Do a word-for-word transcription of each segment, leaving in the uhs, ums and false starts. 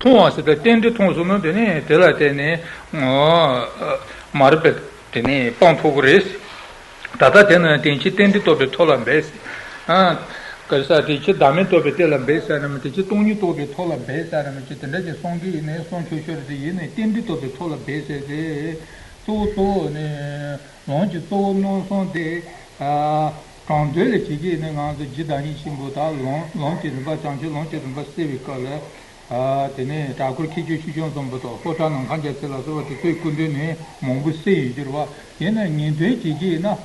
མཐོང་བ་ཟེར་ཏེ་རྟེན་འབྲེལ་མཐོང་སོང་ན་དེ་ནས་དེ་ལ་བརྟེན་ནས་ཨ་མ་རིག་པས་དེ་ནས་སྤང་ཐུབ་ཀྱི་རེད། ད་ལྟ་དེ་ནི་དེང་ཕྱིན་རྟེན་འབྲེལ་རྟོགས་པའི་ཐོག་ལ་འབད་ཟེར། ཨ། ག་རེ་ཟེར། དེང་ཕྱིན་བདག་མེད་རྟོགས་པའི་ཐོག་ལ་འབད་ཟེར་ན་མི། དེང་ཕྱིན་སྟོང་ཉིད་རྟོགས་པའི་ཐོག་ལ་འབད་ཟེར་ན་མི་ཅི། དེ་འདྲ་ཅིག་གསུང་གི་ཡིན་ནའི་གསུང་ཆོག་ཆོག་རེད། དེ་ཡིན་ནའི་རྟེན་འབྲེལ་རྟོགས་པའི་ཐོག་ལ་འབད་ཟེར་ཏེ། གཙོ་བོ་གཙོ་བོ་ནི་ལམ་གྱི་གཙོ་བོ་རྣམ་གསུམ་དེ། ཨ། དྲང་དོན་ལ་བྱེད་ཀྱི་ཡིན་ན་ང་ཚོ་རྒྱུ་དང་ཉིད་ཆེན་པོ་དང་ལམ་ལམ་གྱི་རིམ་པ། བྱང་ཆུབ་ལམ་གྱི་རིམ་པ་སེལ་བའི་སྐབས་ལ། ཨ། དེ་ནས་གྲྭ་སྐོར་མཁས་མཆོག་ཆོས་སྐྱོང་བཟང་པོ་དང་ལྷོ་བྲག་ནམ་མཁའ་རྒྱལ་མཚན་ལ་སོགས་པ་དེ་ཚོའི་སྐུ་མདུན་ནས་མང་པོ་གསན་ཡོད་ཀྱི་རེད་བ། ཡིན་ན་ངེས་དོན་བྱེད་ཀྱི་ཡིན་ན།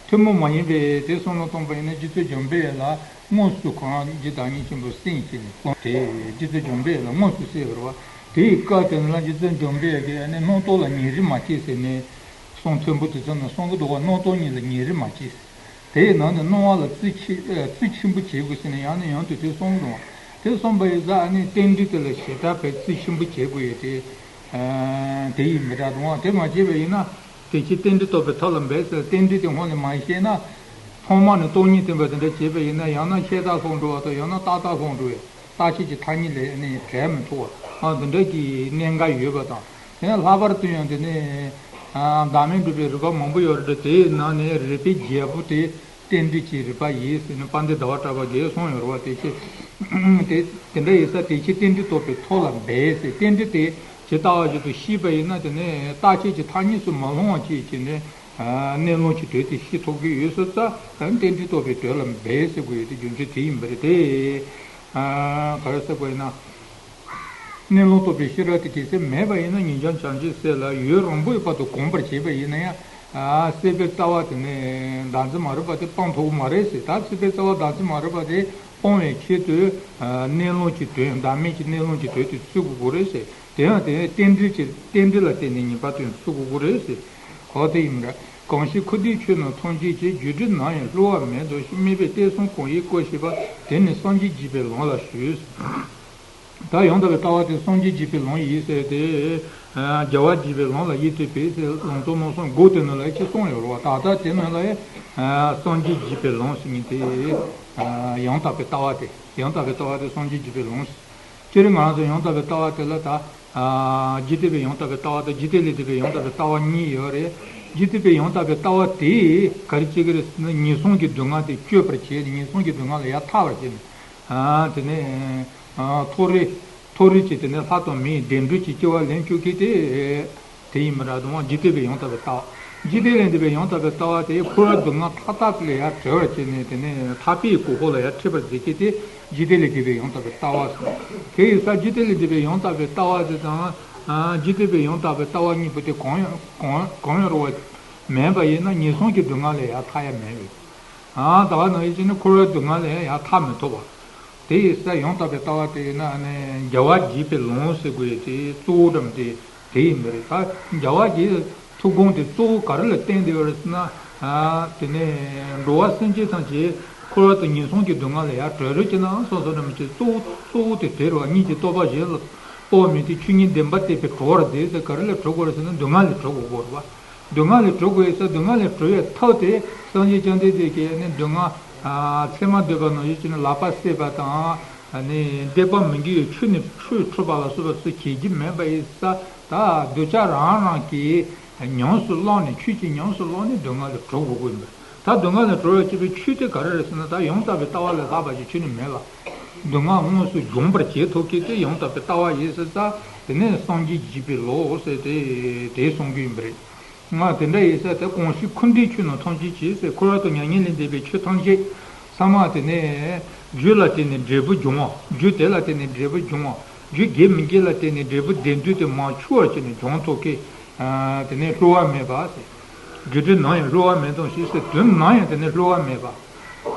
ཐུན་མོང་མ་ཡིན་པའི་དེ་བསམ་བློ་བཏང་པ་ཡིན་ན། རྗེ་བཙུན་འཇམ་དཔལ་ལ་དངོས་སུ་ཁོ་རང་རྒྱུ་དང་ཉིད་ཆེན་པོ་གསན་བྱས་ནས་གསུངས་ཏེ། རྗེ་བཙུན་འཇམ་དཔལ་ལ་དངོས་སུ་གསན་པ་རེད་བ། དེའི་སྐབས་དེ་ལ་རྗེ་བཙུན་འཇམ་དཔལ་གྱིས་ནི་རྣམ་རྟོག་ལ་ཉེ་རིང་མ་སྐྱེས་ཟེར་ནས་གསུང་མཐོན་པོ་དེ་ཚོ་ནས་གསུང་གི་འདུག་བ། རྣམ་རྟོག་གཉིས་ལ་ཉེ་རིང་མ་སྐྱེས། དེའི་ནང་ནས་སྣང་བ་ལ་རྩི་ཆེ་ཨ་རྩི་ཆེན་པོ་བྱེད་དགོས་ཟེར་ནས་ཡང་ནས་ཡང་དུ་དེ་གསུངས་འདུག་བ། དེ་གསུངས་པ་ཡིན་ཙང་ཨ་ནི་རྟེན་འབྲེལ་དེ་ལ་ཞེ་དྲག་པའི་རྩི་ཆེན་པོ་བྱེད་དགོས་ཡོད་དེ། ཨ། དེ་ཡིན་མི་འདྲ་འདུག་བ། དེ་མ་བྱས་པ་ཡིན་ན། དེང་ཕྱིན་རྟེན་འབྲེལ་རྟོགས་པའི་ཐབས་ལ་འབད་ཟེར། རྟེན་འབྲེལ་དེ་སྔོན་ནས་མ་ཤེས་ན། ཐོག་མ་ནས་སྟོང་ཉིད་བསྟན་པ་དེ་འདྲ་བྱས་པ་ཡིན་ན། ཡང་ན་ཤེས་རྟག་ལྷུང་འགྲོ་བ་དང་། ཡང་ན་རྟག་མཐའ་ལྷུང་འགྲོ་བའི་རྟག་ཆད་ཀྱི་ཐ་སྙད་ལས་ནི་བྲལ་མི་ཐུབ་པ། ཨ། འདི་འདྲ་གི་གནད་འགག་ཡོད་པ་དང་། དེ་ནས་ལྷག་པར་དུ་ཡང་དེ་ནས། ཨ། བདག་མེད་སྒྲུབ་པའི་རིགས་པ་མང་པོ་ཡོད་རེད། དེའི་ནང་ནས་རིགས་པའི་རྒྱལ་པོ་དེ་རྟེན་འབྲེལ་གྱི་རིགས་པ་ཡིན་ཟེར་ནས་དཔལ་ལྡན་ཟླ་བ་གྲགས་པ་གིས་གསུངས་ཡོད་རེད་བ། དེ་ཕྱིར། དེ་དེ་འདྲ་ཡིན་ཙང་དེང་ཕྱིན་རྟེན་འབྲེལ་རྟོགས་པའི་ཐབས་ལ་འབད་ཟེར། རྟེན་འབྲེལ་དེ་ཇི་ལྟ་བ་བཞིན་དུ་ཤེས་པ་ཡིན་ན། དེ་ནས་རྟག་ཆད་ཀྱི་ཐ་སྙད་སུ་མ་ལྷུང་བ་བྱས་བྱས་ནས། ཨ། གནས་ལུགས་ཀྱི་དོན་དེ་ཤེས་ཐུབ་ཀྱི་ཡོད་ས་ཙང་། རྟེན་འབྲེལ་རྟོགས་པའི་དོན་ལ་འབད་ཟེར་དགོས་ཡོད་དེ་རྒྱུ་མཚན་དེ་ཡིན་པ་རེད་དེ། ཨ། ག་རེ་ཟེར་དགོས་ཡིན་ན། གནས་ལུགས་རྟོགས་པའི་ཤེས་རབ་དེ་གལ་སྲིད་མེད་པ་ཡིན་ན། ཉིན་འགྱངས་བྱང་ཆུབ་སེམས་ལ་ཡུན་རིང་པོའི་བར་དུ་གོམས་པར་བྱས་པ་ཡིན་ན་ཡང་། ཨ། སྲིད་པའི་རྩ་བ་དེ་ནི་བདག་འཛིན་མ་རིག་པ་དེ་སྤང་ཐུབ་ཀྱི་མ་རེད་ཟེར། ད་སྲིད་པའི་རྩ་བ་བདག་འཛིན་མ་རིག་པ་དེ་སྤོང་བའི་ཆེད་དུ། ཨ། གནས་ལུགས་ཀྱི་དོན། བདག་མེད་ཀྱི་གནས་ལུགས་ཀྱི་དོན་དེ་ཚུལ་དགོས་ཀྱི་རེད་ཟེར། དེ་ཡང་དེ་རྟེན་འབྲེལ་གྱི་རྟེན་འབྲེལ་ལ་བརྟེན་ནས་ངེས་པར་དུ་ཚུལ་དགོས་ཀྱི་རེད་ཟེར། འོ་དེ་ཡིན་པ་འདྲ། གང་ཞིག་འཁོར་འདས་ཆོས་རྣམས་ཐམས་ཅད་ཀྱི། རྒྱུ་འབྲས་ནམ་ཡང་གློ་བར་མེད་དོ་ཞེས། དམིགས་པའི་གཏད་སོ་གང་ཡིན་བཀོད་ཤེས་པ། དེ་ནི་སངས་རྒྱས་འཇིག་པའི་ལམ་ལ་ཞུགས། ད་ཡང་དག་པའི་ལྟ་བ་དེ་སངས་རྒྱས་འཇིག་པའི་ལམ་ཡིན་ཟེར་ཏེ། ཨ། རྒྱལ་བ་འཇིག་པའི་ལམ་ལ་ཡིད་ཆེས་པས་ཟེར། ལམ་སྟོན་རྣམ་གསུམ་སྒོ་དེ་ནང་ལ་ཅི་གསུངས་ཡོད་རེད་བ། ད་ལྟ་དེ་ནང་ལ། ཨ། སངས་རྒྱས་འཇིག་པའི་ལམ་ཟེར་མཁན་དེ། ཨ། ཡང་དག་པའི་ལྟ་བ་དེ། ཡང་དག་པའི་ལྟ་བ་དེ་སངས་རྒྱས་འཇིག་པའི་ལམ་ཟེར། སྤྱིར་ང་རང་ཚོ་ཡང་དག་པའི་ལྟ་བ་དེ་ལ་ད། ཨ། རྒྱུད་སྡེ་པའི་ཡང་དག་པའི་ལྟ་བ་དང་། རྒྱུད་སྡེ་ལས་འདས་པའི་ཡང་དག་པའི་ལྟ་བ་གཉིས་ཡོད་རེད། རྒྱུད་སྡེ་པའི་ཡང་དག་པའི་ལྟ་བ་དེས་ག་རེ་བྱེད་ཀྱི་རེད་ཟེར་ན། ངན་སོང་གི་སྡུག་བསྔལ་དེ་གཅོད་པར་བྱས་ནས། ངན་སོང་གི་སྡུག་བསྔལ་ལས་ཡར་ཐར་བར་བྱས་ནས། ཨ། དེ་ནས། ཨ། མཐོ་རིས། མཐོ་རིས་ཀྱི་དེ་ནས་ལྷ་དང་མིའི་བདེ་འགྲོ་གི་སྐྱེ་བ་ལེན་བཅུག་མཁན་དེ། དེ་ཡིན་པ་འདྲ་འདུག་བ། རྒྱུད་སྡེ་པའི་ཡང་དག་པའི་ལྟ་བ། རྒྱུད་སྡེ་ལས་འདས་པའི་ཡང་དག་པའི་ལྟ་བ་དེ། འཁོར་བའི་སྡུག་བསྔལ་མཐའ་དག་ལས་ཡར་གྲོལ་བར་བྱས་ནས། དེ་ནས་ཐར་པའི་གོ་འཕང་ལ་ཡར་ཁྲིད་པར་མཛད་མཁན་དེ་རྒྱུད་སྡེ་ལས་འདས་པའི་ཡང་དག་པའི་ལྟ་བ་ཟེར། དེ་ཡིན་ཙང་རྒྱུད་སྡེ་ལས་འདས་པའི་ཡང་དག་པའི་ལྟ་བ་དེ་དང་། ཨ། རྒྱུད་སྡེ་པའི་ཡང་དག་པའི་ལྟ་བ་གཉིས་པོ་དེ་གང་ཡང་གང་གང་ཡང་རུང་བ་མིན་པ་ཡིན་ན། ངན་སོང་གི་སྡུག་བསྔལ་ལས་ཡར་ཐར་ཡ་མེད་པས། ཨ། ད་ག་ནང་བཞིན་བྱས་ནས་འཁོར་བའི་སྡུག་བསྔལ་ལས་ཡང་ཡར་ཐར་མི་ཐུབ་པ། དེ་ཡིན་ཙང་ཡང་དག་པའི་ལྟ་བ་དེ་ཡིན་ན་ནི་རྒྱལ་བ་དགྱེས་པའི་ལམ་ཟེར་དགོས་ཡས་དེ་གཙོ་བོ་འགྲམ་དེ་དེ་ཡིན་པ་རེད། ད་རྒྱལ་བ་དགྱེས་ཐུགས་དགོངས་དེ་གཙོ་བོ་ག་རེ་ལ་བརྟེན་བསྡད་ཡོད་རེད་ཟེར་ན། ཨ། དེ་ནས་འགྲོ་བ་སེམས་ཅན་ཐམས་ཅད་འཁོར་བ་དང་ངན་སོང་གི་སྡུག་བསྔལ་ལས་ཡར་གྲོལ་རོགས་བྱེད་ནའང་སོང་སོང་འདྲ་མི་བྱེད། གཙོ་བོ་གཙོ་བོ་དེ་དེ་རེད་བ། གཉིས་ཀྱི་རྟོགས་པ་གཞན་ལ་སྤོ་བ་མིན་ཏེ། ཆོས་ཉིད་བདེན་པར་གྲོལ་བར་འདོད་ཟེར། ག་རེ་ལས་གྲོལ་དགོས་རེད་ཟེར་ན། སྡུག་བསྔལ་ལས་གྲོལ་དགོས་རེད་བ། སྡུག་བསྔལ་ལས་གྲོལ་དགོས་ཡོད་ས། སྡུག་བསྔལ་ལས་གྲོལ་བའི་ཐབས་དེ་སངས་རྒྱས་བཅོམ་ལྡན་འདས་ཀྱིས་ནི་སྡུག་བསྔལ། ཨ། མཚན་མ་འདོད་པ་ནང་བཞིན་བྱས་ནས་ལག་པ་བསྲེགས་པ་དང་། ཨ་ནི་འདོད་པ་མི་དགེ་བའི་ཆོས་ནི་ཆོས་འཁྲུལ་པ་ལ་སོགས་པ་སུ་བྱེད་རྒྱུ་མེད་པ་ཡིན་ས། ད་གདུལ་བྱ་རང་རང་གིས་ཉམས་སུ་བླངས་ནས། ཆོས་ཀྱིས་ཉམས་སུ་བླངས་ནས་སྡུག་བསྔལ་ལས་གྲོལ་དགོས་ཀྱི་ཡིན་པ། ད་སྡུག་བསྔལ་ལས་གྲོལ་བར་བྱེད་པའི་ཆོས་དེ་ག་རེ་རེད་ཟེར་ན། ད་ཡང་དག་པའི་ལྟ་བ་ལས་ལྷག་པ་ཞིག་ཁྱོན་ནས་མེད་ལ། སྡུག་བསྔལ་དངོས་སུ་སྦྱོང་བར་བྱེད་ཐུབ་མཁན་དེ་ཡང་དག་པའི་ལྟ་བ་ཡིན་ཟེར་ཙང་། དེ་ནས་སངས་རྒྱས་འཇིག་པའི་ལམ་ཟེར་ཏེ་དེ་གསུང་གི་ཡིན་པ་རེད། ང་དེ་འདྲ་ཡིན་ས་དེ། གང་ཞིག་འཁོར་འདས་ཆོས་རྣམས་ཐམས་ཅད་ཀྱི་ཟེར། འཁོར་བ་དང་མྱ་ངན་ལས་འདས་པའི་ཆོས་ཐམས་ཅད་ཚང་མ་དེ་ནས་རྒྱུ་ལ་བརྟེན་ནས་འབྲས་བུ་འབྱུང་བ། རྒྱུ་དེ་ལ་བརྟེན་ནས་འབྲས་བུ་འབྱུང་བ། རྒྱུ་དགེ་མི་དགེ་ལ་བརྟེན་ནས་འབྲས་བུ་བདེ་སྡུག་དེ་མར་འཆུ་བར་བྱས་ནས་འབྱུང་ཐུབ་མཁན། ཨ། དེ་ནས་གློ་བ་མེད་པ་ཟེར། རྒྱུ་འབྲས་ནམ་ཡང་གློ་བ་མེད་དོ་ཞེས་ཟེར། དོན་ནམ་ཡང་དེ་ནས་གློ་བ་མེད་པ།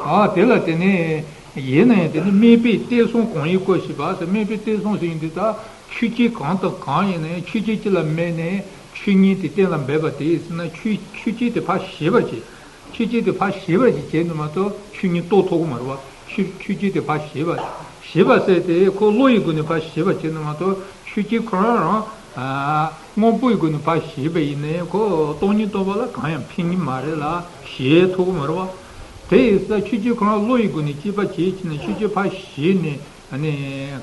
ཨ། དེ་ལ་དེ་ནས་ཡིན་ན་ཡང་དེ་ནས་དམིགས་པའི་གཏད་སོ་གང་ཡིན་བཀོད་ཤེས་པ་ཟེར། དམིགས་པའི་གཏད་སོ་ཟེར་མཁན་དེ་ད་ཆོས་ཅན་གང་དང་གང་ཡིན་ན་ཡང་ཆོས་ཅན་གཅིག་ལ་དམིགས་ནས་ཆོས་ཉིད་དེ་གཏན་ལ་འབེབས་པ་དེ་ཡིན་ཟེར་ན། ཆོས་ཆོས་ཅན་དེ་ཕར་ཞེད་པར་བྱེད། ཆོས་ཅན་དེ་ཕར་ཞེད་པར་བྱེད་བྱེད་ནི་མ་གཏོགས་ཆོས་ཉིད་རྟོགས་ཐུབ་ཀྱི་མ་རེད་བ། ཆོས་ཆོས་ཅན་དེ་ཕར་ཞེད་པ། ཞེད་པ་ཟེར་དེ་ཁོ་བློ་ཡི་སྒོ་ནས་ཕར་ཞེད་པར་བྱེད་ནི་མ་གཏོགས། ཆོས་ཅན་ཁོ་རང་རང་། ཨ། དངོས་པོའི་སྒོ་ནས་ཕར་ཞེད་པ་ཡིན་ནའི་ཁོ་སྟོང་ཉིད་རྟོགས་པ་ལ་གང་ཡང་ཕན་གྱི་མ་རེད་ལ། ཞེད་ཐུབ་ཀྱི་མ་རེད་བ། དེ་ཡིན་ཙང་ཆོས་ཅན་ཁོ་རང་བློ་ཡི་སྒོ་ནས་དཔྱད་པ་བྱེད་བྱས་ནས་ཆོས་ཅན་ཕར་ཞེད་ནས། ཨ་ནི་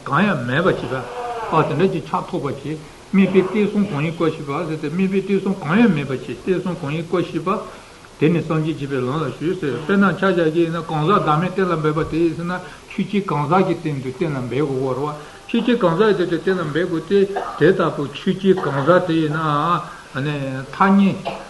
གང་ཡང་མེད་པ་བྱེད་པ། ཨ་དེ་འདྲ་ཅིག་ཆགས་ཐུབ་པ་བྱེད། སྨད་པའི་གཏེར་གསུམ་གང་ཡིན་བཀོད་ཤེས་པ་ཟེར་ཏེ། སྨད་པའི་གཏེར་གསུམ་གང་ཡང་མེད་པ་བྱེད། གཏེར་གསུམ་གང་ཡིན་བཀོད་ཤེས་པ། དེ་ནི་སངས་རྒྱས་བྱེད་པའི་ལམ་ལ་ཞུགས་ཟེར། དཔེར་ན་ཆ་བཞག་གི་ཡིན་ན། གང་ཟག་བདག་མེད་གཏན་ལ་འབེབས་པ་དེ་ཡིན་ཟེར་ན། ཆོས་ཅན་གང་ཟག་གི་སྟེང་དུ་གཏན་ལ་འབེབས་དགོས་པ་རེད་བ། ཆོས་ཅན་གང་ཟག་གི་སྟེང་དུ་གཏན་ལ་འབེབས་དགོས་ཏེ། དེ་ལྟ་བུ་ཆོས་ཅན་གང་ཟག་དེ་ཡིན་ན། ཨ་ནི་ཐ་སྙད།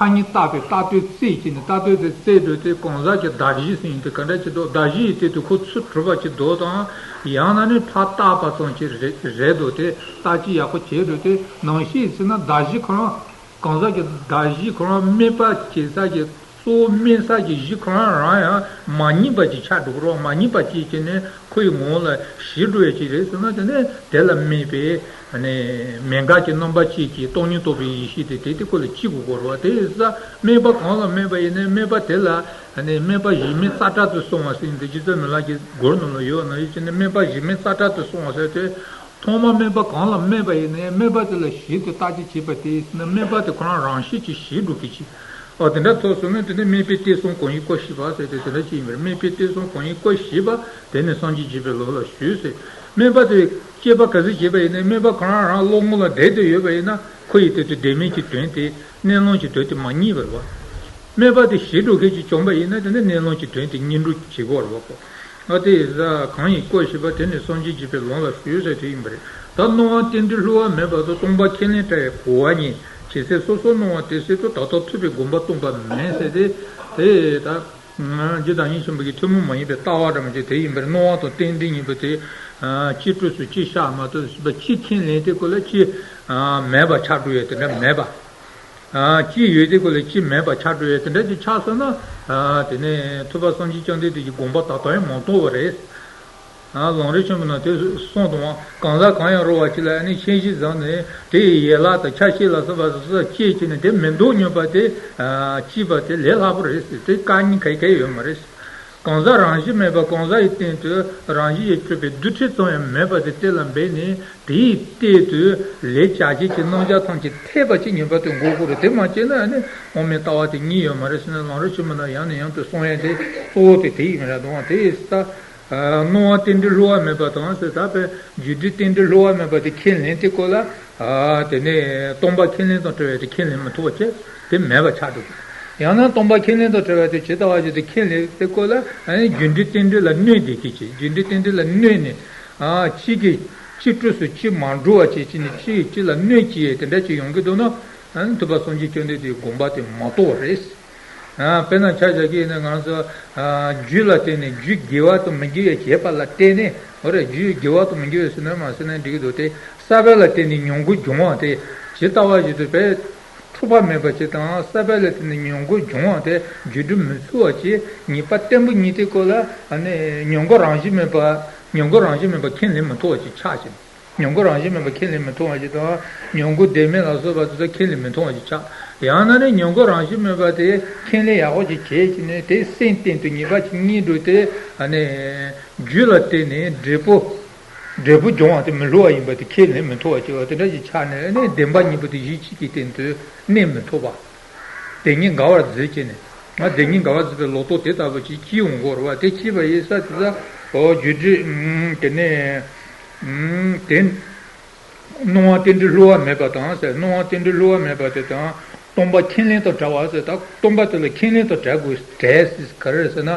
ཐ་སྙད་བཏགས་པའི་བཏགས་དོན་བཙལ་བྱས་ནས། བཏགས་དོན་དེ་བཙལ་འགྲོ་དེ་གང་ཟག་གི་གདགས་གཞི་ཟེར་ཡིན་དུས་ག་འདྲ་ཅིག་འདུག་གདགས་གཞི་ཡི་སྟེང་དུ་ཁོ་ཚུར་གྲུབ་པ་ཅིག་འདུག་དང་། ཡང་ན་ནི་ཕར་བཏགས་པ་ཙམ་ཅིག་རེད་རེད་འདུག་དེ་བརྟག་དཔྱད་ཡག་པོ་བྱས་འགྲོ་དེ། ནང་བཞིན་ཟེར་ན་གདགས་གཞི་ཁོ་རང་། གང་ཟག་གི་གདགས་གཞི་ཁོ་རང་སྨད་པ་བྱེད་ས་ཀྱི། གཙོ་བོ་སྨད་ས་ཀྱི་གཞི་ཁོ་རང་རང་ཡང་མ་རྙེད་པ་ཅིག་ཆགས་འགྲོ་གི་རེད། མ་རྙེད་པ་ཅིག་བྱས་ནས་ཁོ་ཡི་ངོ་བོ་ལ་ཞིག་འགྲོ་ཡ་ཅིག་རེད་ཟེར་ན། དེ་ནས་དེ་ལ་སྨད་པའི་མེད་དགག་གི་རྣམ་པ་གཅིག་གིས་སྟོང་ཉིད་རྟོགས་པའི་ཡེ་ཤེས་དེ་དེ་དེ་ཁོ་ལ་སྐྱེ་དགོས་ཀྱི་རེད་བ། དེ་ཡིན་ཙང་སྨད་པ་གང་ལ་སྨད་པ་ཡིན་ནའི། སྨད་པ་དེ་ལ་སྨད་པ་གཞི་མེད་རྩ་བྲལ་དུ་སོང་བ་ཟེར་ཡིན་དུས། རྗེ་བཙུན་མི་ལ་གི་མགུར་ནང་ལ་ཡོད་ནང་བཞིན་བྱས་ནས། སྨད་པ་གཞི་མེད་རྩ་བྲལ་དུ་སོང་བ་ཟེར་དུས། ཐོག་མར་སྨད་པ་གང་ལ་སྨད་པ་ཡིན་ནའི། སྨད་པ་དེ་ལ་ཞིབ་ཏུ་བརྟག་དཔྱད་བྱས་པ་དེ་ཡིན་ན། སྨད་པ་དེ་ཁོ་རང་རང་བཞིན་གྱིས་ཞིག་འགྲོ་གི་ཅིག་ཨོ་དེ་འདྲ་ཐོག་སོང་ན། དེ་ནི་སྨད་པའི་གཏེར་གསུམ་གང་ཡིན་བཀོད་ཤེས་པ་ཟེར་ཏེ་དེ་འདྲ་ཅིག་ཡིན་པ་རེད། སྨད་པའི་གཏེར་གསུམ་གང་ཡིན་བཀོད་ཤེས་པ། དེ་ནི་སངས་རྒྱས་བྱེད་པའི་ལམ་ལ་ཞུགས་ཟེར། སྨད་པ་དེ་དཔྱད་པ་ག་ཚོད་བྱས་པ་ཡིན་ནའི། སྨད་པ་ཁོ་རང་རང་བློ་ངོ་ལ་བསྡད་དེ་ཡོད་པ་ཡིན་ན། ཁོ་ཡི་དེ་དུས་བདེན་མེད་ཀྱི་དོན་དེ། གནས་ལུགས་ཀྱི་དོན་དེ་མ་རྙེད་པ་རེད་བ། སྨད་པ་དེ་ཞིག་འགྲོ་མཁན་ཅིག་བྱུང་པ་ཡིན་ན། དེ་ནི་གནས་ལུགས་ཀྱི་དོན་དེ་རྙེད་འགྲོ་བྱེད་དགོས་རེད་བ་ཁོ། ཨ་དེ་ཡིན་ཙང་གང་ཡིན་བཀོད་ཤེས་པ། དེ་ནི་སངས་རྒྱས་བྱེད་པའི་ལམ་ལ་ཞུགས་ཟེར་དེ་ཡིན་པ་རེད། ད་སྣང་བ་རྟེན་འབྲེལ་བསླུ་བ་མེད་པ་དང་། སྟོང་པ་ཁས་ལེན་བྲལ་བའི་གོ་བ་གཉིས། ཇི་སྲིད་སོ་སོར་སྣང་བ་དེ་སྲིད་དུ། ད་ལྟར་ཐུབ་པའི་དགོངས་པ་སྟོང་པ་མིན་ཟེར་ཏེ། དེ་ད་རྗེ་བདག་ཉིད་ཆེན་པོ་གི་ཐུན་མོང་མ་ཡིན་པའི་ལྟ་བ་འདྲ་མོ་ཅིག་དེ་ཡིན་པ་རེད། སྣང་བ་དང་རྟེན་འབྲེལ་གཉིས་པོ་དེ། གཅིག་གྲུབ་སོ་གཅིག་བཞག་མ་གཏོགས། གཅིག་ཁས་ལེན་དེ་ཁོ་ལ་གཅིག་མེད་པ་ཆགས་འགྲོ་ཡ་དེ་འདྲ་མེད་པ། ཨ་གཅིག་ཡོད་དེ་ཁོ་ལ་གཅིག་མེད་པ་ཆགས་འགྲོ་ཡ་དེ་འདྲ་ཅིག་ཆགས་སོང་ན། ཨ་དེ་ནས་ཐུབ་པ་སངས་རྒྱས་བཅོམ་ལྡན་འདས་ཀྱི་དགོངས་པ་ད་ལྟ་ཡང་མ་རྟོགས་པ་རེད། ཨ་ལམ་རིམ་ཆེན་མོ་ནང་དེ་གསུངས་འདུག་བ། གང་ཟག་གང་ཡང་རུང་བ་ཅིག་ལ་ནི་མཁྱེན་གཞི་བཟུང་ནས། དེ་ཡི་ཡན་ལག་དང་ཆ་ཤས་ལ་སོགས་པ་སོ་སོར་དཔྱད་བྱས་ནས། དེ་མི་འདོར་སྙམ་པ་དེ་ཨ་དཔྱད་པ་དེ་ལས་སླ་པོ་རེད་ཟེར། དེ་དཀའ་ངལ་ག་གེ་ཡོད་མ་རེད། གང་ཟག་རང་བཞིན་མེད་པ། གང་ཟག་ཡི་སྟེང་དུ་རང་བཞིན་གྱིས་གྲུབ་པའི་རྡུལ་ཕྲན་ཙམ་ཡང་མེད་པ་དེ་གཏན་ལ་འབེབས་ནས། དེའི་སྟེང་དུ་ལས་བྱ་བྱེད་ཀྱི་རྣམ་གཞག་ཐམས་ཅད་འཐད་པ་ཅིག་ངེས་པར་དུ་འགོག་དགོས་རེད། དེ་མ་བྱས་ན་ནི་དབང་མེད་ལྟ་བ་དེ་རྙེད་ཡོད་མ་རེད་ཟེར་ནས། ལམ་རིམ་ཆེན་མོ་ནང་ཡང་ནས་ཡང་དུ་གསུང་ཡ་དེ་གཙོ་བོ་དེ་དེ་ཡིན་རེད་འདུག་བ། དེ་ཡིན་ཙང་། སྣང་བ་རྟེན་འབྲེལ་བསླུ་བ་མེད་པ་དང་ཟེར། ད་དཔེ་རྒྱུ་འབྲས་རྟེན་འབྲེལ་བསླུ་བ་མེད་པ་དེ་ཁས་ལེན་དེ་ཁོ་ལ། ཨ་དེ་ནས་སྟོང་པ་ཁས་ལེན་དང་བྲལ་བ་དེ་ཁས་ལེན་མི་ཐུབ་པ་བྱས། དེ་མེད་པ་ཆགས་འགྲོ་གི། ཡང་ན་སྟོང་པ་ཁས་ལེན་དང་བྲལ་བ་དེ་ཇི་ལྟ་བ་བཞིན་དུ་ཁས་ལེན་དེ་ཁོ་ལ། ཨ་ནི་རྒྱུ་འབྲས་རྟེན་འབྲེལ་ལ་གནོད་བསྡད་ཀྱི་བྱས། རྒྱུ་འབྲས་རྟེན་འབྲེལ་ལ་གནོད་ནས། ཨ་གཅིག་གིས་གཅིག་གྲུབ་སོ་གཅིག་མ་འགྲུབ་པ་བྱས་བྱས་ནས། གཅིག་གིས་གཅིག་ལ་གནོད་ཀྱི་དེ་འདྲ་ཅིག་ཡོང་གི་འདུག་ན། ཨ་ནི་ཐུབ་པ་སངས་རྒྱས་བཅོམ་ལྡན་འདས་ཀྱི་དགོངས་པ་དེ་མ་རྟོགས་པ་རེད། ཨ་དཔེར་ན་ཆ་བཞག་གི་ཡིན་ན། ང་ཚོ་ཨ་རྒྱུ་ལ་བརྟེན་ནས་རྒྱུ་དགེ་བ་དང་མི་དགེ་བའི་བྱེད་པ་ལ་བརྟེན་ནས། འོ་རེད། རྒྱུ་དགེ་བ་དང་མི་དགེ་བའི་ཟེར་ན་མ་ཟེར་ན་འགྲིག་གི་འདུག་སྟེ། ས་བོན་ལ་བརྟེན་ནས་མྱོང་གོ་འབྱུང་བ་དེ་ཇི་ལྟ་བ་བཞིན་དུ་དཔེ་འཁྲུལ་པ་མེད་པ་ཅིག་དང་། ས་བོན་ལ་བརྟེན་ནས་མྱོང་གོ་འབྱུང་བ་དེ་རྒྱུ་འབྲས་མི་འཚོལ་བ་ཅིག་ངེས་པ་བརྟན་པོ་རྙེད་དེ་ཁོ་ལ། ཨ་ནི་མྱོང་གོ་རང་བཞིན་མེད་པ། མྱོང་གོ་རང་བཞིན་མེད་པ་ཁས་ལེན་མི་ཐུབ་པ་ཅིག་ཆགས་ཤིང་། མྱོང་གོ་རང་བཞིན་མེད་པ་ཁས་ལེན་མི་ཐུབ་པ་ཞིག་དང་། མྱོང་གོ་བདེན་མེད་ལ་སོགས་པ་དེ་ཚོ་ཁས་ལེན་མི་ཐུབ་པ་ཞིག་ཆགས། ཡང་ན་ནི་མྱོང་གོ་རང་བཞིན་མེད་པ་དེ་ཁས་ལེན་ཡག་པོ་ཞིག་བྱས་ཀྱི་ནས། དེ་སེམས་སྟེང་དུ་ངེས་པ་ཞིག་རྙེད་འགྲོ་དེ། ཨ་ནི་རྒྱུ་ལ་བརྟེན་ནས་འབྲས་བུ། འབྲས་བུ་འབྱུང་བ་དེ་མི་སླུ་བ་ཡིན་པ་དེ་ཁས་ལེན་མི་ཐུབ་པ་ཞིག་བ་དེ་འདྲ་ཞིག་ཆགས་ནས། ཨ་ནི་བདེན་པ་གཉིས་པོ་དེ་གཞི་གཅིག་གི་སྟེང་དུ་གནས་མི་ཐུབ་པ། བདེན་གཉིས་འགལ་བར་འཛིན་བྱས་ནས། ང་བདེན་གཉིས་འགལ་བར་འཛིན་པའི་ལོག་རྟོག་དེ་ལྟ་བུ་ཅིག་སྐྱེ་འོང་གི་རེད་བ། དེ་སྐྱེས་པ་ཡིན་ཙང་དེ་ཚོ། ཨོ་རྒྱུ་འབྲས། ཨུམ་དེ་ནས། ཨུམ་དེ། སྣང་བ་རྟེན་འབྲེལ་བསླུ་བ་མེད་པ་དང་ཟེར། སྣང་བ་རྟེན་འབྲེལ་བསླུ་བ་མེད་པ་དེ་དང་། སྟོང་པ་ཁས་ལེན་དང་བྲལ་བ་ཟེར། ད་སྟོང་པ་དེ་ལ་ཁས་ལེན་དང་བྲལ་དགོས། བྲལ་ཟེར་ག་རེ་ཟེར་ན།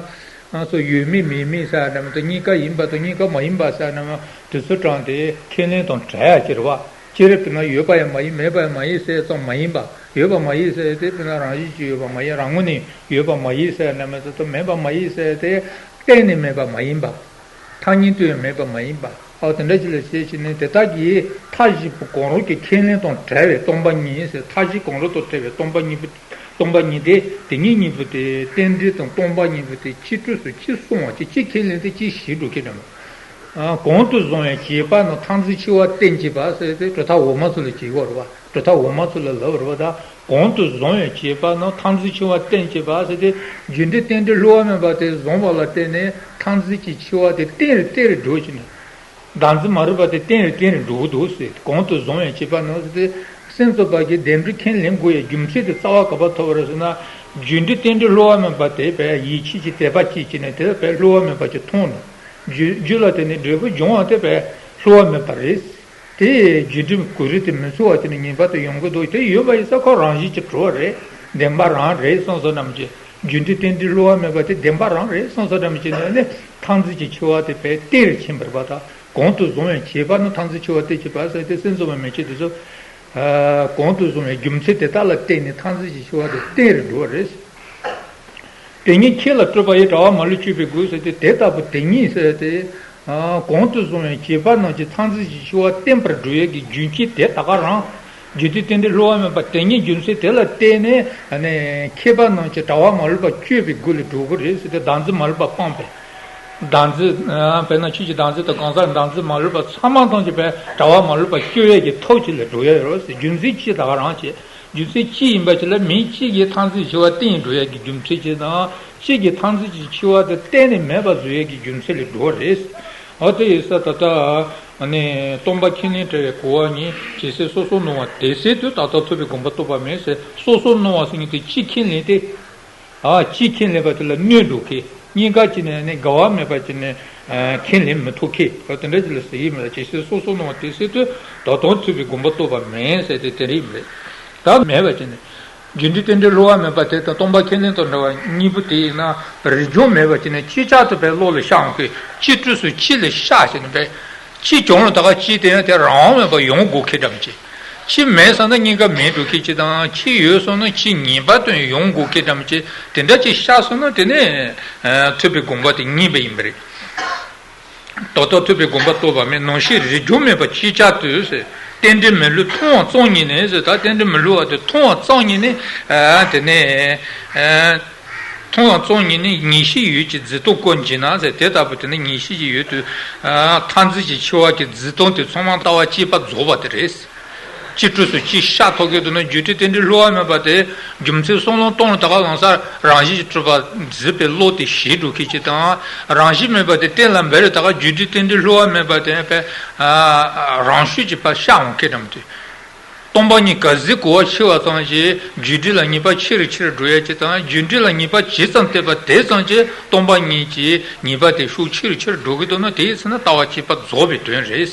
ང་ཚོ་ཡོད་མེད་མེད་མེད་ཟེར་ནས་མ་གཏོགས། གཉིས་ཀ་ཡིན་པ་དང་གཉིས་ཀ་མ་ཡིན་པ་ཟེར་ནས་མ་གཏོགས། དེ་ཚོ་དྲངས་ཏེ་ཁས་ལེན་དང་བྲལ་ཡ་ཅིག་རེད་བ། སྤྱིར་དཔེར་ན་ཡོད་པ་ཡང་མ་ཡིན། མེད་པ་ཡང་མ་ཡིན་ཟེར་ཙམ་མ་ཡིན་པ། ཡོད་པ་མ་ཡིན་ཟེར་དེ་དཔེར་ན་རང་བཞིན་གྱིས་ཡོད་པ་མ་ཡིན། རང་ངོས་ནས་ཡོད་པ་མ་ཡིན་ཟེར་ནས་མ་གཏོགས། མེད་པ་མ་ཡིན་ཟེར་དེ་གཏན་ནས་མེད་པ་མ་ཡིན་པ། ཐ་སྙད་དུ་ཡང་མེད་པ་མ་ཡིན་པ། ཨ་དེ་འདྲ་ཅིག་ལ་བྱས་བྱས་ནས། དེ་དག་གི་མཐའ་བཞི་པོ་གང་རུང་གི་ཁས་ལེན་དང་བྲལ་བའི་སྟོང་པ་ཉིད་ཟེར། མཐའ་བཞི་གང་རུང་དང་བྲལ་བའི་སྟོང་པ་ཉིད་པོ། སྟོང་པ་ཉིད་དེ། དེ་ཉིད་གཉིས་པོ་དེ། རྟེན་འབྲེལ་དང་སྟོང་པ་ཉིད་པོ་དེ་གཅིག་གྲུབ་སོ་གཅིག་སོང་བ་ཅིག་གཅིག་ཁས་ལེན་དེ་གཅིག་ཞིག་འགྲོ་གི་འདྲ་མོ། ཨ་གོང་དུ་བཟུང་བའི་བྱེད་པ་རྣམས། མཐར་འཛིན་འཆི་བ་གཏན་བཅད་པ་ཟེར་ཏེ་གྲུབ་མཐའ་འོག་མ་ཚོ་ལ་བྱེད་དགོས་རེད་བ། གྲུབ་མཐའ་འོག་མ་ཚོ་ལ་ལབ་རེད་བ། ད་གོང་དུ་བཟུང་བའི་བྱེད་པ་རྣམས། མཐར་འཛིན་འཆི་བ་གཏན་བཅད་པ་ཟེར་ཏེ། རྒྱུ་འབྲས་རྟེན་འབྲེལ་བསླུ་བ་མེད་པ་དེ་བཟུང་བ་ལ་བརྟེན་ནས་མཐར་འཛིན་གྱི་འཆི་བ་དེ་གཏན་རེ་གཏན་རེ་འགྲོ་བཞིན། བདག་འཛིན་མ་རིག་པ་དེ་གཏན་རེ་གཏན་རེ་འགྲོ་གི་འདུག་ཟེར། གོང་དུ་བཟུང་བའི་བྱེད་པ་རྣམས་ཟེར་ཏེ། སེམས་ཙམ་པ་གིས་བདེན་གྲུབ་ཁས་ལེན་དགོས་ཡའི་རྒྱུ་མཚན་དེ་རྩ་བ་ག་པར་ཐུག་པ་རེད་ཟེར་ན། རྒྱུ་འབྲས་རྟེན་འབྲེལ་བསླུ་བ་མེད་པ་དེ་བས་ཡིད་ཆེས་ཀྱི་དད་པ་སྐྱེས་བྱས་ནས། དེ་བས་བསླུ་བ་མེད་པ་ཅིག་མཐོང་ནས། རྒྱུ་རྒྱུ་ལ་བརྟེན་ནས་འབྲས་བུ་འབྱུང་བ་དེ་བས་བསླུ་བ་མེད་པ་རེད། དེ་རྒྱུ་འབྲས་ཀུན་རིག་དེ་མི་འཚོ་བ་དེ་ནི་ངེས་པར་དུ་ཡོང་གི་འདུག་དེ་ཡོད་པ་ཡིན་ཙང་ཁོ་རང་བཞིན་གྱིས་གྲུབ་པ་རེད། བདེན་པ་རང་རེད་བསམ་བསམ་འདྲ་མོ་ཅིག་རྒྱུ་འབྲས་རྟེན་འབྲེལ་བསླུ་བ་མེད་པ་དེ་བདེན་པ་རང་རེད་བསམ་བསམ་འདྲ་མོ་ཅིག་ནས་ནི་མཐར་འཛིན་གྱི་འཆི་བ་དེ་བས་གཏན་རུ་ཕྱིན་པར་བ་དང་། གོང་དུ་བཟུང་བའི་བྱས་པ་རྣམས་མཐར་འཛིན་འཆི་བ་སྟེ་བྱས་པ་ཟེར་ཏེ་སེམས་ཙམ་པ་མན་ཆད་དེ་ཚོ། གོང་དུ་བཟུང་བའི་རྒྱུ་མཚན་དེ་དག་ལ་བརྟེན་ནས་མཐར་འཛིན་གྱི་འཆི་བ་དེ་གཏན་རུ་འགྲོ་བ་རེད། དེ་ཉིད་ཁྱེད་ལ་སྤྲོད་པ་ཡི། དྲ་བ་མ་ལུས་གཅོད་པའི་སྒོ་ཟེར་ཏེ། དེ་ལྟ་བུ་དེ་ཉིད་ཟེར་ཏེ། གོང་དུ་བཟུང་བའི་བྱས་པ་རྣམས་ཀྱིས་མཐར་འཛིན་གྱི་འཆི་བ་བརྟན་པར་སྒྲུབ་ཡས་ཀྱི་རྒྱུ་རྐྱེན་དེ་ད་ག་རང་། རྒྱུ་འབྲས་རྟེན་འབྲེལ་བསླུ་བ་མེད་པ་དེ་ཉིད་རྒྱུ་མཚན་དེ་ལ་བརྟེན་ནས་ནི་མཁས་པ་རྣམས་ཀྱིས་དྲ་བ་མ་ལུས་པ་གཅོད་པའི་སྒོ་ལས་འགྲོ་གི་རེད་ཟེར་ཏེ། བདག་འཛིན་མ་ལུས་པ་སྤངས་པས། བདག་འཛིན། དཔེར་ན་ཆོས་ཀྱི་བདག་འཛིན་དང་གང་ཟག་བདག་འཛིན་མ་ལུས་པ་ཚང་མ་ཐམས་ཅད་པས་དྲ་བ་མ་ལུས་པ་གཅོད་ཡས་ཀྱི་ཐབས་ཅིག་ལ་འགྲོ་ཡས་ཡོད་ཟེར། རྒྱུ་མཚན་གཅིག་ད་ག་རང་བྱས། རྒྱུ་མཚན་གཅིག་ཡིན་པ་ཅིག་ལ་མི་གཅིག་གིས་མཐར་འཛིན་འཆི་བ་བརྟན་འགྲོ་ཡས་ཀྱི་རྒྱུ་མཚན་གཅིག་དང་། གཅིག་གིས་མཐར་འཛིན་གྱི་འཆི་བ་དེ་གཏན་ནས་མེད་པར་བཟོ་ཡས་ཀྱི་རྒྱུ་མཚན་ལ་འགྲོ་བ་རེད། འོ་དེ་ཡིན་ཙང་ད་ལྟ་ནི་སྟོན་པ་ཁས་ལེན་བྲལ་བའི་གོ་བ་ཉིད་ཇི་སྲིད་སོ་སོར་སྣང་བ་དེ་སྲིད་དུ། ད་ལྟ་ཐུབ་པའི་དགོངས་པ་རྟོགས་པ་མིན་ཟེར། སོ་སོར་སྣང་བ་ཟེར་མཁན་དེ་གཅིག་ཁས་ལེན་ཏེ། ཨ། གཅིག་ཁས་ལེན་པ་དེ་ལ་གནོད་འགྲོ་མཁན། གཉིས་ཀ་གཅིག་ནས་ནི་འགལ་བ་མེད་པ་གཅིག་ནས་ཁས་ལེན་མི་ཐུབ་མཁན། ཨ། དེ་འདྲ་ཅིག་ལ་ཟེར་གྱི་མེད་ལ། ཇི་སྲིད་སོ་སོར་སྣང་བ་དེ་སྲིད་དུ། ད་དུང་ཐུབ་པའི་དགོངས་པ་རྟོགས་པ་མིན་ཟེར་ཏེ་དེ་རིགས་མེད། ད་མེད་པ་ཅིག་ནས། རྒྱུ་འབྲས་རྟེན་འབྲེལ་བསླུ་བ་མེད་པ་དེ་དང་སྟོན་པ་ཁས་ལེན་དང་འདྲ་བ་གཉིས་པོ་དེ་ཡིན་ན། རིགས་བྱུང་མེད་པ་ཅིག་ནས་གཅིག་ཅར་དུ་བས་བློ་ལ་ཤར་འོང་གི། གཅིག་སྤྲོས་སུ་གཅིག་ལ་ཤར་ཞེས་ནས་བས། གཅིག་བྱུང་ལ་ད་ག་གཅིག་དེ་ཡང་དེ་རང་དབང་མེད་པར་ཡོང་དགོས་མཁན་འདྲ་མོ་ཅིག་གཅིག་མེད་སོང་ན་གཉིས་ཀ་མེད་འགྲོ་མཁན་ཅིག་དང་། གཅིག་ཡོད་སོང་ན་གཅིག་ངེས་པར་དུ་ཡོང་དགོས་མཁན་འདྲ་མོ་ཅིག་དེ་འདྲ་ཅིག་ཤར་སོང་ན་དེ་ནས་ཐུབ་པའི་དགོངས་པ་དེ་རྙེད་པ་ཡིན་པ་རེད། ད་ལྟ་ཐུབ་པའི་དགོངས་པ་རྟོགས་པ་མིན། ནམ་ཞིག་རིགས་བྱུང་མེད་པར་གཅིག་ཅར་དུ་ཟེར། རྟེན་འབྲེལ་མི་བསླུ་མཐོང་བ་ཙམ་ཉིད་ནས་ཟེར། ད་རྟེན་འབྲེལ་མི་བསླུ་བ་དེ་མཐོང་བ་ཙམ་ཉིད་ནས། ཨ། དེ་ནས། ཨ། མཐོང་བ་ཙམ་ཉིད་ནས་ངེས་ཤེས་ཡོད་ཀྱི་འཛིན་སྟངས་བཀོད་བྱས་ན་ཟེར། དེ་ལྟ་བུ་དེ་ནི་ངེས་ཤེས་ཀྱི་ཡོད་དུ། ཨ། མཐར་འཛིན་གྱི་འཆི་བ་གི་འཛིན་སྟངས་དེ་ཚང་མ་ལྟ་བ་གཅིག་པ་རྫོགས་པ་དེ་རེད། གཅིག་སྤྲོས་སུ་གཅིག་ཤར་ཐུབ་མཁན་དེ་ནི་རྒྱུ་འབྲས་རྟེན་འབྲེལ་བསླུ་བ་མེད་པ་དེ། རྒྱུ་མཚན་བསམ་བློ་གཏོང་ལ་ད་ག་ལམ་སང་རང་བཞིན་གྱིས་གྲུབ་པ་འཛིན་པའི་བློ་དེ་ཞིག་འགྲོ་མཁན་ཅིག་དང་། རང་བཞིན་མེད་པ་དེ་གཏན་ལ་འབེབས་ལ་ད་ག་རྒྱུ་འབྲས་རྟེན་འབྲེལ་བསླུ་བ་མེད་པ་དེ་བས། ཨ། རང་ཤུགས་ཀྱིས་ཕར་ཤར་འོང་མཁན་འདྲ་མོ་དེ། སྟོང་པ་ཉིད་ག་ཟིག་གོ་བ་ཆེ་བ་ཙམ་ཞིག་རྒྱུ་འབྲས་ལ་ངེས་པ་ཆེ་རུ་ཆེ་རུ་འགྲོ་ཡ་ཅིག་དང་། རྒྱུ་འབྲས་ལ་ངེས་པ་ཇི་ཙམ་བརྟས་པ་དེ་ཙམ་གྱིས་སྟོང་པ་ཉིད་ཀྱི་ངེས་པ་དེ་ཤུགས་ཆེ་རུ་ཆེ་རུ་འགྲོ་གི་འདུག་ན། དེའི་ཚེ་ན་ལྟ་བ་གཅིག་པ་རྫོགས་པའི་དོན་རེད།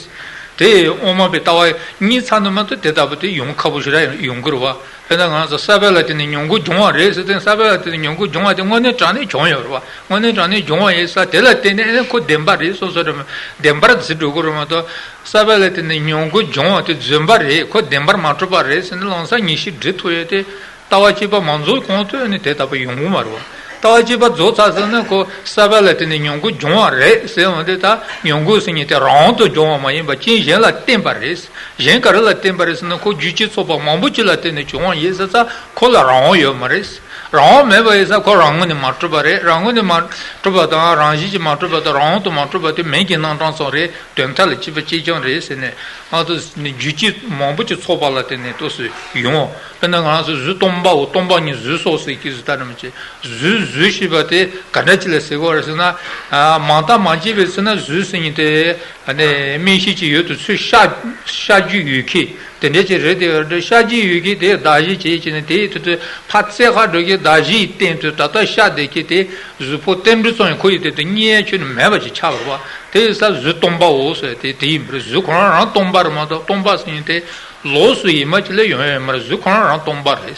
དེ་དབུ་མ་པའི་ལྟ་བ་རྙེད་ཚར་ན་མ་གཏོགས་དེ་ལྟ་བུ་དེ་ཡོང་ཁག་པོ་ཞེ་དྲག་ཡོང་གི་རེད་བ། དཔེར་ན་ང་ཚོ་ས་བོན་ལ་བརྟེན་ནས་མྱུ་གུ་འབྱུང་བ་རེད་ཟེར་ཏེ། ས་བོན་ལ་བརྟེན་ནས་མྱུ་གུ་འབྱུང་བ་དེ་དངོས་གནས་དྲང་གནས་བྱུང་ཡོད་རེད་བ། དངོས་གནས་དྲང་གནས་འབྱུང་བ་ཡིན་ས་དེ་ལ་བརྟེན་ནས་ཨེ་ཁོ་བདེན་པ་རེད་སོ་སོ་རེད་མ། བདེན་པར་འཛིན་འགྲོ་གི་རེད་མ་གཏོགས། ས་བོན་ལ་བརྟེན་ནས་མྱུ་གུ་འབྱུང་བ་དེ་རྫུན་པ་རེད། ཁོ་བདེན་པར་མ་གྲུབ་པ་རེད་ཟེར་ནས་ལམ་སང་ངེས་ཤེས་སྒྲིབ་ཐུབ་ཡོད་དེ། ལྟ་བ་གཅིག་པ་མ་རྫོགས་གོང་དུ་ནི་དེ་ལྟ་བུ་ཡོང་གི་མ་རེད་བ། ལྟ་བ་གཅིག་པ་རྫོགས་ཚར་ཟིན་ན་ཁོ་ས་བོན་ལ་བརྟེན་ནས་མྱུ་གུ་འབྱུང་བ་རེད་ཟེར་འོང་དུས། ད་མྱུ་གུ་ཟེར་མཁན་དེ་རང་དབང་དུ་འབྱུང་བ་མ་ཡིན་པ་རྐྱེན་གཞན་ལ་བརྟེན་པ་རེད། གཞན་ག་རེ་ལ་བརྟེན་པ་རེད་ཟེར་ན། ཁོ་རྒྱུ་རྐྱེན་ཚོགས་པ་མང་པོ་ཅིག་ལ་བརྟེན་ནས་བྱུང་བ་ཡིན་ཙང་ཁོ་ལ་རང་དབང་ཡོད་མ་རེད། རང་དབང་མེད་པ་ཡིན་ཙང་ཁོ་རང་ངོས་ནས་མ་གྲུབ་པ་རེད། རང་ངོས་ནས་མ་གྲུབ་པ་དང་། རང་བཞིན་གྱིས་མ་གྲུབ་པ་དང་། རང་དབང་དུ་མ་གྲུབ་པ་དེ་མིང་གི་རྣམ་གྲངས་ཙམ་རེད། དོན་དག་ལ་གཅིག་པ་གཅིག་རྐྱང་རེད་ཟེར་ནས། ཨ། ད་ནི་རྒྱུ་རྐྱེན་མང་པོ་ཅིག་ཚོགས་པ་ལ་བརྟེན་ནས་ཏོག་ཙམ་ཡོང་། དཔེར་ན་ང་རང་ཚོ་གཟུགས་སྟོང་པའོ། སྟོང་པ་ཉིད་གཟུགས་སོ་ཟེར་གྱི་གཟུགས་ལྟ་ནམ་ཅིག་གཟུགས་གཟུགས་ཞེས་པ་དེ་ག་འདྲ་ཅིག་ལ་ཟེར་གྱི་ཡོད་རེད་ཟེར་ན། ཨ། མ་བརྟགས་མ་དཔྱད་པའི་ཚེ་ན་གཟུགས་ཟེར་མཁན་དེ་ནི་མིག་ཤེས་ཀྱི་ཡུལ་དུ་ཚུར་ཤར་ཤར་རྒྱུ་ཡོད་མཁན་དེ་འདྲ་ཅིག་རེད། དེ་ཡོད་དུས་ཤར་རྒྱུ་ཡོད་མཁན་དེ་གདགས་གཞི་བྱས་བྱས་ནས། དེའི་དུས་དུ་ཕར་བཙལ་ཁ་འགྲོ་མཁན་གདགས་གཞིའི་སྟེང་དུ་ད་ལྟ་ཤར་བསྡད་མཁན་དེ། གཟུགས་ཕུང་རྟེན་འབྲེལ་ཙམ་ཡང་ཁོ་ཡི་སྟེང་དུ་རྙེད་ཡ་ཁྱོན་ནས་མེད་པ་ཅིག་ཆགས་པ་རེད་བ། དེ་ཡིན་ཙང་གཟུགས་སྟོང་པའོ་ཟེར་དེ་དེ་ཡིན་པ་རེད། གཟུགས་ཁོ་རང་རང་སྟོང་པ་རེད་མ་གཏོགས། སྟོང་པ་ཟེར་མཁན་དེ་ལོགས་སུ་ཡིན་མ་ཅིག་ལ་ཡོང་ཡ་ཡོད་མ་རེད། གཟུགས་ཁོ་རང་རང་སྟོང་པ་རེད།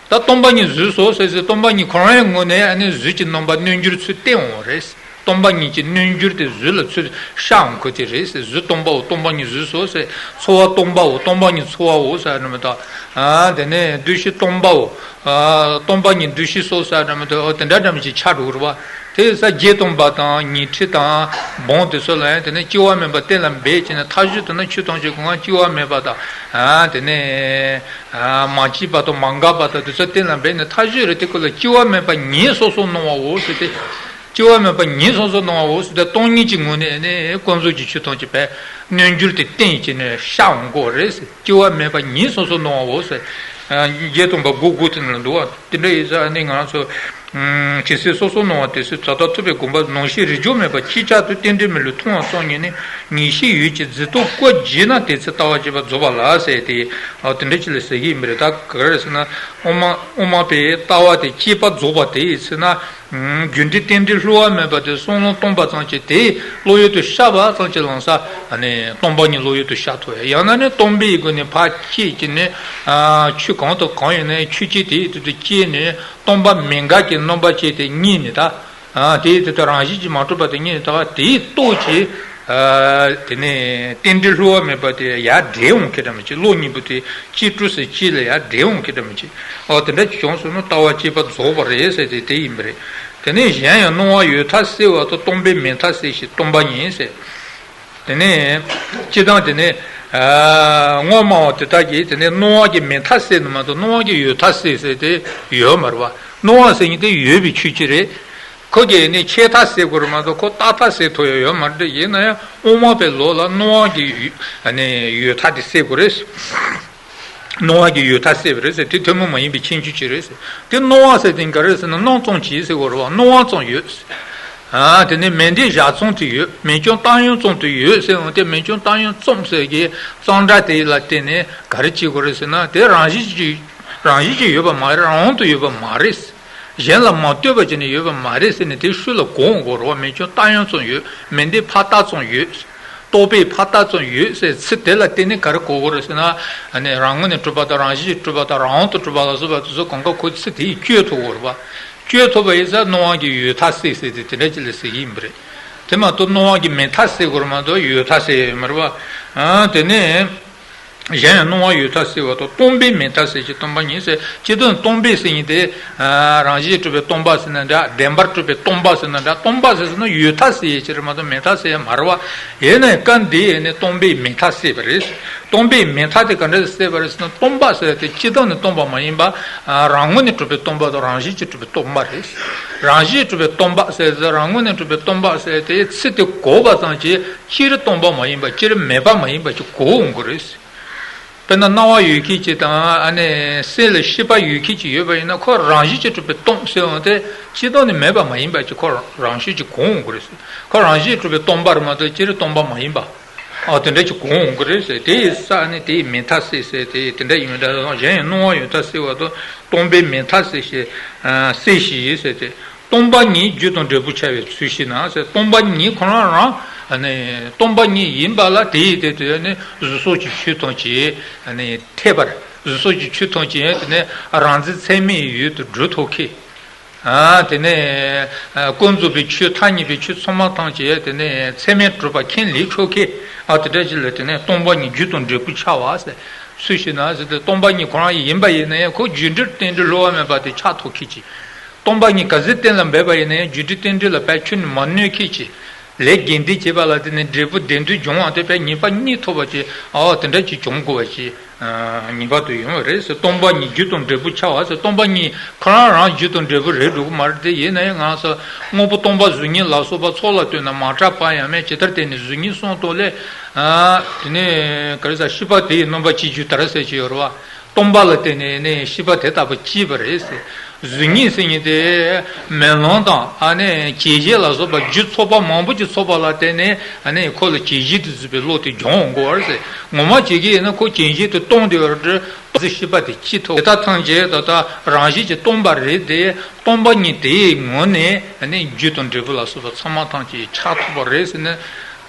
ད་སྟོང་པ་ཉིད་གཟུགས་སོ་ཟེར་ཟེར། སྟོང་པ་ཉིད་ཁོ་རང་ཡང་ངོས་ནས་ཨ་ནི་གཟུགས་ཀྱི་རྣམ་པ་རྣོ་འགྱུར་ཚུར་བསྟན་འོང་བ་རེད། སྟོང་པ་ཉིད་ཀྱི་རྣོ་འགྱུར་དེ་གཟུགས་ལ་ཚུར་ཤར་འོང་ཁུལ་དེ་རེད་ཟེར། གཟུགས་སྟོང་པའོ། སྟོང་པ་ཉིད་གཟུགས་སོ་ཟེར། ཚོར་བ་སྟོང་པའོ། སྟོང་པ་ཉིད་ཚོར་བའོ་ཟེར་ནི་མ་གཏོགས། ཨ། དེ་ནས་འདུ་ཤེས་སྟོང་པའོ། ཨ། སྟོང་པ་ཉིད་འདུ་ཤེས་སོ་ཟེར་ནི་མ་གཏོགས། དེ་འདྲ་འདྲ་མི་ཅིག་ཆགས་འགྲོ་གི་རེད་བ། དེ་ཡིན་ཙང་བརྒྱད་སྟོང་པ་དང་ཉི་ཁྲི་དང་འབུམ་དེ་ཚོ་ལ་ཡང་དེ་ནས་སྐྱེ་བ་མེད་པ་གཏན་ལ་འབེབས་བྱས་ནས། མཐའ་གཞུག་དེ་ན་ཆོས་ཐམས་ཅད་ཀྱི་ངང་སྐྱེ་བ་མེད་པ་དང་། ཨ། དེ་ནས། ཨ། མ་སྐྱེས་པ་དང་མ་འགགས་པ་དང་དེ་ཚོ་གཏན་ལ་འབེབས་ནས། མཐའ་གཞུག་རེད། དེ་ཀུན་ལ་སྐྱེ་བ་མེད་པ་ཉིད་སོ་སོར་སྣང་བའོ་ཟེར་ཏེ། སྐྱེ་བ་མེད་པ་ཉིད་སོ་སོར་སྣང་བའོ་ཟེར་ཏེ། སྟོང་ཉིད་ཀྱི་ངོས་ནས་ནི་ཀུན་རྫོབ་ཀྱི་ཆོས་ཐམས་ཅད་པའི་རྣོ་འགྱུར་དེ་བསྟན་བྱས་ནས་ཤར་འོང་གི་རེད་ཟེར། སྐྱེ་བ་མེད་པ་ཉིད་སོ་སོར་སྣང་བའོ་ཟེར། ཨ། བརྒྱད་སྟོང་པ་དགུ་དགུ་དེ་ནང་ལ་འདུག་བ། དེ་འདྲ་ཡིན་ཙང་ནི་ང་རང་ཚོ། ཇི་སྲིད་སོ་སོར་སྣང་བ་དེ་སྲིད་ད་ལྟ་ཐུབ་པའི་སྒོམ་པ་ནང་བཞིན་རིས་འཇོག་མེད་པར་ཅིག་ཅར་དུ་རྟེན་འབྲེལ་མི་བསླུ་མཐོང་བ་ཙམ་ཉིད་ནི་ངེས་ཤེས་ཡོད་ཀྱི་རྫི་ཏོ་བཀོད་བགྱིས་ན་དེ་ཚེ་ལྟ་བ་གཅིག་པ་རྫོགས་པ་ལགས་ཟེར་ཏེ། ཨ་དེ་འདྲ་ཅིག་ལ་ཟེར་གྱི་ཡིན་པ་རེད། ད་ག་རེ་ཟེར་ན་དབུ་མ་དབུ་མ་པའི་ལྟ་བ་དེ་གཅིག་པ་རྫོགས་པ་དེ་ཡིན་ཟེར་ན། རྒྱུ་འབྲས་རྟེན་འབྲེལ་བསླུ་བ་མེད་པ་དེ་བསམ་བློ་གཏོང་པ་ཙམ་གྱིས་དེ་བློ་ཡུལ་དུ་ཤར་བ་ཙམ་གྱིས་ལམ་སང་སྟོང་པ་ཉིད་བློ་ཡུལ་དུ་ཤར་ཐུབ་ཡ། ཡང་ན་ནི་སྟོང་པའི་སྒོ་ནས་ཕར་སྐྱེས་ཀྱི་ནི་ཆོས་གང་དང་གང་ཡིན་ནའི་ཆོས་ཅན་དེའི་དུས་སུ་སྐྱེས་ནས་སྟོང་པ་མི་འགག་གི་རྣམ་པ་ཅན་དེ་རྙེད་ནས་ད། དེའི་དུས་དུ་རང་བཞིན་གྱིས་མ་གྲུབ་པ་དེ་རྙེད་ནས་ད་དེའི་སྟོབས་ཀྱིས། དེ་ནས་རྟེན་འབྲེལ་བསླུ་བ་མེད་པ་དེ་ཡར་འདྲེན་འོང་མཁན་འདྲ་མི་བྱེད། བློ་གཉིས་པོ་དེ་གཅིག་གྲུབ་ཟེར་གཅིག་ལ་ཡར་འདྲེན་འོང་མཁན་འདྲ་མི་བྱེད། ཨོ་དེ་འདྲ་བྱུང་སོང་ན་ལྟ་བ་གཅིག་པ་རྫོགས་པ་རེད་ཟེར་ཏེ་དེ་ཡིན་པ་རེད། དེ་ནས་གཞན་ཡང་སྣང་བ་ཡོད་མཐའ་སེལ་བ་དང་སྟོང་པའི་མེད་མཐའ་སེལ་ཞིང་སྟོང་པ་ཉིད་ཟེར། དེ་ནས་སྤྱིར་བཏང་དེ་ནས་དངོས་སྨྲ་བ་དེ་དག་གིས་དེ་ནས་སྣང་བ་གི་མེད་མཐའ་སེལ་ནི་མ་གཏོགས་སྣང་བ་གི་ཡོད་མཐའ་སེལ་ཟེར་དེ་ཡོད་མ་རེད་བ། སྣང་བ་ཟེར་མཁན་དེ་ཡོད་པའི་ཆོས་ཅིག་རེད། ཁོ་གིས་ནི་ཆད་མཐའ་སེལ་དགོས་རེད་མ་གཏོགས་ཁོ་རྟག་མཐའ་སེལ་ཐུབ་ཡ་ཡོད་མ་རེད། ཡིན་ན་ཡང་དབུ་མ་པའི་ལུགས་ལ་སྣང་བ་གི་ཡོད་མཐའ་དེ་སེལ་དགོས་རེད། སྣང་བ་གི་ཡོད་མཐའ་སེལ་བ་རེད་ཟེར། དེ་ཐུན་མོང་མ་ཡིན་པའི་ཁྱད་ཆོས་ཅིག་རེད་ཟེར། དེ་སྣང་བ་ཟེར་དེ་ག་རེ་ཟེར་ན་སྣང་ཙམ་གྱིས་ཟེར་དགོས་རེད་བ། སྣང་བ་ཙམ་ཡོད། དེ་ནས་མེད་འབྲས་བཞག་ཙམ་དུ་ཡོད། མེད་ཀྱང་བཏང་ཡོད་ཙམ་དུ་ཡོད་ཟེར་འོང་དེ་མེད་ཀྱང་བཏང་ཡོད་ཙམ་ཟེར་གྱི་གཙང་སྦྲ་དེ་ལ་བརྟེན་ནས་ག་རེ་བྱེད་དགོས་རེད་ཟེར་ན་དེ་རང་བཞིན་གྱིས་རང་བཞིན་གྱིས་ཡོད་པ་མ་རེད། རང་དབང་དུ་ཡོད་པ་མ་རེད། གཞན་ལ་མ་ལྟོས་པ་བྱས་ནས་ཡོད་པ་མ་རེད་ཟེར་ནས་དེ་ཤུགས་ལ་གོ་འོང་དགོས་རེད་བ། མེད་ཀྱང་བཏང་ཡོད་ཙམ་ཡོད། མེད་འབྲས་ཕར་བལྟས་ཙམ་ཡོད། རྟོག་པས་ཕར་བལྟས་ཙམ་ཡོད་ཟེར་ཚིག་དེ་ལ་བརྟེན་ནས་ག་རེ་གོ་དགོས་རེད་ཟེར་ན། ཨ་ནི་རང་ངོས་ནས་གྲུབ་པ་དང་རང་བཞིན་གྱིས་གྲུབ་པ་དང་རང་དབང་དུ་གྲུབ་པ་ལ་སོགས་པ་དེ་ཚོ་གང་ག་ཁོ་ཚིག་དེ་ཡིས་བཅོས་ཐུབ་དགོས་རེད་བ། བཅོས་ཐུབ་པ་ཡིན་ཙང་སྣང་བ་གི་ཡོད་མཐའ་སེལ་ཟེར་ཏེ་དེ་འདྲ་ཅིག་ལ་ཟེར་གྱི་ཡིན་པ་རེད། དེ་མ་གཏོགས་སྣང་བ་གི་མེད་མཐའ་སེལ་དགོས་རེད་མ་གཏོགས་ཡོད་མཐའ་སེལ་ཡ་ཡོད་མ་རེད་བ། ཨ་དེ་ནས། གཞན་ཡང་སྣང་བ་ཡོད་མཐའ་སེལ་བ་དང་སྟོང་པའི་མེད་མཐའ་སེལ་ཞིང་སྟོང་པ་ཉིད་ཟེར། སྤྱིར་བཏང་སྟོང་པའི་ཟེར་མཁན་དེ། རང་བཞིན་གྲུབ་པའི་སྟོང་པ་ཟེར་ན་འདྲ། བདེན་པར་གྲུབ་པའི་སྟོང་པ་ཟེར་ན་འདྲ། སྟོང་པ་ཟེར་ཟེར་ན་ཡོད་མཐའ་སེལ་ཡས་ཅིག་རེད་མ་གཏོགས་མེད་མཐའ་སེལ་ཡས་མ་རེད་བ། ཡིན་ནའི་སྐབས་འདི་ཡས་ནི་སྟོང་པའི་མེད་མཐའ་སེལ་བ་རེད། སྟོང་པའི་མེད་མཐའ་དེ་ག་འདྲ་སེལ་བ་རེད་ཟེར་ན་སྟོང་པ་ཟེར་དེ་སྤྱིར་བཏང་ནས་སྟོང་པ་མ་ཡིན་པ། རང་ངོས་ནས་གྲུབ་པའི་སྟོང་པ་དང་རང་བཞིན་གྱིས་གྲུབ་པའི་སྟོང་པ་རེད། རང་བཞིན་གྲུབ་པའི་སྟོང་པ་ཟེར་ཟེར་རང་ངོས་ནས་གྲུབ་པའི་སྟོང་པ་ཟེར་དེ་ཚིག་དེ་གོ་བ་ཙམ་གྱིས་སྤྱིར་སྟོང་པ་མ་ཡིན་པ་སྤྱིར་མེད་པ་མ་ཡིན་པ་ཅིག་གོ་འོང་གི་རེད། དཔེར་ན་སྣང་བ་ཡོད་མཁན་ཅིག་དང་ཨ་ནི་སེམས་ལ་ཤེས་པ་ཡོད་མཁན་ཅིག་ཡོད་པ་ཡིན་ན་ཁོ་རང་བཞིན་གྱིས་གྲུབ་པའི་སྟོང་ཟེར་འོང་དེ་སྤྱིར་བཏང་ནི་མེད་པ་མ་ཡིན་པ་ཅིག་ཁོ་རང་བཞིན་གྱིས་གོ་འོང་གི་རེད། ཁོ་རང་བཞིན་གྱིས་གྲུབ་པའི་སྟོང་པ་རེད་མ་གཏོགས་སྤྱིར་སྟོང་པ་མ་ཡིན་པ། ཨ་དེ་འདྲ་ཅིག་གོ་འོང་གི་རེད་ཟེར། དེ་ཡི་ས་ནི་དེ་ཡི་མེད་མཐའ་སེལ་ཟེར་དེ་དེ་འདྲ་ཡིན་མིན་འདྲ་དང་གཞན་ཡང་སྣང་བ་ཡོད་མཐའ་སེལ་བ་དང་སྟོང་པའི་མེད་མཐའ་སེལ་ཞེས་སེལ་ཞེས་ཟེར་ཏེ། སྟོང་པ་ཉིད་རྒྱུ་དང་འབྲས་བུར་འཆར་བའི་ཚུལ་ཤེས་ན་ཟེར། སྟོང་པ་ཉིད་ཁོ་རང་རང་ཨ་ནི་སྟོང་པ་ཉིད་ཡིན་པ་ལ་དེ་ཡི་དེ་དུས་ནི་གཟུགས་སོགས་ཀྱི་ཆོས་ཐམས་ཅད་ཨ་ནི་འཐད་པར་གཟུགས་སོགས་ཀྱི་ཆོས་ཐམས་ཅད་དེ་ནི་རང་འཛིན་ཚད་མེད་ཡུལ་དུ་སྒྲུབ་ཐུབ་མཁན། ཨ་དེ་ནས་ཨ་ཀུན་རྫོབ་པའི་ཆོས་ཐ་སྙད་པའི་ཆོས་ཚང་མ་ཐམས་ཅད་དེ་ནས་ཚད་མས་གྲུབ་པ་མཁྱེན་ལས་ཆོག་མཁན། ཨ་དེ་འདྲ་ཞིག་ལ་དེ་ནས་སྟོང་པ་ཉིད་རྒྱུ་དང་འབྲས་བུར་འཆར་བ་ཟེར། ཚུལ་ཤེས་ན་ཟེར་ཏེ་སྟོང་པ་ཉིད་ཁོ་རང་ཡིན་པ་ཡིན་ན་ཡང་ཁོ་རྒྱུ་འབྲས་རྟེན་འབྲེལ་བསླུ་བ་མེད་པ་དེ་འཆར་ཐུབ་མཁན་ཅིག་སྟོང་པ་ཉིད་ག་ཚོད་གཏན་ལ་འབེབས་པ་ཡིན་ན་ཡང་རྒྱུ་འབྲས་རྟེན་འབྲེལ་ལ་བེད་སྤྱོད་ནས་མ་གནོད་མཁན་ཅིག་ལས་དགེ་སྡིག་བྱེད་པ་ལ་བརྟེན་ནས་འབྲས་བུ་བདེ་སྡུག་འབྱུང་བ་དེ་དཔེ་ངེས་པ་རྙེད་ཐུབ་པ་ཅིག་ཨ་དེ་འདྲ་ཅིག་བྱུང་དགོས་པ་ཅིག་ངེས་པར་དུ་ཡོང་བ་རེད་ཟེར། སྟོང་པ་ཉིད་རྒྱུ་དང་འབྲས་བུར་འཆར་བ་ཟེར། སྟོང་པ་ཉིད་ཁོ་རང་རང་རྒྱུ་དང་འབྲས་བུ་རེད་འགྲོ་གི་མ་རེད་དེ། ཡིན་ན་ཡང་ང་ཚོ་དངོས་པོ་སྟོང་པ་གཟུགས་བརྙན་ལ་སོགས་པ་ཚོགས་ལ་ལྟོས་ན་མ་གྲགས་པ་ཡང་མེད་ཇི་ལྟར་བསྟན་ནས་གཟུགས་བརྙན་གསུམ་སྟོང་ལས། དེ་ནས་ག་རེ་ཟ་ཤེས་པ་དེ་ཡི་རྣམ་པ་གཅིག་གྱུར་ལྟར་ཟེར་གྱི་ཡོད་རེད་བ། སྟོང་པ་ལ་བརྟེན་ནས་ནི་ཤེས་པ་དེ་ལྟ་བུ་སྐྱེས་པ་རེད་ཟེར། གཟུགས་བརྙན་ཟེར་མཁན་དེ་མེ་ལོང་དང་ཨ་ནི་གྱོན་ཆས་ལ་སོགས་པ་རྒྱུ་ཚོགས་པ་མང་པོ་ཅིག་ཚོགས་པ་ལ་བརྟེན་ནས་ཨ་ནི་ཁོ་ལ་གྱོན་ཆས་དེ་བཟོས་པའི་བློ་དེ་སྦྱོང་འོང་དགོས་པ་རེད་ཟེར། ངོ་མ་བྱེད་ཀྱི་ཡིན་ན་ཁོ་གྱོན་ཆས་དེ་སྟོང་དེ་བར་དུ་སྟོང་ཟེར་ཤེས་པ་དེ་སྐྱེ་ཐུབ། དེ་དག་ཐམས་ཅད་ད་ལྟ་རང་བཞིན་གྱིས་སྟོང་པ་རེད་དེ། སྟོང་པ་ཉིད་དེའི་ངོས་ནས་ཨ་ནི་རྒྱུ་དང་འབྲས་བུ་ལ་སོགས་པ་ཚང་མ་ཐམས་ཅད་འཆར་ཐུབ་པ་རེད་ཟེར་ནས།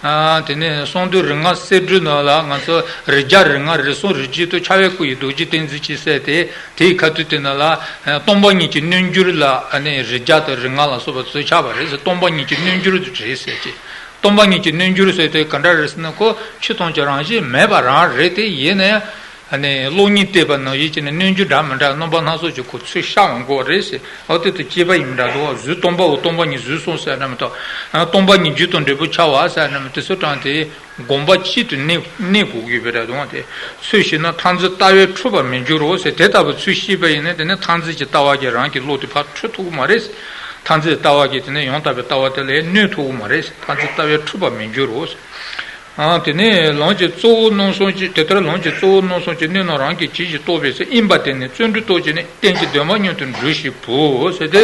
ཨ་དེ་ནས་གསང་འདུས་རིགས་ལྔ་གསེར་སྦྲུལ་ནང་ལ་ང་ཚོ་རིགས་བརྒྱ་རིགས་ལྔ་རིགས་གསུམ་རིགས་གཅིག་ཏུ་འཆར་བའི་སྐུ་ཡི་རྡོ་རྗེ་ཏིང་འཛིན་གྱིས་གསལ་ཏེ། དེའི་ཁ་ཐུག་དེ་ནང་ལ་ཨ་སྟོང་པ་ཉིད་ཀྱི་རྣལ་འབྱོར་ལ་ཨ་ནི་རིགས་བརྒྱ་དང་རིགས་ལྔ་ལ་སོགས་པ་ཚུར་འཆར་བ་རེད་ཟེར། སྟོང་པ་ཉིད་ཀྱི་རྣལ་འབྱོར་རེད་ཟེར་གྱི། སྟོང་པ་ཉིད་ཀྱི་རྣལ་འབྱོར་ཟེར་དེ་ག་འདྲ་རེད་ཟེར་ན་ཁོ་ཆོས་ཐམས་ཅད་རང་བཞིན་མེད་པ་རང་རེད་དེ། ཡིན་ན་ཡང་། ཨ་ནི་གློག་བརྙན་བལྟས་པ་ནང་བཞིན་བྱས་ནས་རྣལ་འབྱོར་འདྲ་མི་འདྲ་རྣམ་པ་སྣ་ཚོགས་ཀྱི་ཁོ་ཚུར་ཤར་འོང་གི་རེད་ཟེར། འོ་དེ་དུ་སྐྱེས་པ་ཡིན་འདྲ་འདུག་གཟུགས་སྟོང་པའོ། སྟོང་པ་ཉིད་གཟུགས་སོང་ཟེར་ན་མི་འདུག་སྟོང་པ་ཉིད་རྒྱུ་དང་འབྲས་བུར་འཆར་བ་ཟེར་ན་མི་དེ་ཚོ་དྲངས་ཏེ་དགོངས་པ་གཅིག་ཏུ་གནས་གནས་དགོས་ཀྱི་ཡོད་པ་འདྲ་འདུག་དེ་ཚུལ་ཤེས་ན་མཐར་འཛིན་ལྟ་བས་འཁྲུལ་པར་མི་འགྱུར་རོ་ཟེར། དེ་ལྟ་བུ་ཚུལ་ཤེས་པ་ཡིན་ན་དེ་ནི་མཐར་འཛིན་གྱི་ལྟ་བ་གིས་རང་གི་བློ་དེ་ཕར་འཁྲུལ་ཐུབ་ཀྱི་མ་རེད་ཟེར། མཐར་འཛིན་ལྟ་བ་གིས་དེ་ནི་ཡང་དག་པའི་ལྟ་བ་དེ་ལ་གནོད་ཐུབ་ཀྱི་མ་རེད་ཟེར། མཐར་འཛིན་ལྟ་བས་འཁྲུལ་པར་མི་འགྱུར་རོ་ཟེར། ཨ། དེ་ནས་ལམ་གྱི་གཙོ་བོ་རྣམ་གསུམ་གྱི། དེ་ལྟར་ལམ་གྱི་གཙོ་བོ་རྣམ་གསུམ་གྱི་གནད་རྣམས་རང་གི་གྲས་ཀྱིས་རྟོགས་པའི་ཚེ། ཨིན་པ་དེ་ནི་བརྩོན་འགྲུས་རྟོགས་བྱས་ནས། རྟེན་གྱི་གདོད་མ་མངོན་དུ་འགྲུབ་ཞེས་བོ་ཟེར་ཏེ།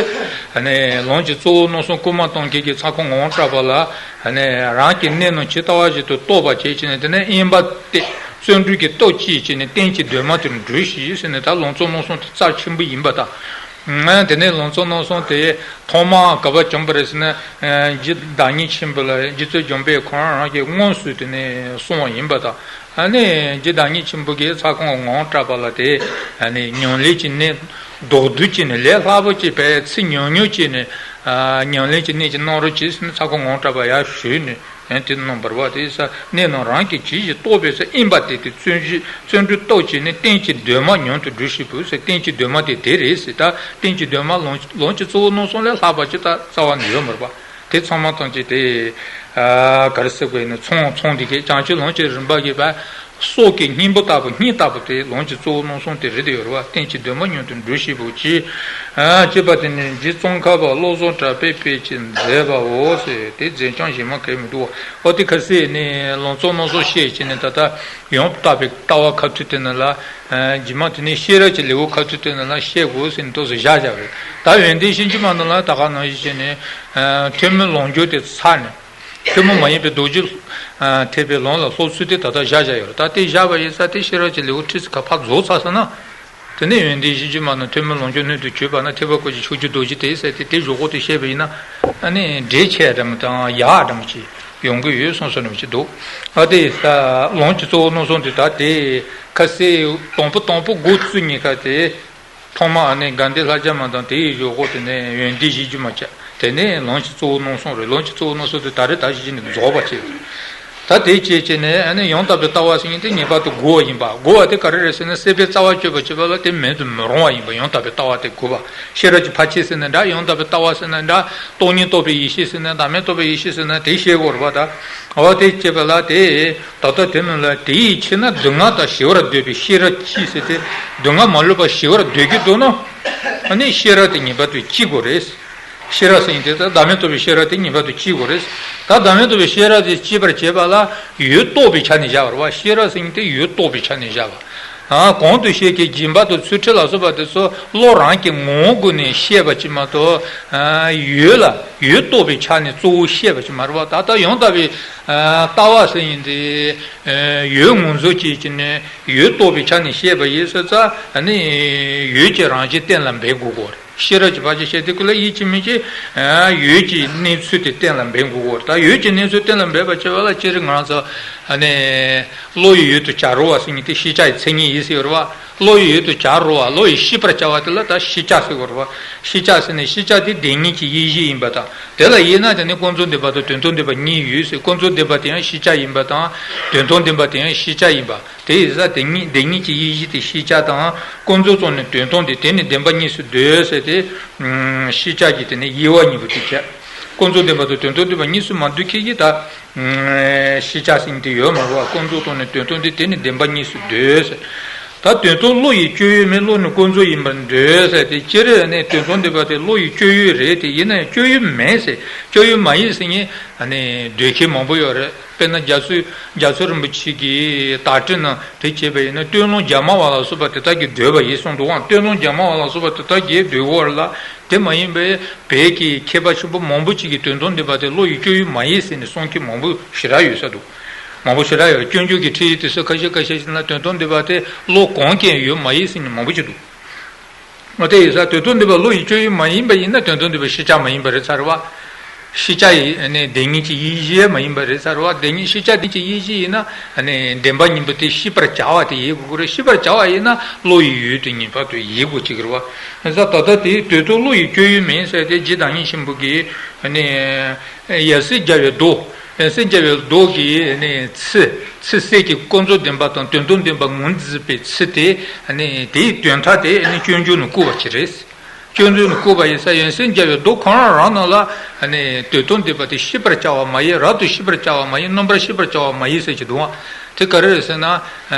ཨ་ནི་ལམ་གྱི་གཙོ་བོ་རྣམ་གསུམ་བསྐུལ་མ་གཏོང་མཁན་གྱི་ཚ་ཁོ་ངོ་བོ་གྲགས་པ་ལ། ཨ་ནི་རང་གི་གནད་རྣམས་ཇི་ལྟ་བ་བཞིན་དུ་རྟོགས་པར་བྱེད་ཅེས་ནས། དེ་ནས་ཨིན་པ་དེ་བརྩོན་འགྲུས་ཀྱིས་རྟོགས་བྱས་ཅེས་ནས། རྟེན་གྱི་གདོད་མ་དེར་འགྲུབ་ཞེས་ཟེར་ནས། ད་ལམ་གཙོ་རྣམ་གསུམ་དེ་རྩ་ཆེན་པོ་ཡིན་པ་དང་། དེ་ནས་ལམ་གཙོ་རྣམ་གསུམ་དེ་ཐོག་མར་ག་པར་བྱུང་བ་རེད་ཟེར་ན། རྗེ་བདག་ཉིད་ཆེན་པོ་ལ་རྗེ་བཙུན་འཇམ་དཔལ་ཁོ་རང་རང་གིས་དངོས་སུ་དེ་ནས་གསུངས་པ་ཡིན་པ་དང་། ཨ་ནི་རྗེ་བདག་ཉིད་ཆེན་པོ་གིས་ཚ་ཁོ་ངོ་བོ་གྲགས་པ་ལ་དེ། ཨ་ནི་ཉམས་ལེན་གྱི་གནད་རྡོག་རྡོག་བྱས་ནས། ལས་སླ་པོ་བྱས་པས་ཚིག་ཉུང་ཉུང་བྱས་ནས། ཉམས་ལེན་གྱི་གནད་ཀྱི་གནང་རོགས་བྱས་ཟེར་ནས་ཚ་ཁོ་ངོ་བོ་གྲགས་པ་ཡར་ཞུས་ནས། ཨེ། དེ་རྣམ་པར་བ་དེ་ས་གནད་རྣམས་རང་གི་གྲས་ཀྱིས་རྟོགས་པའི་ཚེ། ཨིན་པ་དེ་དེ་བརྩོན་འགྲུས་བརྩོན་འགྲུས་རྟོགས་བྱས་ནས། རྟེན་གྱི་གདོད་མ་མངོན་དུ་འགྲུབ་ཞེས་བོ་ཟེར། རྟེན་གྱི་གདོད་མ་དེ་དེ་རེད་ཟེར། ད་རྟེན་གྱི་གདོད་མ་ལམ་ལམ་གྱི་གཙོ་བོ་རྣམ་གསུམ་ལས་ལྷག་པ་ཅིག་ད་རྩ་བ་ནས་ཡོད་མ་རེད་པ། དེ་ཚང་མ་ཐམས་ཅད་དེ། ཨ། ག་རེ་ཟེར་དགོས་ཡིན་ན། ཚང་ཚང་དེ་གས་བྱང་ཆུབ་ལམ་གྱི་རིམ་པ་གི་བ། སྲོག་གི་སྙིང་པོ་ལྟ་བུ། སྙིང་ལྟ་བུ་དེ་ལམ་གྱི་གཙོ་བོ་རྣམ་གསུམ་དེ་རེད་དེ་ཡོད་རེད་པ། རྟེན་གྱི་གདོད་མ་མངོན་དུ་འགྲུབ་ཞེས་བོ་ཅི། ཨ། ཅེས་པ་དེ་ནི་རྗེ་ཙོང་ཁ་པ་བློ་བཟང་གྲགས་པས་དཔེ་ཅིག་མཛད་པའོ་ཟེར། དེ་མཛད་བྱང་གཞན་མ་གང་ཡང་མི་འདུག་པ། འོ། དེ་ཁ་སང་ནས་ལམ་གཙོ་རྣམ་གསུམ་བཤད་བྱས་ནས། ད་ལྟ་ཡང་དག་པའི་ལྟ་བ་ཁ་ཐུག་དེ་ནི་ལ། རྗེས་མ་དེ་ནས་ཤེས་རབ་ཀྱི་ལེའུ་ཁ་ཐུག་དེ་ནི་ལ་བཤད་དགོས་ཟེར་ནས་ཏོག་ཙམ་བཞག་བཞག་པ་རེད། ད་ཡོན་ཏན་བཞི་བཅུ་མ་ནང་ལ་ད་ག་ནང་བཞིན་བྱས་ནས། ཐུན་མིན་ལམ་སྦྱོར་དེ་ཚར་ནས། ཐུན་མོང་མ་ཡིན་པའི་རྡོ་རྗེ་ཐེག་པའི་ལམ་ལ་སློབ་ཚུལ་དེ་ད་ལྟ་བཞག་བཞག་ཡོད་རེད། ད་དེ་བཞག་པ་ཡིན་ཙང་། དེ་ཤེས་རབ་ཀྱི་ལེའུ་ཁྲིད་ཚིག་ཁ་ཕར་རྫོགས་ཚར་སོང་ན། དེ་ནས་ཡོན་ཏན་བཞི་བཅུ་མ་ནང་ཐུན་མིན་ལམ་སྦྱོར་སྣོད་དུ་གྱུར་པ་ན། ཐེག་པ་ཀུན་གྱི་ཕྱོགས་བཅུའི་རྡོ་རྗེ་སྟེ་ཟེར་ཏེ། དེ་བཞག་གོ་དེ་བཤད་པ་ཡིན་ན། ཨ་ནི་འགྲེལ་ཆེ་འདྲ་མོ་དང་ཡག་འདྲ་མོ་ཅིག་ཡོང་གི་ཡོད་བསམ་བསམ་འདྲ་མོ་ཅིག་འདུག། ཨ། དེ་ས་ལམ་གྱི་གཙོ་བོ་རྣམ་གསུམ་དེ། ད་དེ་ཁ་སང་དང་པོ་དང་པོ་འགོ་བཙུགས་ཉེན་ཁ་དེ། ཐོག་མ་ཨ་ནི་དགའ་ལྡན་ལྷ་བརྒྱ་མ་དང་། དེའི་བཞག་གོ་དེ་ནས་ཡོན་ཏན་བཞི་བཅུ་མ་བྱས། དེ་ནས་ལམ་གྱི་གཙོ་བོ་རྣམ་གསུམ་རེད། ལམ་གྱི་གཙོ་བོ་རྣམ་གསུམ་དེ་ད་རེས་ད་གཞི་བྱས་ནས་རྫོགས་པ་བྱས། ད་དེ་བྱས་བྱས་ནས། ཨ་ནི་ཡང་དག་པའི་ལྟ་བ་ཟེར་མཁན་དེ་ངེས་པར་དུ་དགོས་པ་ཡིན་པ། དགོས་པ་དེ་ག་རེ་རེད་ཟེར་ན། སྲིད་པའི་རྩ་བ་གཅོད་པར་བྱེད་པ་ལ་དེ་མེད་དུ་མི་རུང་བ་ཡིན་པ། ཡང་དག་པའི་ལྟ་བ་དེ་དགོས་པ། ཤེས་རབ་ཀྱི་ཕར་ཕྱིན་ཟེར་ན་འདྲ། ཡང་དག་པའི་ལྟ་བ་ཟེར་ན་འདྲ། སྟོང་ཉིད་རྟོགས་པའི་ཡེ་ཤེས་ཟེར་ན། བདག་མེད་རྟོགས་པའི་ཡེ་ཤེས་ཟེར་ན། དེ་བཤད་དགོས་རེད་པ། ད་འོ་དེ་བྱེད་པ་ལ་དེ། ད་ལྟ་དེ་ནང་ལ། དེ་ཡི་ཕྱིར་ན་སྡུག་བསྔལ་དང་ཞི་བར་འདོད་པའི་ཤེས་རབ་ཀྱིས་ཟེར་ཏེ། སྡུག་བསྔལ་མ་ལུས་པ་ཞི་བར་འདོད་ཀྱི་འདུག་ན། ཨ་ནི་ཤེས་རབ་དེ་ངེས་པར་དུ་བསྐྱེད་དགོས་རེད། ཤེས་རབ་ཟེར་མཁན་དེ་ད་བདག་མེད་རྟོགས་པའི་ཤེས་རབ་དེ་ངེས་པར་དུ་བསྐྱེད་དགོས་རེད། ད་བདག་མེད་རྟོགས་པའི་ཤེས་རབ་དེ་བསྐྱེད་པར་བྱེད་པ་ལ་ཡུལ་རྟོགས་པའི་ཆ་ནས་བཞག་པ་རེད་པ། ཤེས་རབ་ཟེར་མཁན་དེ་ཡུལ་རྟོགས་པའི་ཆ་ནས་བཞག་པ། ཨ། གོང་དུ་བཤད་མཁན་སྦྱིན་པ་དང་ཚུལ་ཁྲིམས་ལ་སོགས་པ་དེ་ཚོ་བློ་རང་གི་ངོ་བོ་སྒོ་ནས་བཤད་པ་ཅིག་མ་གཏོགས། ཨ། ཡུལ་ལ་ཡུལ་རྟོགས་པའི་ཆ་ནས་གཙོ་བོ་བཤད་པ་ཅིག་མ་རེད་པ། ད་ལྟ་ཡང་དག་པའི། ཨ། ལྟ་བ་ཟེར་མཁན་དེ། ཨ། ཡུལ་ངོས་འཛིན་བྱས་བྱས་ནས་ཡུལ་རྟོགས་པའི་ཆ་ནས་བཤད་པ་ཡིན་ཟེར་ཙང་། ཨ་ནི་ཡུལ་གྱི་རང་བཞིན་གཏན་ལ་འབེབས་དགོས་ཀྱི་ཡོད་རེད། ཤེས་རབ་ཀྱི་ཕར་ཕྱིན་བཤད་དུས་སྐབས་ལ་ཡིད་ཆེས་མི་བྱེད། ཨ། ཡུལ་གྱི་གནས་ཚུལ་དེ་གཏན་ལ་འབེབས་དགོས་ཀྱི་ཡོད་རེད། ད་ཡུལ་གྱི་གནས་ཚུལ་གཏན་ལ་འབེབས་པ་བྱེད་པ་ལ། སྤྱིར་ང་རང་ཚོ་ཨ་ནི་བློ་ཡི་ཡུལ་དུ་བྱ་རུང་བ་ཟེར་མཁན་དེ་ཤེས་བྱ་ཡི་མཚན་ཉིད་ཡིན་ཟེར་ཡོད་རེད་པ། བློ་ཡི་ཡུལ་དུ་བྱ་རུང་བ། བློ་ཡིས་ཤེས་པར་བྱ་བ་དེ་ལ་ད་ཤེས་བྱ་ཟེར་དགོས་རེད་པ། ཤེས་བྱ་ཟེར་ནས། ཤེས་བྱ་དེ་བདེན་གཉིས་ཀྱི་དབྱེ་གཞི་ཡིན་པ་དང་། དེ་ལ་དབྱེ་ན་དེ་ནི་ཀུན་རྫོབ་བདེན་པ་དང་དོན་དམ་བདེན་པ་གཉིས་ཡོད་ཟེར། ཀུན་རྫོབ་བདེན་པ་དེ་ཡང་ཤེས་བྱ་ཡིན་པ་དང་། དོན་དམ་བདེན་པ་དེ་ཡང་ཤེས་བྱ་ཡིན་པ། དེ་ཡིན་ཙང་བདེན་གཉིས། བདེན་གཉིས་ཀྱི་དབྱེ་གཞི་དེ་ཤེས་བྱ་དང་། ཀུན་རྫོབ་ཙམ་ནི་དོན་དམ་སྟེ། དེ་ནི་བདེན་པ་གཉིས་སུ་འདོད་ཟེར་ཏེ། ཤེས་བྱ་གི་དེ་ནི་དབྱེ་བ་གཉིས་པོ་དེ་བྱས། ཀུན་རྫོབ་བདེན་པ་དང་དོན་དམ་བདེན་པ་གཉིས་སུ་མ་འདུ་མཁན་གྱི་ད་ཤེས་བྱ་ཟེར་མཁན་དེ་ཡོད་མ་རེད་པ། ཀུན་རྫོབ་ཙམ་ནི་དོན་དམ་སྟེ། དེ་ནི་བདེན་པ་གཉིས་སུ་འདོད་ཟེར། ད་དོན་དམ་བློ་ཡི་སྤྱོད་ཡུལ་མིན། བློ་ནི་ཀུན་རྫོབ་ཡིན་པར་འདོད་ཟེར་ཏེ། སྤྱིར་ནི་དོན་དམ་བདེན་པ་དེ་བློ་ཡི་སྤྱོད་ཡུལ་རེད་དེ། ཡིན་ན་ཡང་སྤྱོད་ཡུལ་མིན་ཟེར། སྤྱོད་ཡུལ་མ་ཡིན་ཟེར་མཁན་ནི་འདོད་མཁན་མང་པོ་ཡོད་རེད། དཔེར་ན་རྒྱ་མཚོ། རྒྱ་མཚོ་རིན་པོ་ཆེ་གི་དར་ཊི་ནང་དེ་བྱས་པ་ཡིན་ན། སྟོད་ལུང་རྒྱ་མ་བ་ལ་སོགས་པ་དེ་དག་གིས་འདོད་པ་ཡིན་གསུངས་འདུག་ག། སྟོད་ལུང་རྒྱ་མ་བ་ལ་སོགས་པ་དེ་དག་གིས་འདོད་ཀྱི་ཡོད་རེད་ལ། དེ་མ་ཡིན་པའི་བོད་ཀྱི་མཁས་པ་ཆེན་པོ་མང་པོ་ཅིག་གིས་དོན་དམ་བདེན་པ་དེ་བློ་ཡི་སྤྱོད་ཡུལ་མ་ཡིན་ཟེར་ནས་གསུང་མཁན་མང་པོ་ཞེ་དྲག་ཡོད་ས་འདུག། མང་པོ་ཞེ་དྲག་ཡོད་རེད། སྤྱོད་འཇུག་གི་ཁྲིད་ཡིག་དེ་ཚོ་ཁ་ཤས་ཁ་ཤས་ཤིག་ན་དོན་དམ་བདེན་པ་དེ་བློ་གང་གིས་ཡོད་མ་ཡིན་ཟེར་མཁན་མང་པོ་ཅིག་འདུག། འོ། དེ་ཡིན་ཙང་དོན་དམ་བདེན་པ་བློ་ཡི་སྤྱོད་ཡུལ་མ་ཡིན་པ་ཡིན་ན། དོན་དམ་བདེན་པ་ཤེས་བྱ་མ་ཡིན་པ་རེད་ཚར་བ། ཤེས་བྱ་ཡི་ནི་བདེན་གཉིས་ཀྱི་དབྱེ་གཞི་མ་ཡིན་པ་རེད་ཚར་བ། བདེན་གཉིས། ཤེས་བྱ་བདེན་གཉིས་ཀྱི་དབྱེ་གཞི་ཡིན་ན། ནི་བདེན་པ་གཉིས་པོ་དེ་ཤེས་པར་བྱ་བ་དེ་ཡིན་དགོས་ཀྱི་རེད། ཤེས་པར་བྱ་བ་ཡིན་ན་བློ་ཡི་ཡུལ་དུ་ངེས་པར་དུ་ཡིན་དགོས་ཀྱི་རེད་བ། ཡིན་ཙང་ད་ལྟ་དེ་དོན་དམ་བློ་ཡི་སྤྱོད་ཡུལ་མིན་ཟེར་ཏེ། རྗེ་བདག་ཉིད་ཆེན་པོ་གིས་ནི་ཡབ་སྲས་མཇལ་བའི་མདོ། ཡབ་སྲས་མཇལ་བའི་མདོ་གི་ནི་ཚིག། ཚིག་གསལ་གྱི་ཀུན་རྫོབ་བདེན་པ་དང་དོན་དམ་བདེན་པ་ངོས་འཛིན་པའི་ཚིག་དེ། ནི་དེའི་དོན་དག་དེ་ནི་སྤྱོད་འཇུག་ནས་བཀོད་པ་ཅིག་རེད། སྤྱོད་འཇུག་ནས་བཀོད་པ་ཡིན་ཙང་། ཡབ་སྲས་མཇལ་བའི་མདོ་ཁོ་རང་རང་ནང་ལ་ནི་དོན་དམ་བདེན་པ་དེ་ཤེས་པར་བྱ་བ་མ་ཡིན། རབ་ཏུ་ཤེས་པར་བྱ་བ་མ་ཡིན། རྣམ་པར་ཤེས་པར་བྱ་བ་མ་ཡིན་ཟེར་གྱི་འདུག་ག། དེ་ག་རེ་རེད་ཟེར་ན།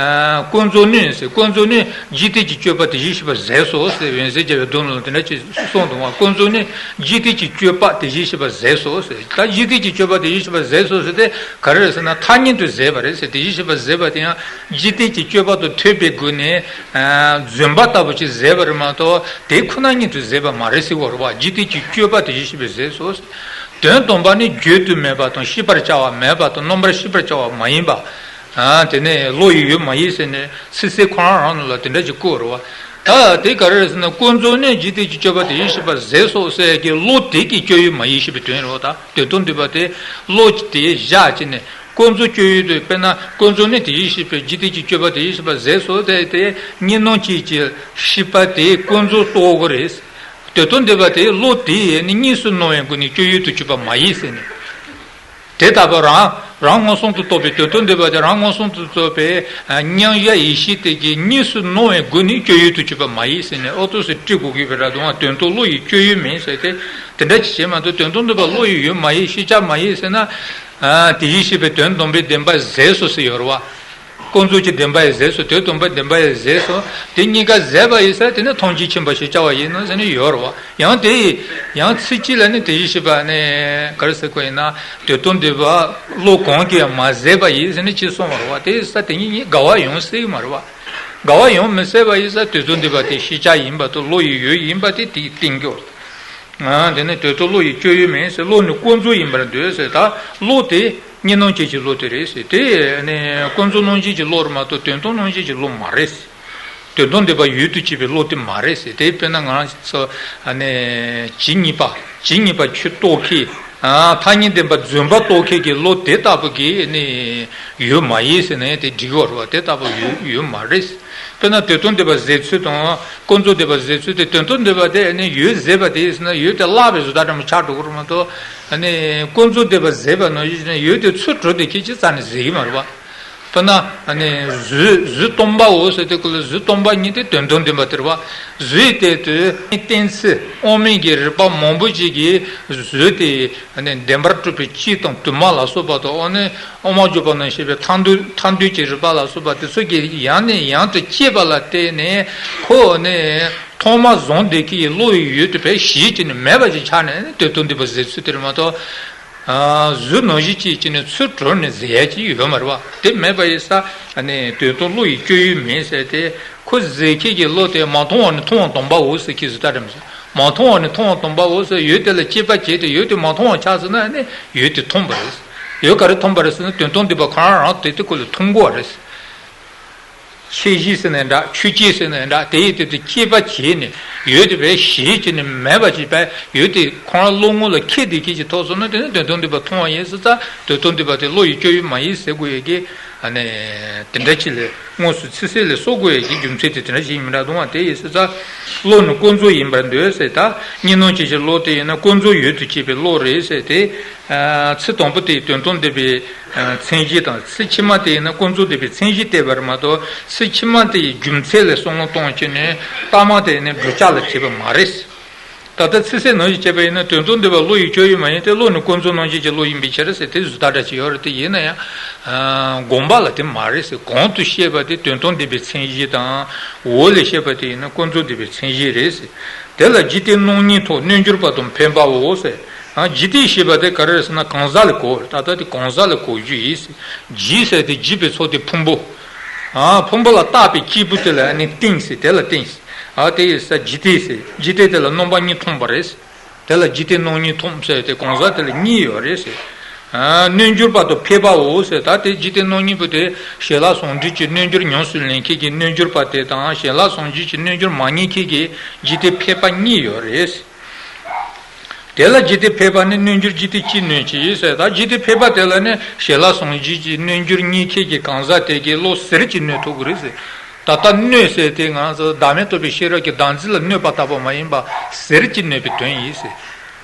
ཀུན་རྫོབ་ནི་ཟེར། ཀུན་རྫོབ་ནི་འཇིག་རྟེན་གྱི་སྤྱོད་པ་དེ་བཞིན་གཤེགས་པ་ཟད་སོ་ཟེར། འོད་གསལ་རྒྱལ་བའི་མདོ་ནང་ལ་དེ་འདྲ་ཅིག་གསུངས་འདུག་བ། ཀུན་རྫོབ་ནི་འཇིག་རྟེན་གྱི་སྤྱོད་པ་དེ་བཞིན་གཤེགས་པ་ཟད་སོ་ཟེར། ད་འཇིག་རྟེན་གྱི་སྤྱོད་པ་དེ་བཞིན་གཤེགས་པ་ཟད་སོ་ཟེར་དེ་ག་རེ་རེད་ཟེར་ན། ཐ་སྙད་དུ་ཟད་པ་རེད་ཟེར། དེ་བཞིན་གཤེགས་པ་ཟད་པ་དེ་ཡང་འཇིག་རྟེན་གྱི་སྤྱོད་པ་དང་མཐུན་པའི་སྒོ་ནས་རྫུན་པ་ལྟ་བུ་ཅིག་ཟད་པ་རེད་མ་གཏོགས། དེ་ཁོ་ན་ཉིད་དུ་ཟད་པ་མ་རེད་ཟེར་བ་རེད་བ། འཇིག་རྟེན་གྱི་སྤྱོད་པ་དེ་བཞིན་གཤེགས་པ་ཟད་སོ་ཟེར། དོན་དམ་པར་ནི་བརྗོད་དུ་མེད་པ་དང་། ཤེས་པར་བྱ་བ་མེད་པ་དང་། རྣམ་པར་ཤེས་པར་བྱ་བ་མ་ཡིན་པ། ཨ། དེ་ནས་བློ་ཡི་ཡུལ་མ་ཡིན་ཟེར་ནས་ཚིག་གསལ་ཁོ་རང་རང་ནང་ལ་དེ་འདྲ་ཅིག་བཀོད་རེད་བ། ད་དེ་ག་རེ་རེད་ཟེར་ན། ཀུན་རྫོབ་ནི་འཇིག་རྟེན་གྱི་སྤྱོད་པ་དེ་བཞིན་གཤེགས་པ་ཟད་སོ་ཟེར་གྱི་བློ་དེ་གི་སྤྱོད་ཡུལ་མ་ཡིན་ཞེས་པའི་དོན་རེད་བ། ད་དོན་དམ་བདེན་པ་དེ་བློ་དེ་བཞག་བྱས་ནས། ཀུན་རྫོབ་སྤྱོད་ཡུལ་དུ་དཔེར་ན། ཀུན་རྫོབ་ནི་དེ་བཞིན་གཤེགས་པའི་འཇིག་རྟེན་གྱི་སྤྱོད་པ་དེ་བཞིན་གཤེགས་པ་ཟད་སོ་ཟེར་དེ། གཉིས་སྣང་ཅན་གྱི་གཤེགས་པ་དེ་ཀུན་རྫོབ་རྟོགས་དགོས་རེད། དོན་དམ་བདེན་པ་དེ་བློ་དེ་ནི་གཉིས་སུ་སྣང་བའི་སྒོ་ནས་སྤྱོད་ཡུལ་དུ་གྱུར་པ་མ་ཡིན་ཟེར་ནས། དེ་ལྟ་བུ་རང་རང་མངོན་སུམ་དུ་རྟོགས་པའི་དོན་དམ་བདེན་པ་དེ་རང་མངོན་སུམ་དུ་རྟོགས་པའི་མཉམ་གཞག་ཡེ་ཤེས་དེ་གིས་གཉིས་སུ་སྣང་བའི་སྒོ་ནས་སྤྱོད་ཡུལ་དུ་གྱུར་པ་མ་ཡིན་ཟེར་ནས། ཨོ་ཏོ་སི་ཀྲི་གོ་གི་བེ་ར་དུང་བ། དོན་དམ་བློ་ཡི་སྤྱོད་ཡུལ་མིན་ཟེར་ཏེ། དེ་འདྲ་ཅིག་བྱས་མ་གཏོགས། དོན་དམ་བདེན་པ་བློ་ཡི་ཡུལ་མ་ཡིན། ཤེས་བྱ་མ་ཡིན་ཟེར་ན། དེ་བཞིན་གཤེགས་པའི་དོན་དམ་པའི་བདེན་པ་ཟད་སོ་ཟེར་ཡོད་རེད་བ། ཀུན་རྫོབ་ཀྱི་བདེན་པ་ཡང་ཟད་སོ། དོན་དམ་པའི་བདེན་པ་ཡང་ཟད་སོ། དེ་གཉིས་ཀ་ཟད་པ་ཡིན་ཙང་དེ་ནི་ཐམས་ཅད་མཁྱེན་པ་ཞེས་བྱ་བ་ཡིན་ནོ་ཟེར་ནས་ཡོད་རེད་བ། ཡང་དེ་ཡང་ཚིག་གཅིག་ལ་ནི་དེ་བཞིན་གཤེགས་པ་ནི་ག་རེ་ཟེར་དགོས་ཡིན་ན། དོན་དམ་བདེན་པ་བློ་གང་གིས་ཡང་མ་ཟད་པ་ཡིན་ཟེར་ནས་ཅིག་གསུངས་པ་རེད་བ། དེ་ཡིན་ཙང་དེ་གཉིས་གཉིས་འགལ་བ་ཡོང་སྲིད་ཀྱི་མ་རེད་བ། འགལ་བ་ཡོང་མི་སྲིད་པ་ཡིན་ཙང་། དོན་དམ་བདེན་པ་དེ་ཤེས་བྱ་ཡིན་པ་དང་བློ་ཡི་ཡུལ་ཡིན་པ་དེ་དེས་བསྟན་གྱི་ཡོད། ཨ། དེ་ནི་དོན་དམ་བློ་ཡི་སྤྱོད་ཡུལ་མིན་ཟེར། བློ་ནི་ཀུན་རྫོབ་ཡིན་པར་འདོད་ཟེར། ད་བློ་དེ་གཉིས་སྣང་ཅན་གྱི་བློ་དེ་རེད་ཟེར། དེ་ནི་ཀུན་རྫོབ་སྣང་ཅན་གྱི་བློ་རེད་མ་གཏོགས། དོན་དམ་སྣང་ཅན་གྱི་བློ་མ་རེད་ཟེར། དོན་དམ་བདེན་པ་ཡུལ་དུ་བྱེད་པའི་བློ་དེ་མ་རེད་ཟེར། དེ་དཔེར་ན་ང་རང་ཚོ་ཨ་ནི་ཇི་སྙེད་པ། ཇི་སྙེད་པ་ཆོས་རྟོགས་མཁན། ཨ། ཐ་སྙད་བདེན་པ་རྫུན་པ་རྟོགས་མཁན་གྱི་བློ་དེ་ལྟ་བུ་གི་ནི་ཡུལ་མ་ཡིན་ཟེར་ན་ཡང་དེ་འགྲིག་གི་རེད་བ། དེ་ལྟ་བུ་ཡུལ་ཡུལ་མ་རེད་ཟེར། དཔེར་ན་དོན་དམ་བདེན་པ་ཟད་ཚུལ་དང་། ཀུན་རྫོབ་བདེན་པ་ཟད་ཚུལ་དེ། དོན་དམ་བདེན་པ་དེ་ནི་ཡུལ་ཟད་པ་དེ་ཡིན་ཟེར་ན། ཡུལ་དེ་བརླག་པའི་བཟོ་ལྟ་འདྲ་མོ་ཆགས་འགྲོ་གི་རེད་མ་གཏོགས། ཨ་ནི་ཀུན་རྫོབ་བདེན་པ་ཟད་པ་ནང་བཞིན་ཡུལ་དེ་ཚུར་གྲོལ་ཏེ་ཁྱེད་ཀྱིས་རྩ་ནས་ཟད་ཀྱི་མ་རེད་བ། དཔེར་ན་ཨ་ནི་གཟུགས་གཟུགས་སྟོང་པའོ་ཟེར་དུས་སྐབས་ལ། གཟུགས་སྟོང་པ་ཉིད་དེ་དོན་དམ་བདེན་པ་དེ་རེད་བ། གཟུགས་དེ་དུས་གཏན་ཚིགས་དབང་མེད་ཀྱི་རིགས་པ་མང་པོ་ཅིག་གིས་གཟུགས་དེ་ཨ་ནི་བདེན་པར་གྲུབ་པའི་སྤྱི་དང་དུ་མ་ལ་སོགས་པ་དང་། ཨ་ནི་དབུ་མ་འཇུག་པ་ནང་བཤད་པའི་ཐར་འདོད་ཐར་འདོད་ཀྱི་རིགས་པ་ལ་སོགས་པ་དེ་ཚོ་གིས་ཡང་ནས་ཡང་དུ་དཔྱད་པ་ལ་བརྟེན་ནས། ཁོ་ནི་མཐོང་བ་བཟང་འདོད་ཀྱི་བློ་ཡི་ཡུལ་དེ་བས་ཞིག་བྱས་ནས་མེད་པ་ཞིག་ཆགས་ནས། དོན་དམ་བདེན་པ་ཟད་ཚུལ་དེ་རེད་མ་གཏོགས། ཨ། གཟུགས་ནང་བཞིན་ཅིག་བྱས་ནས་ཚུར་གྲོལ་ནས་ཟད་ཡ་ཅིག་ཡོད་མ་རེད་བ། དེ་མེད་པ་ཡིན་ཙང་། ཨ་ནི་དོན་དམ་བློ་ཡི་སྤྱོད་ཡུལ་མིན་ཟེར་ཏེ། ཁོ་ཟད་མཁན་གྱི་བློ་དེ་མ་མཐོང་བ་ནི་མཐོང་བ་དམ་པའོ་ཟེར་གྱི་བཟོ་ལྟ་འདྲ་མོ་ཟེར། མ་མཐོང་བ་ནི་མཐོང་བ་དམ་པའོ་ཟེར། ཡུལ་དེ་ལ་དཔྱད་པ་བྱས་ཏེ་ཡུལ་དེ་མ་མཐོང་བ་ཆགས་ཟིན་ན་ནི་ཡུལ་དེ་མཐོང་བ་རེད། ཡུལ་ག་རེ་མཐོང་བ་རེད་ཟེར་ན། དོན་དམ་བདེན་པ་ཁོ་རང་རང་དེ་དེ་ཁོ་ལ་མཐོང་གོ་བ་རེད། ཁྱད་གཞི་ཟེར་ནའི་འདྲ། ཆོས་ཅན་ཟེར་ནའི་འདྲ། དེ་ཡི་དེ་དེ་དཔྱད་པ་བྱས་ནས་ཡུལ་དེ་བས་ཞིག་བྱས་ནས་མེད་པ་ཅིག་བས། ཡུལ་དེ་ཁོ་རང་བློ་ངོ་ལ་འཁྱེར་བསྡད་མཁན་ཅིག་ཐོབ་སོང་ན། དེ་ནི་དོན་དམ་བདེན་པ་མཐོང་བ་ཡིན་ཟེར་ཙང་། དོན་དམ་བདེན་པ་དེ་བློ་ཡི་སྤྱོད་ཡུལ་མ་ཡིན་ཟེར་དགོས་ཡས་ཀྱི། ཨ་ནི་དེ་འདྲ་ཅིག་ལ་དངོས་སུ་ཚིག་གསལ་ལ་སོགས་དགོས་ཡས་ཀྱི་རྒྱུ་མཚན་དེ་དེ་འདྲ་ཞིག་ཡིན་མི་འདྲ་འདུག་བ། དེ་ཡིན་ཟེར་ཙང་། བློ་ནི་ཀུན་རྫོབ་ཡིན་པར་འདོད་ཟེར། ད་གཉིས་སྣང་ཅན་གྱི་བློ་དེ་ཡིན་ན་ཀུན་རྫོབ་ཡུལ་དུ་བྱེད་པའི་བློ་རེད་ཟེར་ཏེ། ཚིག་དང་པོ་དེ་དོན་དམ་བདེན་པའི་མཚན་གཞི་དང་། ཚིག་ཕྱི་མ་དེ་ཡིན་ན་ཀུན་རྫོབ་བདེན་པའི་མཚན་གཞི་བསྟན་པ་རེད་མ་གཏོགས། ཚིག་ཕྱི་མ་དེ་ཡི་རྒྱུ་མཚན་ལ་བསམ་བློ་གཏོང་བྱས་ནས་ལྟ་མ་དེ་ནི་བསྒྲུབ་བྱ་ལ་བྱེད་པ་མ་རེད། ད་ལྟ་ཚིག་གསལ་ནང་བཞིན་བྱས་པ་ཡིན་ན། དོན་དམ་བདེན་པ་བློ་ཡི་སྤྱོད་ཡུལ་མ་ཡིན་ཏེ། བློ་ནི་ཀུན་རྫོབ་སྣང་བྱེད་ཀྱི་བློ་ཡིན་པའི་ཕྱིར་ཟེར་ཏེ་བཟོ་ལྟ་འདྲ་ཅིག་ཡོད་རེད། དེ་ཡིན་ན་ཡང་། ཨ། དགོངས་པ་ལ་དེ་མ་རེད་ཟེར། གོང་དུ་བཤད་པ་དེ་དོན་དམ་བདེན་པའི་མཚན་གཞི་དང་། འོག་ལས་བཤད་པ་དེ་ཡིན་ན་ཀུན་རྫོབ་བདེན་པའི་མཚན་གཞི་རེད་ཟེར། དེ་ལ་འཇིག་རྟེན་སྣང་གཉིས་ཐོབ། རྣལ་འབྱོར་པ་དང་འཕགས་པའོ་ཟེར། ཨ། འཇིག་རྟེན་ཞེས་པ་དེ་ག་རེ་རེད་ཟེར་ན། གང་ཟག་ལ་གོ། ད་ལྟ་དེ་གང་ཟག་ལ་གོ་རྒྱུ་ཡིན་ཟེར། འཇིག་ཟེར་དེ་འཇིག་པའི་ཚོགས་དེ་ཕུང་པོ། ཨ། ཕུང་པོ་ལ་བཏགས་པའི་སྐྱེས་བུ་དེ་ལ་ནི་རྟེན་ཟེར། དེ་ལ་རྟེན་ཟེར། ཨ། དེ་ཡིན་ཙང་འཇིག་རྟེན་ཟེར། འཇིག་རྟེན་དེ་ལ་རྣམ་པ་གཉིས་མཐོང་བ་རེད་ཟེར། དེ་ལ་འཇིག་རྟེན་སྣང་གཉིས་མཐོང་ཟེར་ཏེ། གང་ཟག་དེ་ལ་གཉིས་ཡོད་རེད་ཟེར། ཨ། རྣལ་འབྱོར་པ་དང་འཕགས་པའོ་ཟེར། ད་དེ་འཇིག་རྟེན་སྣང་གཉིས་པོ་དེ་ཞལ་ལག་ཟུང་འབྲེལ་གྱི་རྣལ་འབྱོར་ཉམས་སུ་ལེན་མཁན་གྱི་རྣལ་འབྱོར་པ་དེ་དང་། ཞལ་ལག་ཟུང་འབྲེལ་གྱི་རྣལ་འབྱོར་མ་རྙེད་མཁན་གྱི་འཇིག་རྟེན་འཕགས་པ་གཉིས་ཡོད་རེད་ཟེར། དེ་ལ་འཇིག་རྟེན་འཕགས་པ་ནི་རྣལ་འབྱོར་འཇིག་རྟེན་གཅིག་གནོད་བྱེད་ཟེར། ད་འཇིག་རྟེན་འཕགས་པ་དེ་ལ་ནི་ཞལ་ལག་ཟུང་འབྲེལ་གྱི་རྣལ་འབྱོར་རྙེད་མཁན་གྱི་གང་ཟག་དེ་གིས་བློ་ཟེར་གྱིས་གནོད་ཐུབ་ཀྱི་རེད་ཟེར། ད་ལྟ་གནོད་ཟེར་དེ་ང་ཚོ་བདག་མེད་རྟོགས་པའི་ཤེས་རབ་ཀྱི་བདག་འཛིན་ལ་གནོད་པ་ལྟ་བུ་མ་ཡིན་པ། ཟེར་གྱིས་གནོད་པའི་དོན་ཡིན་ཟེར།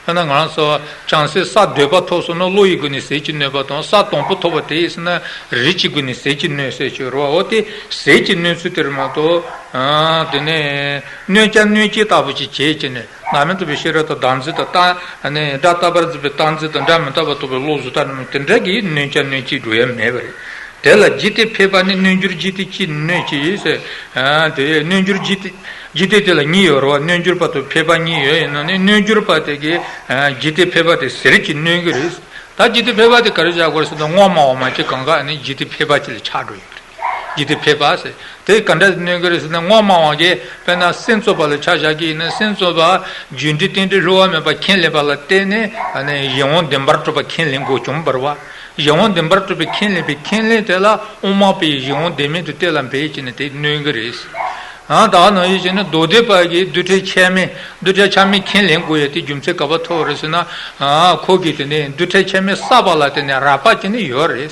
ཡང་ན་ང་ཚོ་བྱང་སེམས་ས་བརྒྱད་པ་ཐོབ་སོང་ན་བློ་ཡི་སྒོ་ནས་ཟེར་གྱིས་གནོད་པ་དང་། ས་དང་པོ་ཐོབ་པ་དེ་ཡིན་ཟེར་ན་རིགས་ཀྱི་སྒོ་ནས་ཟེར་གྱིས་གནོད་ཟེར་གྱི་རེད་བ། འོ་དེ་ཟེར་གྱིས་གནོད་ཚུལ་དེ་རེད་མ་གཏོགས། ཨ། དེ་ནས་གནོད་བྱ་གནོད་བྱེད་ལྟ་བུ་ཅིག་བྱེད་ཀྱི་ནས། བདག་མེད་རྟོགས་པའི་ཤེས་རབ་དང་བདག་འཛིན་དང་། ད་ནི་སྒྲ་རྟག་པར་འཛིན་པའི་བདག་འཛིན་དང་། སྒྲ་མི་རྟག་པར་རྟོགས་པའི་བློ་བཟོ་ལྟ་ནི་དེ་འདྲ་གིས་གནོད་བྱ་གནོད་བྱེད་འགྲོ་ཡ་མེད་པ་རེད། དེ་ལ་འཇིག་རྟེན་ཕལ་པ་ནི་རྣལ་འབྱོར་འཇིག་རྟེན་གཅིག་སྣོད་ཅིག་ཡིན་ཟེར། ཨ་དེ་རྣལ་འབྱོར་འཇིག་རྟེན་འཇིག་རྟེན་དེ་ལ་གཉིས་ཡོད་རེད་བ། རྣལ་འབྱོར་པ་དང་ཕལ་པ་གཉིས་ཡོད། ཡིན་ན་ནི་རྣལ་འབྱོར་པ་དེ་གིས་ཨ་འཇིག་རྟེན་ཕལ་པ་དེ་ཟིལ་གྱིས་གནོན་གྱི་རེད། ད་འཇིག་རྟེན་ཕལ་པ་དེ་ག་རེ་བྱ་དགོས་རེད་ཟེར་ན། དངོས་སྨྲ་བ་མ་བྱས་གང་ག་ནི་འཇིག་རྟེན་ཕལ་པ་ཅིག་ལ་ཆགས་འགྲོ་ཡོད་རེད། འཇིག་རྟེན་ཕལ་པ་ཟེར་དེ་ག་འདྲ་གནོན་གྱི་རེད་ཟེར་ན། དངོས་སྨྲ་བ་གིས་དཔེར་ན་སེམས་ཙམ་པ་ལ་ཆ་བཞག་གི་ཡིན་ན། སེམས་ཙམ་པ་རྒྱུ་འབྲས་རྟེན་འབྲེལ་བསླུ་བ་མེད་པར་ཁས་ལེན་པ་ལ་བརྟེན་ནས་ཨ་ནི་གཞན་དབང་བདེན་པར་གྲུབ་པ་ཁས་ལེན་དགོས་བྱུང་བ་རེད་བ། གཞན་དབང་བདེན་པར་གྲུབ་པའི་ཁས་ལེན་པའི་ཁས་ལེན་དེ་ལ་དབུ་མ་པས་གཞན་དབང་བདེན་མེད་དུ་གཏན་ལ་འབེབས་བྱས་ནས་དེ་གནོན་གྱི་རེད། ཨ་ད་ནང་བཞིན་བྱས་ན་མདོ་སྡེ་པ་གིས་རྡུལ་ཕྲན་ཆ་མེད། རྡུལ་ཕྲན་ཆ་མེད་ཁས་ལེན་དགོས་ཡ་དེ་རྒྱུ་མཚན་ག་པར་ཐུག་རེད་ཟེར་ན། ཨ་ཁོ་གིས་དེ་ནས་རྡུལ་ཕྲན་ཆ་མེད་བསགས་པ་ལ་བརྟེན་ནས་རགས་པ་ཅིག་ནི་ཡོད་རེད།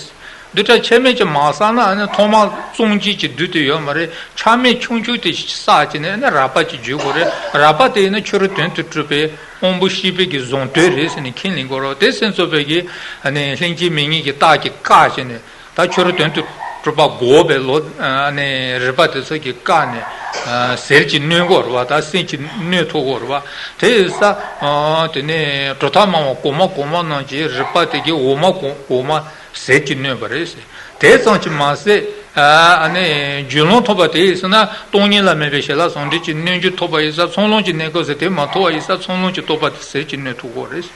རྡུལ་ཕྲན་ཆ་མེད་ཅིག་མ་བསགས་ན་ཨ་ནི་ཐོག་མར་བཙོན་བྱེད་ཀྱི་རྡུལ་དེ་ཡོད་མ་རེད། ཆ་མེད་ཆུང་ཆུང་དེ་བསགས་བྱས་ནས་ཨ་ནི་རགས་པ་ཅིག་བརྗོད་དགོས་རེད། རགས་པ་དེ་ཡིན་ན་ཕྱི་རོལ་དོན་དུ་གྲུབ་པའི་དབང་པོ་ཤེས་པའི་གི་གཟུང་དོན་རེད་ཟེར་ནས་ཁས་ལེན་དགོས་རེད། དེ་སེམས་ཙམ་པའི་གི་ཨ་ནི་ལྷན་སྐྱེས་མིང་གཉིས་ཀྱི་རྟགས་ཀྱིས་བཀག་བྱས་ནས། ད་ཕྱི་རོལ་དོན་དུ་གྲུབ་པ་འགོག་པའི་ལོ། ཨ་ནི་རིགས་པ་དེ་ཚོ་གིས་བཀག་ནས་ཨ་ཟིལ་གྱིས་གནོན་དགོས་རེད་བ། ད་སེམས་ཀྱིས་གནོན་ཐུབ་དགོས་རེད་བ། དེ་ཡིན་ཙང་ཨ་དེ་ནས་གྲུབ་མཐའ་སྨྲ་བ་གོང་མ་གོང་མ་རྣམས་ཀྱིས་རིགས་པ་དེ་གའི་འོག་མ་གོང་འོག་མ་ཟིལ་གྱིས་གནོན་པ་རེད་ཟེར། དེ་ཙམ་གྱིས་མ་ཟད། ཨ་ནི་རྒྱུད་ལམ་ཐོབ་པ་དེ་ཡིན་ན་སྟོང་ཉིད་ལ་དམིགས་པའི་ཞི་ལ་ཟུང་འབྲེལ་གྱི་རྣལ་འབྱོར་ཐོབ་པ་ཡིན་ཙང་། མཚོ་ལམ་གྱི་གནས་སྐབས་སུ་དེ་མ་ཐོབ་པ་ཡིན་ཙང་། མཚོ་ལམ་གྱི་རྟོགས་པ་དེ་ཟིལ་གྱིས་གནོན་ཐུབ་དགོས་རེད།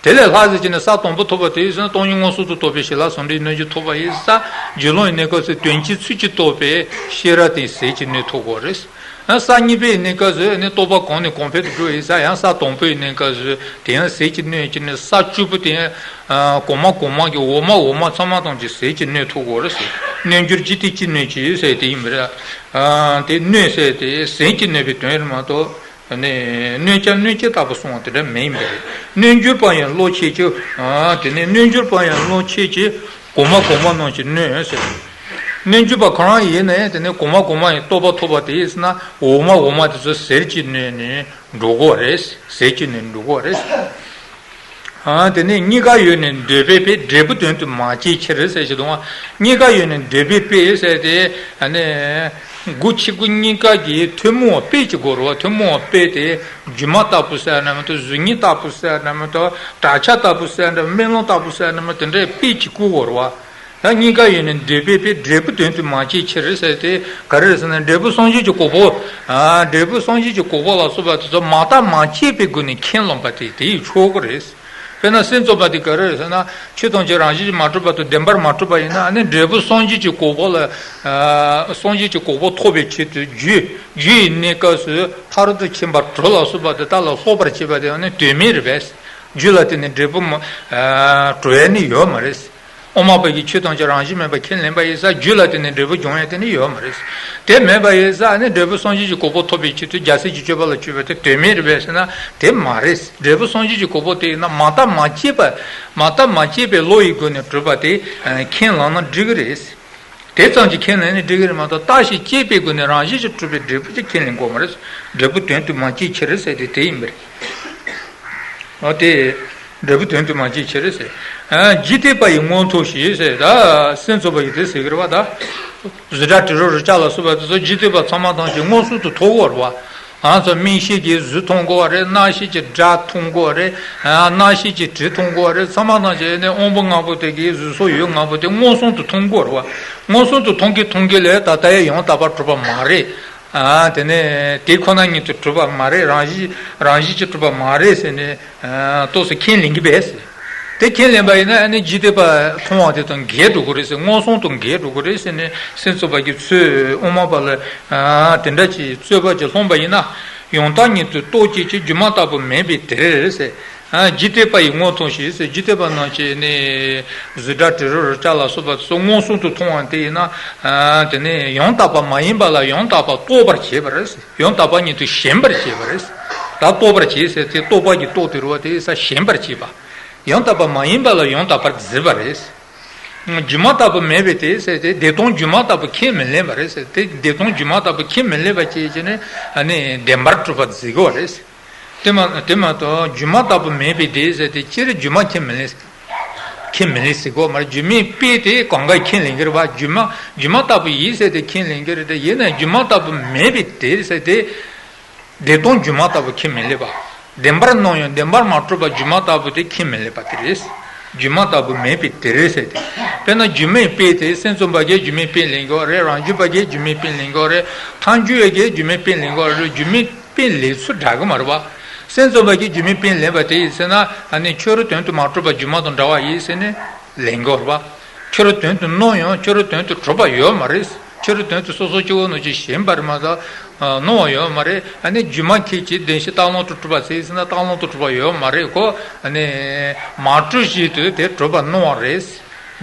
དེ་ལས་ལྷག་ཟེར་གྱི་ནི་ས་དང་པོ་ཐོབ་པ་དེ་ཡིན་ན་སྟོང་ཉིད་མངོན་སུམ་དུ་རྟོགས་པའི་ཞི་ལ་ཟུང་འབྲེལ་རྣལ་འབྱོར་ཐོབ་པ་ཡིན་ཙང་། རྒྱུད་ལམ་གྱི་གནས་སྐབས་སུ་དོན་སྤྱིའི་ཚུལ་གྱིས་རྟོགས་པའི་ཤེས་རབ་དེ་ཟིལ་གྱིས་གནོན་ཐུབ་དགོས་རེད། ཡང་ས་གཉིས་པའི་གནས་སྐབས་སུ་ནི་རྟོགས་པ་གོང་ནས་གོང་འཕེལ་དུ་འགྲོ་ཡིན་ཙང་། ཡང་ས་དང་པོའི་གནས་སྐབས་སུ་དེ་ཡང་ཟིལ་གྱིས་གནོན་གྱི་ནི་ས་བཅུ་པོ་དེ་ཡང་གོང་མ་གོང་མ་གི་འོག་མ་འོག་མ་ཚང་མ་ཐམས་ཅད་ཟིལ་གྱིས་གནོན་ཐུབ་དགོས་རེད་ཟེར། རྣལ་འབྱོར་འཇིག་རྟེན་གཅིག་སྣོད་ཀྱི་ཟེར་དེ་ཡིན་པ་རེད། དེ་གནོན་ཟེར་དེ་ཟིལ་གྱིས་གནོན་པའི་དོན་རེད་མ་གཏོགས། ནས་གནོད་བྱ་གནོད་བྱེད་ལྟ་བུ་གསུངས་པ་དེ་འདྲ་མིན་པས། རྣལ་འབྱོར་པ་ཡང་བློ་ཆེས་ཀྱི། དེ་ནས་རྣལ་འབྱོར་པ་ཡང་བློ་ཆེས་ཀྱི། གོང་མ་གོང་མ་རྣམས་ཀྱིས་གནོན་ཟེར། རྣལ་འབྱོར་པ་ཁོ་རང་ཡིན་ནའི་དེ་ནས་གོང་མ་གོང་མ་ཡི་རྟོགས་པ་ཐོབ་པ་དེ་ཡིན་ན། འོག་མ་འོག་མ་དེ་ཚོ་ཟིལ་གྱིས་གནོན་ནས་འགྲོ་དགོས་རེད། ཟིལ་གྱིས་གནོན་འགྲོ་དགོས་རེད། ཨ་དེ་ནས་གཉིས་ཀ་ཡོད་ནས་འདོད་པའི་དཔེས། འབྲས་བུ་དོན་དུ་མ་སྐྱེས་ཕྱིར་ཟེར་ཞིག་འདུག་ག་གཉིས་ཀ་ཡོད་ནས་འདོད་པའི་དཔེས་ཟེར་དེ། ཨ་ནི་དགུ་ཕྱི་དགུ་གཉིས་ཀ་གི་ཐུན་མོང་བ་དཔེ་གཅིག་དགོས་རེད་བ། ཐུན་མོང་བ་དཔེ་དེ་སྒྱུ་མ་ལྟ་བུ་ཟེར་ན་མ་གཏོགས། གཟུགས་བརྙན་ལྟ་བུ་ཟེར་ན་མ་གཏོགས། གྲྭ་ཆས་ལྟ་བུ་ཟེར་ན། སྨོན་ལམ་ལྟ་བུ་ཟེར་ན་མ་གཏོགས། དེ་འདྲའི་དཔེ་གཅིག་དགོས་རེད་བ། ད་གཉིས་ཀ་ཡོད་ནས་འདོད་པའི་དཔེས། འབྲས་བུ་དོན་དུ་མ་སྐྱེས་ཕྱིར་ཟེར་དེ་ག་རེ་རེད་ཟེར་ན། འབྲས་བུ་སངས་རྒྱས་ཀྱི་གོ་འཕང་། ཨ་འབྲས་བུ་སངས་རྒྱས་ཀྱི་གོ་འཕང་ལ་སོགས་པ་དེ་ཚོ་མ་བརྟགས་མ་དཔྱད་པའི་སྒོ་ནས་ཁས་བླངས་པ་དེ་དེ་ཡིས་ཆོག་གི་རེད། དཔེར་ན་སེམས་ཙམ་པ་དེ་ག་རེ་རེད་ཟེར་ན། ཆོས་ཐམས་ཅད་རང་བཞིན་གྱིས་མ་གྲུབ་པ་དང་བདེན་པར་མ་གྲུབ་པ་ཡིན་ན། ཨ་ནི་འབྲས་བུ་སངས་རྒྱས་ཀྱི་གོ་འཕང་ལ། ཨ་སངས་རྒྱས་ཀྱི་གོ་འཕང་ཐོབ་པའི་ཆེད་དུ་རྒྱུ་རྒྱུ་ཡི་གནས་སྐབས་སུ་ཐག་རིང་དུ་ཕྱིན་པ་གྲོགས་ལ་སོགས་པ་དེ་དག་ལ་སློབ་པར་བྱེད་པ་དེ་ཨ་ནི་དོན་མེད་རེད་པས། རྒྱུ་ལ་བརྟེན་ནས་འབྲས་བུ་མ་ཨ་གྲུབ་ཡ་ནི་ཡོད་མ་རེད། དབུ་མ་པ་གིས་ཆོས་ཐམས་ཅད་རང་བཞིན་མེད་པར་ཁས་ལེན་པ་ཡིན་ཙང་། རྒྱུ་ལ་བརྟེན་ནས་འབྲས་བུ་འབྱུང་ཡ་དེ་ནི་ཡོད་མ་རེད། དེ་མེད་པ་ཡིན་ཙང་ནི་འབྲས་བུ་སངས་རྒྱས་ཀྱི་གོ་འཕང་ཐོབ་པའི་ཆེད་དུ་རྒྱལ་སྲས་ཀྱི་སྤྱོད་པ་ལ་སྤྱོད་པ་དེ་དོན་མེད་རེད་པས་ཟེར་ན་དེ་མ་རེད། འབྲས་བུ་སངས་རྒྱས་ཀྱི་གོ་འཕང་དེ་ཡིན་ན་མ་བརྟགས་མ་དཔྱད་པ། མ་བརྟགས་མ་དཔྱད་པའི་བློ་ཡི་སྒོ་ནས་གྲུབ་པ་དེ་ཁས་བླངས་ན་འགྲིག་གི་རེད། དེ་ཙམ་གྱིས་ཁས་ལེན་ནི་འགྲིག་གི་རེད་མ་གཏོགས། བརྟགས་ཤིང་དཔྱད་པའི་སྒོ་ནས་རང་བཞིན་གྱིས་གྲུབ་པའི་འབྲས་བུ་ཅིག་ཁས་ལེན་དགོས་མ་རེད། འབྲས་བུ་དོན་དུ་མ་སྐྱེས་ཕྱིར་ཟེར་དེ་དེ་ཡིན་པ་རེད། འོ་དེ། འབྲས་བུ་དོན་དུ་མ་སྐྱེས་ཕྱིར་ཟེར། ཨ་འཇིག་རྟེན་པ་ཡི་མངོན་མཐོ་ཞེས་ཟེར། ད་སེམས་ཙམ་པ་ཡིས་དེ་ཟེར་གི་རེད་བ། ད་གཟུགས་སྒྲ་དྲི་རོ་རེག་བྱ་ལ་སོགས་པ་དེ་ཚོ་འཇིག་རྟེན་པ་ཚང་མ་ཐམས་ཅད་མངོན་སུམ་དུ་མཐོང་གི་ཡོད་རེད་བ། ང་ཚོ་མིག་ཤེས་ཀྱིས་གཟུགས་མཐོང་གི་ཡོད་རེད། རྣ་ཤེས་ཀྱིས་སྒྲ་མཐོང་གི་ཡོད་རེད། ཨ་རྣ་ཤེས་ཀྱིས་དྲི་མཐོང་གི་ཡོད་རེད། ཚང་མ་ཐམས་ཅད་ནི་དབང་པོ་ལྔ་པོ་དེ་གིས། གཟུགས་སོགས་ཡུལ་ལྔ་པོ་དེ་མངོན་སུམ་དུ་མཐོང་གི་ཡོད་རེད་བ། མངོན་སུམ་དུ་མཐོང་གི་མཐོང་གི་ལས་ད་ལྟ་ཡང་ཡང་དག་པར་གྲུབ་པ་མ་རེད། ཨ་དེ་ནས་དེ་ཁོ་ན་ཉིད་དུ་གྲུབ་པ་མ་རེད། རང་བཞིན་རང་བཞིན་གྱིས་གྲུབ་པ་མ་རེད་ཟེར་ནས། ཨ་ཏོག་ཙམ་ཁས་ལེན་གྱི་བས། དེ་ཁས་ལེན་པ་ཡིན་ན་ཨ་ནི་འཇིག་རྟེན་པ་མཐོང་བ་དེ་དང་འགལ་འགྲོ་གི་རེད་ཟེར། མངོན་སུམ་དུ་འགལ་འགྲོ་གི་རེད་ཟེར་ནས། སེམས་ཙམ་པ་གིས་ཚུར་དབུ་མ་པ་ལ་ཨ་དེ་འདྲ་ཅིག་རྩོད་པ་ཅིག་སློང་པ་ཡིན་ན། ཡང་དག་ཉིད་དུ་རྟོག་བྱེད་ཀྱི་སྒྱུ་མ་ལྟ་བུ་མིན་པའི་དེར་ཟེར། ཨ་འཇིག་རྟེན་པ་ཡི་མངོན་མཐོ་ཞེས་ཟེར། འཇིག་རྟེན་པ་རྣམས་ཀྱིས་ནི་གཟུགས་སྒྲ་དྲི་རོ་རེག་བྱ་ལ་སོགས་པ་དེ་ཚོ་མངོན་སུམ་དུ་མཐོང་བ་དེ་ཡིན་ན། ཨ་དེ་ནི་ཡང་དག་པ་མ་ཡིན་པ་ལ་ཡང་དག་པར་རྟོག་པར་བྱེད་པ་རེད། ཡང་དག་པ་ཉིད་དུ་ཞེན་པར་བྱེད་པ་རེད། ད་རྟོག་པར་བྱེད་ཟེར་དེ་རྟོག་པ་གི་རྟོག་དེ་རུ་བ་དེ་ས་ཞེན་པར་བྱེད་པ། ཡང་དག་པ་མ་ཡིན་པ་ལ་ཡང་དག་པར་བརྫི་བ་རེད། སྒྱུ་མ་ལྟ་བུ་མིན་པའི་དེ་ཟེར་དེ་བདེ་སྟོང་སྒྱུ་མ་ལྟ་བུ་ཁས་མི་ལེན་པ་རེད་ཟེར། དེ་བདེ་སྟོང་སྒྱུ་མ་ལྟ་བུ་ཁས་མི་ལེན་པ་བྱས་བྱས་ནས་ཨ་ནི་བདེན་པར་གྲུབ་པ་བརྫི་དགོས་པ་རེད། དེ་མ་དེ་མ་གཏོགས་སྒྱུ་མ་ལྟ་བུ་མིན་པའི་དེ་ཟེར་དེ་སྤྱིར་སྒྱུ་མ་ཁས་མི་ལེན། ཁས་མི་ལེན་ཟེར་གོ་མ་རེད། སྒྱུ་མའི་དཔེ་དེ་གང་ག་ཁས་ལེན་གྱི་རེད་བ། སྒྱུ་མ་སྒྱུ་མ་ལྟ་བུ་ཡིན་ཟེར་དེ་ཁས་ལེན་གྱི་རེད་དེ། ཡིན་ན་སྒྱུ་མ་ལྟ་བུ་མིན་པའི་དེ་ཟེར་དེ་བདེ་སྟོང་སྒྱུ་མ་ལྟ་བུ་ཁས་མི་ལེན་པ། བདེན་པར་སྣང་ཡང་བདེན་པར་མ་གྲུབ་པ་སྒྱུ་མ་ལྟ་བུ་དེ་ཁས་མི་ལེན་པ་དེ་རེད། སྒྱུ་མ་ལྟ་བུ་མེད་པའི་དེ་རེད་ཟེར་ཏེ། དཔེར་ན་སྒྱུ་མའི་དཔེ་དེ་སེམས་ཙམ་པ་གིས་སྒྱུ་མའི་དཔེ་ལེན་གྱི་ཡོད་རེད། རང་རྒྱུད་པ་གིས་སྒྱུ་མའི་དཔེ་ལེན་གྱི་ཡོད་རེད། ཐལ་འགྱུར་བ་གིས་སྒྱུ་མའི་དཔེ་ལེན་གྱི་ཡོད་རེད། སྒྱུ་མའི་དཔེ་ལེན་ཚུལ་འདྲ་གི་མ་རེད་པ། སེམས་ཙམ་པ་གིས་སྒྱུ་མའི་དཔེ་ལེན་པ་དེ་ཡིན་ཟེར་ན་ཨ་ནི་ཁྱོད་རང་དོན་དུ་མ་གྲུབ་པ་སྒྱུ་མ་དང་འདྲ་བ་ཡིན་ཟེར་ནས་ལེན་གྱི་ཡོད་རེད་པ། ཁྱོད་རང་དོན་དུ་སྣང་ཡང་ཁྱོད་རང་དོན་དུ་གྲུབ་པ་ཡོད་མ་རེད། ཁྱོད་རང་དོན་དུ་སོ་སོ་སྐྱེ་བོ་རྣམས་ཀྱིས་ཞེན་པར་མ་ཟད་སྣང་བ་ཡོད་མ་རེད། ཨ་ནི་སྒྱུ་མ་མཁན་གྱིས་བདེན་བཞི་རྟག་ལམ་དུ་གྲུབ་པ་ཟེར་ཟེར་ན་རྟག་ལམ་དུ་གྲུབ་པ་ཡོད་མ་རེད་ཁོ། ཨ་ནི་མ་གྲུབ་བཞིན་དུ་དེ་གྲུབ་པར་སྣང་བ་རེད།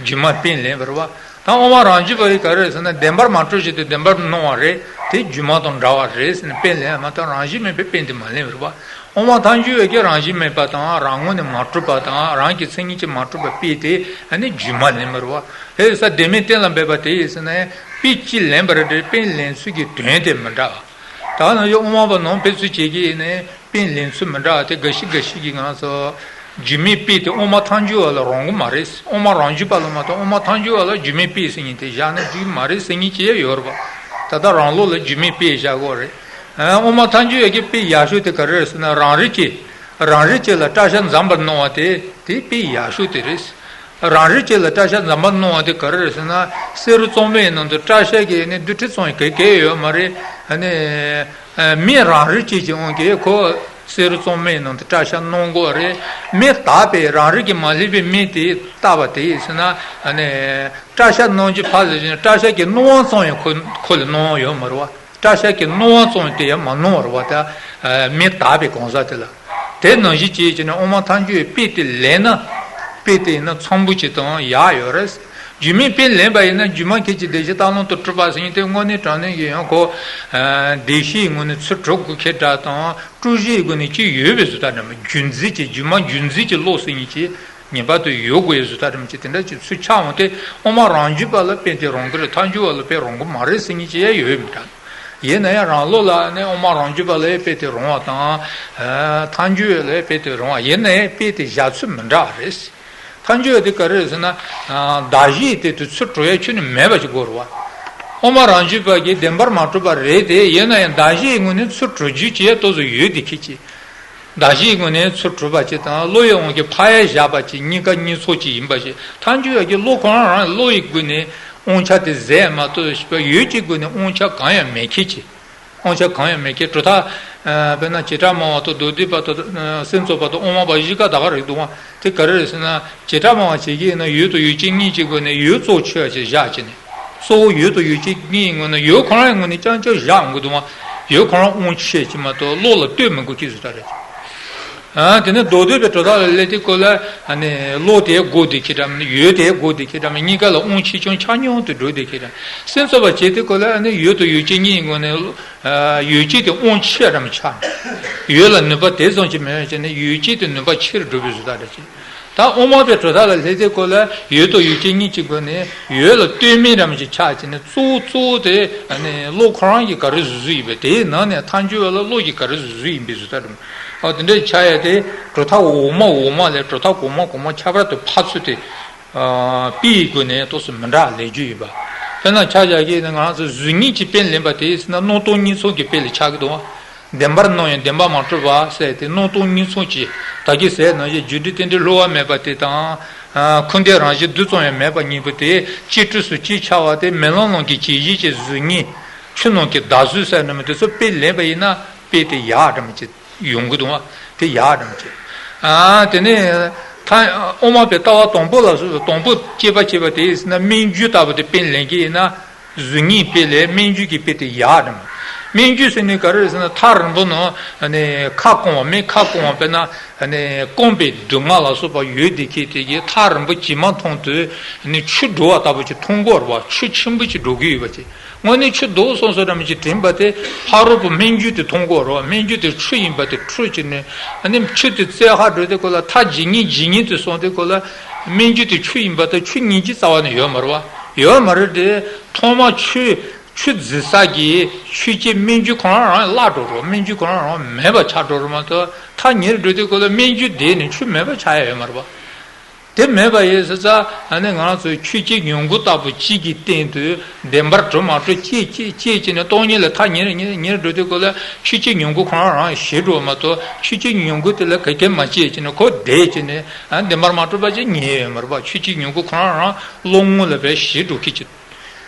སྒྱུ་མ་དཔེ་ལེན་པ་རེད་པ། ད་དབུ་མ་རང་རྒྱུད་པ་ཡིས་ག་རེ་ཟེར་ན་བདེན་པར་མ་གྲུབ་བཞིན་དུ་བདེན་པར་སྣང་བ་རེད། དེ་སྒྱུ་མ་དང་འདྲ་བ་རེད་ཟེར་ནས་དཔེ་ལེན་ཡ་མ་གཏོགས་རང་བཞིན་མེད་པའི་དཔེ་འདི་མ་ལེན་པ་རེད་པ། དབུ་མ་ཐལ་འགྱུར་བ་གིས་རང་བཞིན་མེད་པ་དང་རང་ངོས་ནས་མ་གྲུབ་པ་དང་རང་གི་མཚན་ཉིད་ཀྱིས་མ་གྲུབ་པའི་དཔེ་དེ་ཨ་ནི་སྒྱུ་མ་ལེན་པ་རེད་པ། དེ་ས་བདེན་མེད་གཏན་ལ་འབེབས་པ་དེ་ཡིན་ཟེར་ན་དཔེ་གཅིག་ལེན་པ་རེད་དེ་དཔེ་ལེན་ཚུལ་གྱི་དོན་དེ་མི་འདྲ། ད་ནང་བཞིན་དབུ་མ་པ་ནང་ཕན་ཚུན་བྱེད་ཀྱི་ཡིན་ནའི་དཔེ་ལེན་ཚུལ་མི་འདྲ་བ་དེ་འགའ་ཞིག་འགའ་ཞིག་གིས་ང་ཚོ་སྒྱུ་མའི་དཔེ་དེ་དབུ་མ་ཐལ་འགྱུར་བ་ལ་རུང་གི་མ་རེད། དབུ་མ་རང་རྒྱུད་པ་ལ་མ་གཏོགས་དབུ་མ་ཐལ་འགྱུར་བ་ལ་སྒྱུ་མའི་དཔེ་ཟེར་མཁན་དེ་བཞག་ན་འགྲིག་གི་མ་རེད་ཟེར་མཁན་ཅིག་ཡང་ཡོད་རེད་པ། ད་ལྟ་རང་ལུགས་ལ་སྒྱུ་མའི་དཔེ་བཞག་གི་ཡོད་རེད། དབུ་མ་ཐལ་འགྱུར་བ་གི་དཔེ་ཡག་ཤོས་དེ་ག་རེ་རེད་ཟེར་ན་རང་རིག་གིས་རང་རིག་གཅིག་ལ་སྐྲ་ཤད་འཛམ་པར་སྣང་བ་དེ་དེ་དཔེ་ཡག་ཤོས་དེ་རེད། རང་རིག་གཅིག་ལ་སྐྲ་ཤད་འཛམ་པར་སྣང་བ་དེ་ག་རེ་རེད་ཟེར་ན་བསེ་རུ་གཙང་མའི་ནང་དུ་སྐྲ་ཤད་ཀྱི་ནི་རྡུལ་ཕྲན་ཙམ་ཡང་གང་ཡང་ཡོད་མ་རེད། ཨ་ནི་མི་རང་རིག་གཅིག་གི་དབང་གིས་ཁོ་བསེ་རུ་གཙང་མའི་ནང་དུ་སྐྲ་ཤད་སྣང་གི་ཡོད་རེད། མི་དག་པས་རང་རིག་གིས་མ་བསླད་པའི་མི་དེས་བལྟས་པ་དེ་ཡིན་ཟེར་ན་ཨ་ནི་སྐྲ་ཤད་སྣང་རྒྱུ་ཕར་ཟེར་ཞིང་སྐྲ་ཤད་ཀྱི་སྣང་བ་ཙམ་ཡང་ཁོ་ཁོ་ལ་སྣང་བ་ཡོད་མ་རེད་པ། སྐྲ་ཤད་ཀྱི་སྣང་བ་ཙམ་དེ་ཡང་མ་སྣང་བར་བ་དང་མི་དག་པའི་གང་ཟག་དེ་ལ། དེ་ནང་བཞིན་བྱས་བྱས་ནས་དབུ་མ་ཐལ་འགྱུར་བའི་དཔེ་དེ་ལེན་ན། དཔེ་དེ་ཡིན་ན་ཚང་པོ་ཅིག་དང་ཡག་ཡོད་རེད། སྒྱུ་མའི་དཔེ་ལེན་པ་ཡིན་ན་སྒྱུ་མ་མཁན་གྱིས་བདེན་བཞི་རྟག་ལམ་དུ་གྲུབ་པ་ཟེར་མཁན་དེ་དངོས་གནས་དྲང་གནས་ཀྱི་ཡང་ཁོ། བདེན་བཞིའི་ངོས་ནས་ཚུར་གྲུབ་དགོས་མཁན་འདྲ་དང་སྤྲོས་གཞིའི་སྒོ་ནས་ཅིག་ཡོད་པའི་བཟོ་ལྟ་འདྲ་མོད་རྒྱུ་མཚན་གྱི་སྒྱུ་མ་རྒྱུ་མཚན་གྱི་བློ་ཟེར་མཁན་གྱི། ངེས་པར་དུ་ཡོད་དགོས་ཡའི་བཟོ་ལྟ་རིམ་གྱིས་དེ་འདྲ་ཅིག་ཚུར་ཆགས་འོང་སྟེ་དབུ་མ་རང་རྒྱུད་པ་ལ་དཔེ་དེ་རུང་གི་རེད། ཐལ་འགྱུར་བ་ལ་དཔེ་རུང་གི་མ་རེད་ཟེར་མཁན་ཅིག་ཡང་ཡོད་མི་འདྲ། ཡིན་ན་ཡང་རང་ལུགས་ལ་ནི་དབུ་མ་རང་རྒྱུད་པ་ལ་དཔེ་དེ་རུང་བ་དང་། ཐལ་འགྱུར་བ་ལ་དཔེ་དེ་རུང་བ་ཡིན་ན་ཡང་དཔེ་དེ་བཞག་ཚུལ་མི་འདྲ་བ་རེད། ཐལ་འགྱུར་བ་དེ་ག་རེ་རེད་ཟེར་ན། གདགས་གཞིའི་སྟེང་དུ་ཚུར་གྲུབ་ཡ་ཁྱོན་ནས་མེད་པ་ཞིག་དགོས་རེད་བ། དབུ་མ་རང་རྒྱུད་པ་གིས་བདེན་པར་མ་གྲུབ་པ་རེད་དེ་ཡིན་ན་ཡང་གདགས་གཞིའི་ངོས་ནས་ཚུར་གྲུབ་རྒྱུ་ཅིག་ཏོག་ཙམ་ཡོད་དེ་ཁྱེད་ཀྱིས། གདགས་གཞིའི་ངོས་ནས་ཚུར་གྲུབ་པ་ཅིག་དང་བློ་ཡི་དབང་གིས་ཕར་ཡང་བཞག་པ་ཅིག་གཉིས་ཀ་གཉིས་ཚོགས་ཅིག་ཡིན་པ་ཞིག་ཐལ་འགྱུར་བ་གི་བློ་ཁོ་རང་རང་བློ་ཡི་སྒོ་ནས་དབང་ཆ་དེ་ཟད་མ་གཏོགས་ཞིག་པ་ཡུལ་གྱི་སྒོ་ནས་དབང་ཆ་གང་ཡང་མེད་མཁན་ཅིག་དབང་ཆ་གང་ཡང་མེད་མཁན་གྲུབ་མཐའ། དཔེར་ན་བྱེ་བྲག་སྨྲ་བ་དང་མདོ་སྡེ་པ་དང་སེམས་ཙམ་པ་དང་དབུ་མ་པ་བཞི་ཀ་ད་ག་རེ་འདུག་བ། དེ་ག་རེ་རེད་ཟེར་ན་བྱེ་བྲག་སྨྲ་བ་བྱེད་ཀྱི་ཡིན་ན་ཡུལ་དང་ཡུལ་ཅན་གཉིས་ཀྱི་སྒོ་ནས་ཡུལ་གཙོ་ཆེ་བ་ཞིག་བཞག་བྱས་ནས། གཙོ་བོ་ཡུལ་དང་ཡུལ་ཅན་གཉིས་ངོས་ནས་ཡུལ་ཁོ་རང་ངོས་ནས་རྐྱང་རྐྱང་བཞག་འོང་གི་འདུག་བ། ཡུལ་ཁོ་རང་དབང་ཆེ་ཅིག་མ་གཏོགས་བློ་ལ་ལྟོས་མི་དགོས་ཀྱི་བཟོ་ལྟ་རེད། ཨ་དེ་ནས་མདོ་སྡེ་པའི་གྲུབ་མཐའ་ལ་སླེབས་དུས་སྐབས་ལ་ཨ་ནི་བློ་དེ་སྒོ་དེ་ཁྱེད་འགྲམ་ནས་ཡུལ་དེ་སྒོ་དེ་ཁྱེད་འགྲམ་ནས་གཉིས་ཀ་ལ་དབང་ཆེ་ཆུང་ཆ་སྙོམས་དུ་འགྲོ་དེ་ཁྱེད་འགྲམ་སེམས་ཙམ་པ་བྱེད་དུས་སྐབས་ལ་ཨ་ནི་ཡུལ་དང་ཡུལ་ཅན་གཉིས་ངོས་ནས་ཡུལ་ཅན་དེ་དབང་ཆེ་རམ་ཆགས་ནས་ཡུལ་ལ་ནུས་པ་དེ་ཙམ་ཅིག་མེད་པ་བྱས་ནས་ཡུལ་ཅན་དེ་ནུས་པ་ཆེ་རུ་འགྲོ་བའི་བཟོ་ལྟ་རེད་ཅེས། ད་དབུ་མ་པའི་གྲུབ་མཐའ་ལ་སླེབས་དུས་སྐབས་ལ་ཡུལ་དང་ཡུལ་ཅན་གཉིས་ཀྱི་སྒོ་ནས་ཡུལ་ལ་ལྟོས་མིན་རམ་ཞིག་ཆགས་བྱས་ནས་གཙོ་བོ་གཙོ་བོ་དེ་ཨ་ནི་བློ་ཁོ་རང་གིས་ག་རེ་བཟོ་བཟོ་ཡིན་པས་དེའི་ནང་ནས་ཐལ་འགྱུར་བ་ལ་བློ་གིས་ག་རེ་བཟོ་བཟོ་ཡིན་པའི་བཟོ་ལྟ་རེད། ཨ་དེ་འདྲ་ཆགས་ཡ་དེ་གྲུབ་མཐའ་འོག་མ་འོག་མ་ལས་གྲུབ་མཐའ་གོང་མ་གོང་མ་ཁྱད་པར་དུ་འཕགས་ཚུལ་དེ། དཔེ་ཡི་སྒོ་ནས་ཏོག་ཙམ་མི་འདྲ་ལས་རྒྱུ་ཡིན་པ། དཔེར་ན་ཆ་བཞག་གི་ནི་ང་ཚོ་གཟུགས་བརྙན་གྱི་དཔེ་ལེན་པ་དེ་ཡིན་ན་སྣང་སྟོང་གཉིས་ཚོགས་ཀྱི་དཔེ་ལ་ཆགས་ཀྱི་འདུག་བ། བདེན་པར་སྣང་ཡང་བདེན་པར་མ་གྲུབ་པ་ཟེར་ཏེ་སྣང་སྟོང་གཉིས་ཚོགས་ཀྱི་ད་གིན་ཟེར་ནང་བཞིན་རྒྱུ་འབྲས་རྟེན་འབྲེལ་བསླུ་བ་མེད་པ་དེ་དང་། ཁུངས་ལྡན་རང་བཞིན་རྡུལ་ཙམ་ཡང་མེད་པ་གཉིས་པོ་དེ་གཅིག་གྲུབ་སུ་གཅིག་ཆགས་པ་དེ་མེ་ལོང་ནང་གི་བྱད་བཞིན་གྱི་གཟུགས་བརྙན། ཆུ་ནང་གི་ཟླ་གཟུགས་ཟེར་ནི་མི་དེ་ཚོ་དཔེ་ལེན་པ་ཡིན་ན་དཔེ་དེ་ཡག་འདྲ་མི་བྱེད། ཡོང་གི་འདུག་བ། དེ་ཡག་འདྲ་མ་བྱེད། ཨ་དེ་ནས་ད་དབུ་མ་པའི་ལྟ་བ་དང་པོ་ལ་སོགས་དང་པོ་སྐྱེས་པ་བྱེད་པ་དེ་ཡིན་ཟེར་ན་སྨན་རྒྱུད་ལྟ་བུ་དེ་དཔེ་ལེན་གྱི་ཡིན་ན་གཟུགས་བརྙན་དཔེ་ལས་སྨན་རྒྱུད་ཀྱི་དཔེ་དེ་ཡག་འདྲ་མ། སྨན་རྒྱུད་ཟེར་ནས་ག་རེ་རེད་ཟེར་ན་ཐག་རིང་པོ་ནང་ནས་ཁ་སྐོམ་པ་མི་ཁ་སྐོམ་པ་དཔེར་ན་སྐོམ་པའི་སྡུག་བསྔལ་ལ་སོགས་པ་ཡོད་དེ་ཁྱེད་དེ་གིས་ཐག་རིང་པོ་ཇི་མ་མཐོང་དུས་ནས་ཆུ་འགྲོ་བ་ལྟ་བུ་ཅིག་མཐོང་གི་ཡོད་རེད་བ། ཆུ་ཆེན་པོ་ཅིག་འགྲོ་གི་ཡོད་པ་ཅིག་དངོས་གནས་ཆུ་རྡོག་སོང་སོང་འདྲ་མི་ཅིག་དྲན་པ་དེ་ཕ་རོལ་པོ་སྨན་རྒྱུད་དེ་མཐོང་གི་ཡོད་རེད་བ། སྨན་རྒྱུད་དེ་ཆུ་ཡིན་པ་དེ་འཕྲོས་ཀྱི་ནས་ཨ་ནི་ཆུ་དེ་རྩེ་ཧ་འགྲོ་དུས་སྐབས་ལ་ཐག་ཇེ་ཉེ་ཇེ་ཉེ་དུ་སོང་དུས་སྐབས་ལ་སྨན་རྒྱུད་དེ་ཆུ་ཡིན་པ་དེ་ཆུ་ཉིད་ཀྱི་རྩ་བ་ནས་ཡོད་མ་རེད་བ། ཡོད་མ་རེད་དེ་ཐོག་མ་ཆུ་ཆུ་འཛིན་ས་གི་ཆུ་སྐྱེས་སྨན་རྒྱུད་ཁོ་རང་རང་བརླག་འགྲོ་རེད་བ། སྨན་རྒྱུད་ཁོ་རང་རང་མེད་པ་ཆགས་འགྲོ་རེད་མ་གཏོགས་ཐག་ཉེ་རུ་འགྲོ་དུས་སྐབས་ལ་སྨན་རྒྱུད་དེ་ནི་ཆུ་མེད་པ་ཆགས་ཡ་ཡོད་མ་རེད་བ། དེ་མེད་པ་ཡིན་ཟེར་ཙང་ཨ་ནི་ང་རང་ཚོའི་ཆོས་ཅན་ཉོན་སྒོ་ལྟ་བུ་གཅིག་གི་སྟེང་དུ་བདེན་པར་གྲུབ་མ་གྲུབ་ཅེས་ཅེས་ཅེས་བྱས་ནས་སྟོང་ཉིད་ལ་ཐག་ཉེ་རུ་ཉེ་རུ་ཉེ་རུ་འགྲོ་དུས་སྐབས་ལ་ཆོས་ཅན་ཉོན་སྒོ་ཁོ་རང་རང་ཞི་འགྲོ་མ་གཏོགས་ཆོས་ཅན་ཉོན་སྒོ་དེ་ལ་ག་གེ་མ་སྐྱེས་བྱས་ནས་ཁོ་བསྡད་བྱས་ནས་ཨ་བདེན་པར་མ་གྲུབ་པ་ཅིག་ཉེ་ཡོད་མ་རེད་པ། ཆོས་ཅན་ཉོན་སྒོ་ཁོ་རང་རང་བློ་ངོ་ལ་བས་ཞི་འགྲོ་མཁན་ཅིག་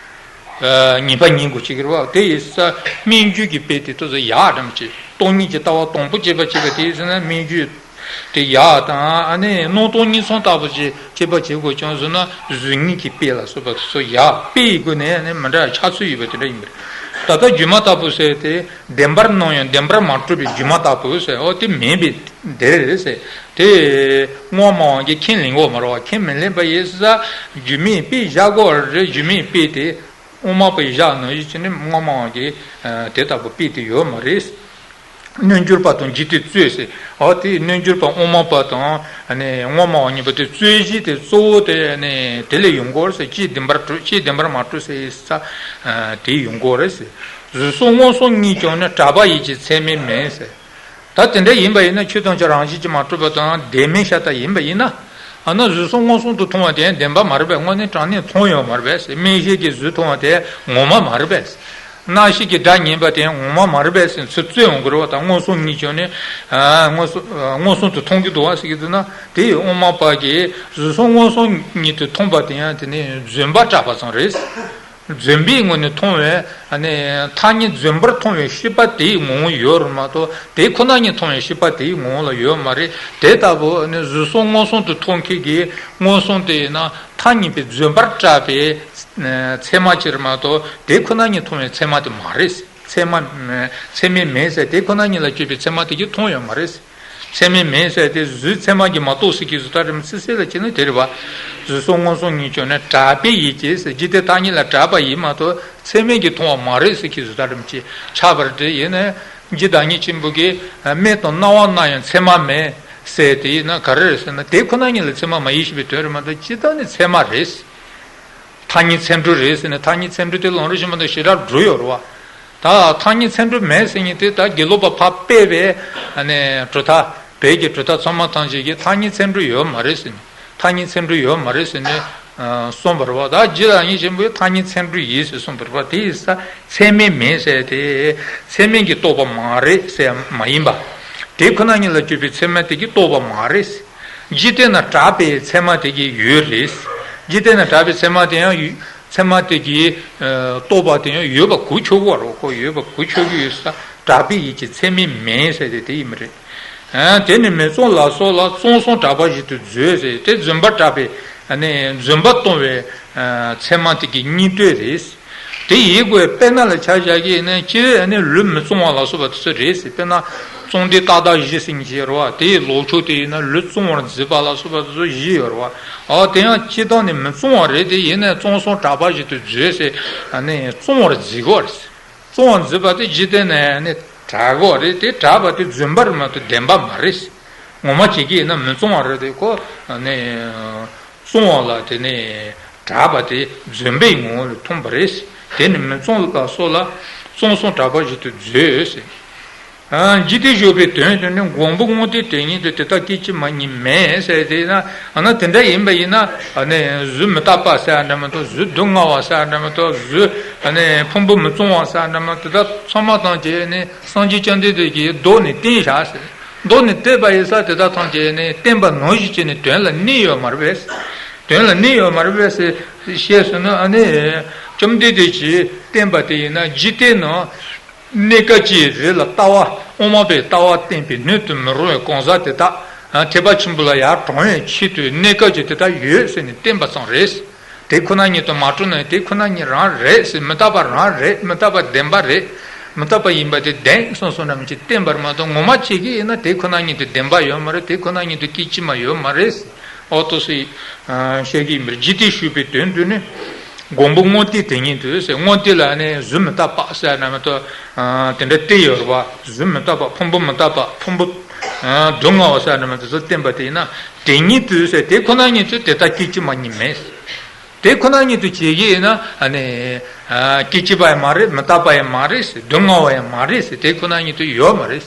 ཨ། ཉེས་པ་ཉེས་དགོས་ཅིག་རེད་བ། དེ་ཡིན་ཙང་སྨོན་རྒྱུད་ཀྱི་དཔེ་དེ་ཏོག་ཙམ་ཡག་འགྲམ་གྱི་སྟོང་ཉིད་ཀྱི་ལྟ་བ་དང་པོ་བྱེད་པ་བྱེད་པ་དེ་ཡིན་ཟེར་ན་སྨོན་རྒྱུད་དེ་ཡག་དང་ཨ་ནི་སྣང་སྟོང་གཉིས་མཚུངས་ལྟ་བུ་བྱེད་བྱེད་པ་བྱེད་དགོས་ཀྱང་ཟེར་ན་གཟུགས་བརྙན་གྱི་དཔེ་ལ་སོགས་པ་དེ་ཚོ་ཡག་དཔེ་ཡི་སྒོ་ནས་ཨ་ནི་མི་འདྲ་ཆགས་ཚུལ་ཡོད་པ་དེ་འདྲ་ཡིན་པ་རེད། ད་ལྟ་སྒྱུ་མ་ལྟ་བུ་ཟེར་དེ་བདེན་པར་སྣང་ཡང་བདེན་པར་མ་གྲུབ་པའི་སྒྱུ་མ་ལྟ་བུ་ཟེར་འོ་དེ་མིན་པའི་དེ་རེད་ཟེར། དེ་དངོས་སྨྲ་བ་གིས་ཁས་ལེན་གྱི་ཡོད་མ་རེད་བ། ཁས་མི་ལེན་པ་ཡིན་ཙང་སྒྱུ་མའི་དཔེ་བཞག་དགོས་རེད། སྒྱུ་མའི་དཔེ་དེ་དབུ་མ་པས་བཞག་ནང་བཞིན་བྱས་ནས་དངོས་སྨྲ་བ་གིས་དེ་ལྟ་བུ་དཔེ་དེ་ཡོད་མ་རེད། རྣལ་འབྱོར་པ་དང་འཇིག་རྟེན་རྩོད་ཟེར། འོ་དེ་རྣལ་འབྱོར་པ་དབུ་མ་པ་དང་དངོས་སྨྲ་བ་གཉིས་པོ་དེ་རྩོད་གཞི་དེ་གཙོ་བོ་དེ་དེ་ལས་ཡོང་གི་ཡོད་རེད་ཟེར། གཅིག་བདེན་པར་གྲུབ་གཅིག་བདེན་པར་མ་གྲུབ་ཟེར་ཡིན་ཙང་དེ་ཡོང་གི་ཡོད་རེད་ཟེར། གཟུགས་སོགས་མངོན་སུམ་ཉིད་ཀྱང་ནི་གྲགས་པ་ཡིན་གྱི་ཚད་མས་མིན་ཟེར། ད་དེ་འདྲ་ཡིན་པ་ཡིན་ན་ཆོས་ཐམས་ཅད་རང་བཞིན་གྱིས་མ་གྲུབ་པ་དང་བདེན་མེད་ཤ་སྟག་ཡིན་པ་ཡིན་ན། ཨ་ནི་གཟུགས་སོགས་མངོན་སུམ་དུ་མཐོང་བ་དེ་བདེན་པ་མ་རེད་པས། དངོས་གནས་དྲང་གནས་མཐོང་ཡོད་མ་རེད་པས། སྨྲས་ཤེས་ཀྱིས་གཟུགས་མཐོང་བ་དེ་ངོ་མ་མ་རེད་པས། རྣ་ཤེས་ཀྱིས་སྒྲ་ཉན་པ་དེ་ངོ་མ་མ་རེད་པས་ཟེར་ཚུར་རྩོད་ཡོང་གི་རེད་བ། ད་མངོན་སུམ་ཉིད་ཀྱང་ནི་མངོན་སུམ་མངོན་སུམ་དུ་མཐོང་གི་འདུག་བ་ཟེར་གྱི་འདུག་ན། དེ་ཡི་དབུ་མ་པ་གིས་གཟུགས་སོགས་མངོན་སུམ་ཉིད་དུ་མཐོང་པ་དེ་ཡང་དེ་ནི་རྫུན་པ་གྲགས་པ་ཙམ་རེད། རྫུན་པའི་ངོས་ནས་མཐོང་བའི་ཐ་སྙད་རྫུན་པར་མཐོང་བའི་ཤེས་པ་དེའི་ངོ་བོ་ཡོད་རེད་མ་གཏོགས་དེ་ཁོ་ན་ཉིད་མཐོང་བའི་ཤེས་པ་དེའི་ངོ་བོ་ལ་ཡོད་མ་རེད། དེ་ལྟ་བུ་གཟུགས་སོགས་མངོན་སུམ་དུ་མཐོང་མཁན་གྱི་མངོན་སུམ་དེ་ཡིན་ན་ཐ་སྙད་པའི་རྫུན་པར་གྲགས་པའི་ཚད་མ་ཅིག་རེད་མ་གཏོགས་དེ་ཁོ་ན་ཉིད་མཐོང་བའི་ཚད་མ་དེ་མ་རེད། ཚད་མ་ཚད་མས་མིན་ཟེར་དེ་ཁོ་ན་ཉིད་ལ་དཔྱོད་པའི་ཚད་མ་དེ་གིས་མཐོང་ཡོད་མ་རེད། ཚད་མས་མིན་ཟེར་དེ་གཟུགས་ཚད་མ་གིས་མ་རྟོགས་ཟེར་གྱི་བཟོ་ལྟ་རེད་མི་ཚེ་ཟེར་ལ་བྱས་ན་དེ་རེད་བ། གཟུགས་སོགས་མངོན་སུམ་ཉིད་ཀྱང་ནི་གྲགས་པས་ཡིན་གྱི་ཟེར། འཇིག་རྟེན་ཐ་སྙད་ལ་གྲགས་པ་ཡིན་མ་གཏོགས་ཚད་མས་ཀྱིས་མཐོང་བ་མ་རེད་ཟེར་གྱི་བཟོ་ལྟ་རེད་མི་ཅི་ཆགས་པ་རེད། དེ་ཡིན་ན་རྗེ་བདག་ཉིད་ཆེན་པོ་གིས་མིག་དང་རྣ་བ་རྣམས་ཡང་ཚད་མ་མིན་ཟེར་དེ་ཡིན་ན་ག་རེ་རེད་ཟེར་ན་དེ་ཁོ་ན་ཉིད་ལ་ཚད་མ་མ་ཡིན་ཞེས་པའི་དོན་རེད་མ་གཏོགས་སྤྱིར་བཏང་ནི་ཚད་མ་རེད། ཐ་སྙད་ཚད་འགྲོ་རེད་ཟེར་ནས་ཐ་སྙད་ཚད་འགྲོ་དེ་ལོང་རེ་ཞིག་མ་གཏོགས་ཞེ་དྲག་འགྲོ་ཡོད་རེད་བ། ད་ཐ་སྙད་ཚད་འགྲོ་མེད་ཟེར་མཁན་དེ་ད་དགེ་ལུགས་པ་ཕར་སྤེལ་བའི་ཨ་ནི་གྲུབ་མཐའ་བོད་ཀྱི་གྲུབ་མཐའ་ཚང་མ་ཐམས་ཅད་ཀྱིས་ཐ་སྙད་ཚད་འགྲོ་ཡོད་མ་རེད་ཟེར་ནས་ཐ་སྙད་ཚད་འགྲོ་ཡོད་མ་རེད་ཟེར་ནས་གསུངས་པ་རེད་བ། ད་རྗེ་བདག་ཉིད་ཆེན་པོས་ཐ་སྙད་ཚད་འགྲོ་ཡིན་ཟེར་གསུངས་པ་རེད་བ། དེ་ཡིན་ཙང་ཚད་མས་མིན་ཟེར་དེ་ཚད་མིན་གྱིས་རྟོགས་པ་མ་རེད་ཟེར་མ་ཡིན་པ། དེ་ཁོ་ན་ཉིད་ལ་དཔྱོད་པའི་ཚད་མ་དེ་གིས་རྟོགས་པ་མ་རེད། འཇིག་རྟེན་ན་གྲགས་པའི་ཚད་མ་དེ་གིས་ཡོད་རེད། འཇིག་རྟེན་ན་གྲགས་པའི་ཚད་མ་དེ་ཡང་ཡོད། ཚད་མ་དེ་གིས་ཨ་རྟོགས་པ་དེ་ཡང་ཡོད་པ་གོ་ཆོག་གི་རེད། ཁོ་ཡོད་པ་གོ་ཆོག་གི་ཡོད་ས་གྲགས་པའི་ཡིད་ཀྱི་ཚད་མས་མིན་ཟེར་ཏེ་དེ་ཡིན་པ་རེད། ཨ་དེ་ནི་མི་གཙང་ལ་སོགས་ལ་གཙང་གསུམ་གྲགས་པ་བཞིན་དུ་བརྗོད་ཟེར་དེ་རྫུན་པ་གྲགས་པའི་ཨ་ནི་རྫུན་པ་སྟོང་བའི་ཨ་ཚད་མ་དེ་གི་སྙིང་དོན་རེད། དེ་ཡིན་དགོས་དཔེར་ན་ལ་ཆ་བཞག་གི་ཡིན་ན་སྤྱིར་ནི་ལུས་མི་གཙང་བ་ལ་སོགས་པ་དེ་ཚོ་རེད་ཟེར། དཔེར་ན་གཙང་སྟེ་རྟག་བདག་བཞི་ཟེར་མཁན་ཅིག་ཡོད་རེད་བ། དེ་ཡི་ལོག་ཕྱོགས་དེ་ཡིན་ན་ལུས་གཙང་བར་འཛིན་པ་ལ་སོགས་པ་དེ་ཚོ་བཞི་ཡོད་རེད་བ། ཨོ་དེ་ཡང་སྤྱིར་བཏང་ནི་མི་གཙང་བ་རེད་དེ་ཡིན་ནའི་གཙང་གསུམ་གྲགས་པ་བཞིན་དུ་བརྗོད་ཟེར་ཨ་ནི་གཙང་བར་འཛིན་དགོས་རེད། གཙང་བར་འཛིན་པ་དེ་འཇིག་རྟེན་ནས་ནི་གྲགས་དགོས་རེད་དེ་གྲགས་པ་དེ་རྫུན་པ་རེད་མ་གཏོགས་བདེན་པ་མ་རེད། ངོ་མ་བྱེད་ཀྱི་ཡིན་ན་མི་གཙང་བ་རེད་དེ་ཁོ་ནི། གསུང་བ་ལ་དེ་ནས་གྲགས་པ་དེ་རྫུན་པའི་ངོ་བོ་ལ་མཐོང་བ་རེད། དེ་ནི་མི་གཙང་ལ་སོགས་ལ་གཙང་གསུམ་གྲགས་པ་བཞིན་དུ་བརྗོད་ཟེར། ཨ་འཇིག་རྟེན་བཞི་པའི་དོན་དུ་ནི་མགོན་པོ་དངོས་བསྟན་དེ་ཉིད་དུ་དེ་དག་སྐད་ཅིག་མ་གཉིས་མེད་ཟེར་དེ་ན་ཨ་ན་དེ་འདྲ་ཡིན་པ་ཡིན་ན་ཨ་ནི་གཟུགས་མི་རྟག་པ་ཟེར་འདྲ་མ་གཏོགས་གཟུགས་སྡུག་བསྔལ་བ་ཟེར་འདྲ་མ་གཏོགས་གཟུགས་ཨ་ནི་ཕུང་པོ་མི་གཙང་བ་ཟེར་འདྲ་མ་གཏོགས་དེ་དག་ཚང་མ་ཐམས་ཅད་ནི་སངས་རྒྱས་བཅོམ་ལྡན་འདས་ཀྱིས་བཟློག་ནས་བསྟན་བཞག་ཟེར། མདོ་ནས་བལྟས་པ་ཡིན་ས་དེ་དག་ཐམས་ཅད་ནི་བསྟན་པ་ནང་བཞིན་བྱས་ནས་དོན་ལ་གནས་ཡོད་མ་རེད་པས། དོན་ལ་གནས་ཡོད་མ་རེད་པས་ཞེས་ཟེར་ན་ཨ་ནི་བཅོམ་ལྡན་འདས་ཀྱིས་བསྟན་པ་དེ་ཡིན་ན་འཇིག་རྟེན་ནང་གནས་སྐབས་ཀྱི་རིགས་ལ་ལྟ་བ་དབུ་མ་པའི་ལྟ་བ་བསྟན་པའི་སྣོད་དུ་མི་རུང་བའི་གང་ཟག་དེ་དག་ཐེག་པ་ཆེན་པོ་ལ་ཡར་དྲང་བའི་ཆེད་དུ་གནས་སྐབས་ཀྱི་དེ་དག་ཡོད་ཟེར་ནས་བསྟན་པ་ཙམ་རེད། དེ་ཁོ་ན་ཉིད་དུ་མ་གྲུབ་ན་དེ་ཁོ་ན་ཉིད་རང་རེད་ཟེར། མི་རྟག་པ་རང་རེད། མི་རྟག་པ་བདེན་པ་རེད། མི་རྟག་པ་ཡིན་པ་དེ་བདེན་གསུངས་སོང་ན་མི་ཅི་བསྟན་པར་མ་གཏོགས་ངོ་མ་བྱེད་ཀྱི་ཡིན་ན་དེ་ཁོ་ན་ཉིད་དུ་བདེན་པ་ཡོད་མ་རེད། དེ་ཁོ་ན་ཉིད་དུ་སྐད་ཅིག་མ་ཡོད་མ་རེད། ཨོ་ཏོ་སི་བཤད་ཀྱི་ཡིན་པར་འཇིག་རྟེན་བཞི་པའི་དོན་དུ་ནི་མགོན་པོ་དངོས་བསྟན་དེ་ཉིད་དུ་ཟེར། དངོས་བསྟན་ལ་ནི་གཟུགས་མི་རྟག་པ་ཟེར་ན་མ་གཏོགས་དེ་འདྲ་བསྟན་ཡོད་རེད་བ། གཟུགས་མི་རྟག་པ་ཕུང་པོ་མི་རྟག་པ་ཕུང་པོ་སྡུག་བསྔལ་བ་ཟེར་ན་མ་གཏོགས་བསྟན་པ་དེ་ཡིན་ན་དེ་ཉིད་དུ་ཟེར། དེ་ཁོ་ན་ཉིད་དུ་དེ་ལྟར་སྐད་ཅིག་མ་གཉིས་མེད། དེ་ཁོ་ན་ཉིད་དུ་བྱེད་ཀྱི་ཡིན་ན་ཨ་ནི་སྐད་ཅིག་པ་ཡང་མ་རེད། མི་རྟག་པ་ཡང་མ་རེད་ཟེར། སྡུག་བསྔལ་བ་ཡང་མ་རེད་ཟེར། དེ་ཁོ་ན་ཉིད་དུ་ཡོད་མ་རེད།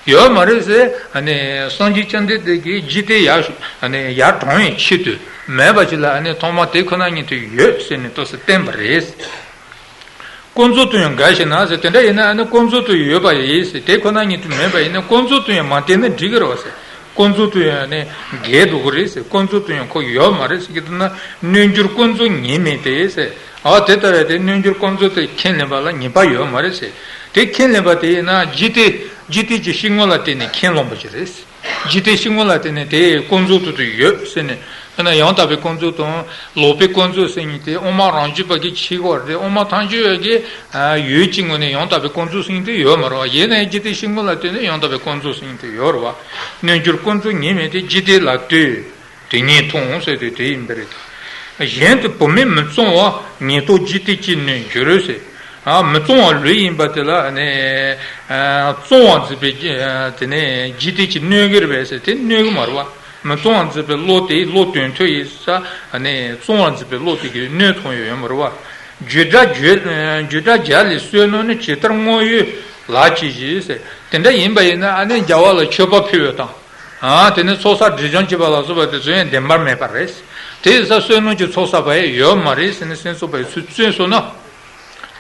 ཡོད་མ་རེད་ཟེར། ཨ་ནི་སངས་རྒྱས་བཅོམ་ལྡན་འདས་ཀྱིས་འཇིག་རྟེན་ཡར་ཨ་ནི་ཡར་དྲངས་པའི་ཆེད་དུ་མེད་པ་ཅིག་ལ་ཨ་ནི་ཐོག་མར་དེ་ཁོ་ན་ཉིད་དུ་ཡོད་ཟེར་ནས་ཏོག་ཙམ་བསྟན་པ་རེད། ཀུན་རྫོབ་ཏུ་ཡང་འགལ་ཞེ་ན་ཟེར། དེ་འདྲ་ཡིན་ན་ཨ་ནི་ཀུན་རྫོབ་ཏུ་ཡོད་པ་ཡིན་ཟེར། དེ་ཁོ་ན་ཉིད་དུ་མེད་པ་ཡིན་ན་ཀུན་རྫོབ་ཏུ་ཡང་མ་བསྟན་ན་འགྲིག་གི་རེད་བ་ཟེར། ཀུན་རྫོབ་ཏུ་ཡང་ནི་འགལ་འགྲོ་གི་རེད་ཟེར། ཀུན་རྫོབ་ཏུ་ཡང་ཁོ་ཡོད་མ་རེད་ཟེར་གྱི་འདུག་ན། རྣལ་འབྱོར་ཀུན་རྫོབ་ཉིད་མིན་ཏེ་ཟེར། ཨ་དེ་ལྟ་བས་དེ་རྣལ་འབྱོར་ཀུན་རྫོབ་དེ་ཁས་ལེན་པ་ལ་ཉེས་པ་ཡོད་མ་རེད་ཟེར། དེ་ཁས་ལེན་པ་དེ་ཡིན་ན་འཇིག་རྟེན་འཇིག་རྟེན་གྱི་ཤེས་ངོ་ལ་བརྟེན་ནས་ཁས་བླངས་པ་ཅིག་རེད། འཇིག་རྟེན་ཤེས་ངོ་ལ་བརྟེན་ནས་དེ་ཀུན་རྫོབ་ཏུ་དུ་ཡོད་ཟེར་ནས། དཔེར་ན་ཡང་དག་པའི་ཀུན་རྫོབ་དང་ལོག་པའི་ཀུན་རྫོབ་ཟེར་མཁན་དེ་དབུ་མ་རང་རྒྱུད་པ་གི་ཆོས་སྐོར་རེད། དབུ་མ་ཐལ་འགྱུར་བ་གི་ཡུལ་གྱི་ངོས་ནས་ཡང་དག་པའི་ཀུན་རྫོབ་ཟེར་མཁན་དེ་ཡོད་མ་རེད་བ། ཡིན་ནའི་འཇིག་རྟེན་ཤེས་ངོ་ལ་བརྟེན་ནས་ཡང་དག་པའི་ཀུན་རྫོབ་ཟེར་མཁན་དེ་ཡོད་རེད་བ། རྣལ་འབྱོར་ཀུན་རྫོབ་ཉིད་མིན་ཏེ། འཇིག་རྟེན་ལ་ལྟོས། དེ་ཉིད་མཐོང་ཟེར་དུས་དེ་ཡིན་པ་རེད། གཞན་དུ་བུད་མེད་མི་གཙང་བ་ཉིད་རྟོགས་འཇིག་རྟེན་གྱི་རྣལ་འབྱོར་ཟེར། ཨ་མི་གཙང་བ་ལུས་ཡིན་པ་དེ་ལ་ནི་ཨ་གཙང་བར་འཛིན་པའི་ཨ་དེ་ནི་འཇིག་རྟེན་གྱི་རྣལ་འབྱོར་རེད་པས་ཟེར། དེ་རྣལ་འབྱོར་མ་རེད་བ། མི་གཙང་བར་འཛིན་པའི་བློ་དེ་བློ་དོན་མཐུན་ཡིན་ས་ནི་གཙང་བར་འཛིན་པའི་བློ་དེ་གིས་རྣལ་མཐོང་ཡོད་ཡོད་མ་རེད་བ། བརྗོད་བྱ་བརྗོད་བརྗོད་བྱ་བརྒྱད་ལས་བསོད་ནམས་ནི་ཇི་ལྟར་དངོས་ཡོད་ལགས་ཀྱིས་ཟེར། དེ་འདྲ་ཡིན་པ་ཡིན་ན་ཨ་ནི་རྒྱལ་བ་ལ་མཆོད་པ་ཕུལ་བ་དང་། ཨ་དེ་ནས་ཚོགས་བསགས་སྒྲིབ་སྦྱང་བྱེད་པ་ལ་སོགས་པ་དེ་ཚོ་ཡང་བདེན་པར་མེད་པ་རེད། དེ་ཡིན་ཙང་བསོད་ནམས་ཀྱི་ཚོགས་བསགས་པ་ཡང་ཡོད་མ་རེད་ཟེར་ནས་སེམས་ཚོགས་པ་ཡི་ཚུལ་བཙོན་སོང་ན།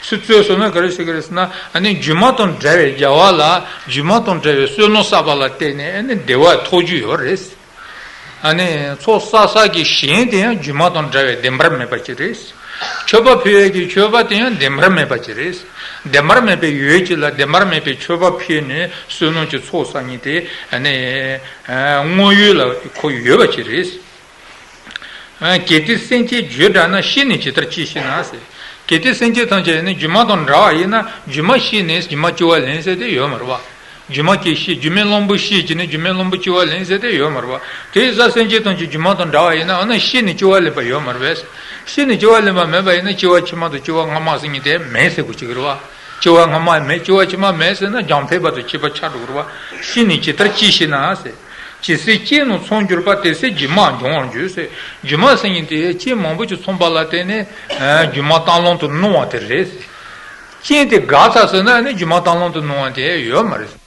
ཚུལ་བཙོན་སོང་ན་ག་རེ་ཟེར་གི་རེད་ཟེར་ན། ཨ་ནི་སྒྱུ་མ་དང་བྲལ་བའི་རྒྱལ་བ་ལ་སྒྱུ་མ་དང་བྲལ་བའི་བསོད་ནམས་བསགས་པ་ལ་བརྟེན་ནས་ཨ་ནི་བདེ་བ་ཐོབ་རྒྱུ་ཡོད་རེད། ཨ་ནི་ཚོགས་བསགས་བསགས་ཀྱི་ཞིང་དེ་ཡང་སྒྱུ་མ་དང་བྲལ་བའི་བདེན་པར་མེད་པ་ཅིག་རེད། མཆོད་པ་ཕུལ་ཡས་ཀྱི་མཆོད་པ་དེ་ཡང་བདེན་པར་མེད་པ་ཅིག་རེད། བདེན་པར་མེད་པའི་ཡུལ་ཅིག་ལ་བདེན་པར་མེད་པའི་མཆོད་པ་ཕུལ་ནས་བསོད་ནམས་ཀྱི་ཚོགས་བསགས་མཁན་དེ་ཨ་ནི་དངོས་ཡོད་ལ་ཁོ་ཡོད་པ་ཅིག་རེད། གལ་ཏེ་སེམས་ཅན་བརྗོད་བྱ་རྣམས་ཤེས་ནས་ཇི་ལྟར་སྐྱེ་ཞེ་ན་ཟེར། གལ་ཏེ་སེམས་ཅན་ཐམས་ཅད་ནི་སྒྱུ་མ་དང་འདྲ་བ་ཡིན་ན་སྒྱུ་མ་ཤེས་ནས་སྒྱུ་མ་སྐྱེ་བ་ལེན་ཟེར་དེ་ཡོད་མ་རེད་བ། སྒྱུ་མ་སྐྱེ་ཤེས་སྒྱུ་མའི་གླང་པོ་ཤེས་ཀྱི་ནི་སྒྱུ་མའི་གླང་པོ་སྐྱེ་བ་ལེན་ཟེར་དེ་ཡོད་མ་རེད་བ། དེ་ཡིན་ཙང་སེམས་ཅན་ཐམས་ཅད་སྒྱུ་མ་དང་འདྲ་བ་ཡིན་ན་ཨ་ནི་ཤེས་ནས་སྐྱེ་བ་ལེན་པ་ཡོད་མ་རེད་པས། ཤེས་ནས་སྐྱེ་བ་ལེན་པ་མེད་པ་ཡིན་ན་སྐྱེ་བ་ཕྱི་མ་དང་སྐྱེ་བ་སྔ་མ་ཟེར་མཁན་དེ་མེད་ཟེར་དགོས་ཀྱི་རེད་བ། སྐྱེ་བ་སྔ་མ་མེད་སྐྱེ་བ་ཕྱི་མ་མེད་ཟེར་ན་རྒྱང་འཕེན་པ་དང་ཁྱད་པར་ཆགས་འགྲོ་གི་རེད་བ། ཤེས་ནས་ཇི་ལྟར་སྐྱེ་ཞེ་ན་ཟེར། ཇི་སྲིད་སྐྱེས་རྣམས་ཚང་གྱུར་པ། དེ་སྲིད་སྒྱུ་མ་འབྱུང་བར་འགྱུར་ཟེར། སྒྱུ་མ་ཟེར་མཁན་དེ་རྐྱེན་མང་པོ་ཅིག་ཚང་པ་ལ་བརྟེན་ནས་སྒྱུ་མ་རྟ་གླང་དུ་སྣང་བ་དེ་རེད་ཟེར། རྐྱེན་དེ་འགག་ཚར་ཟེར་ན་ནི་སྒྱུ་མ་རྟ་གླང་དུ་སྣང་བ་དེ་ཡོད་མ་རེད།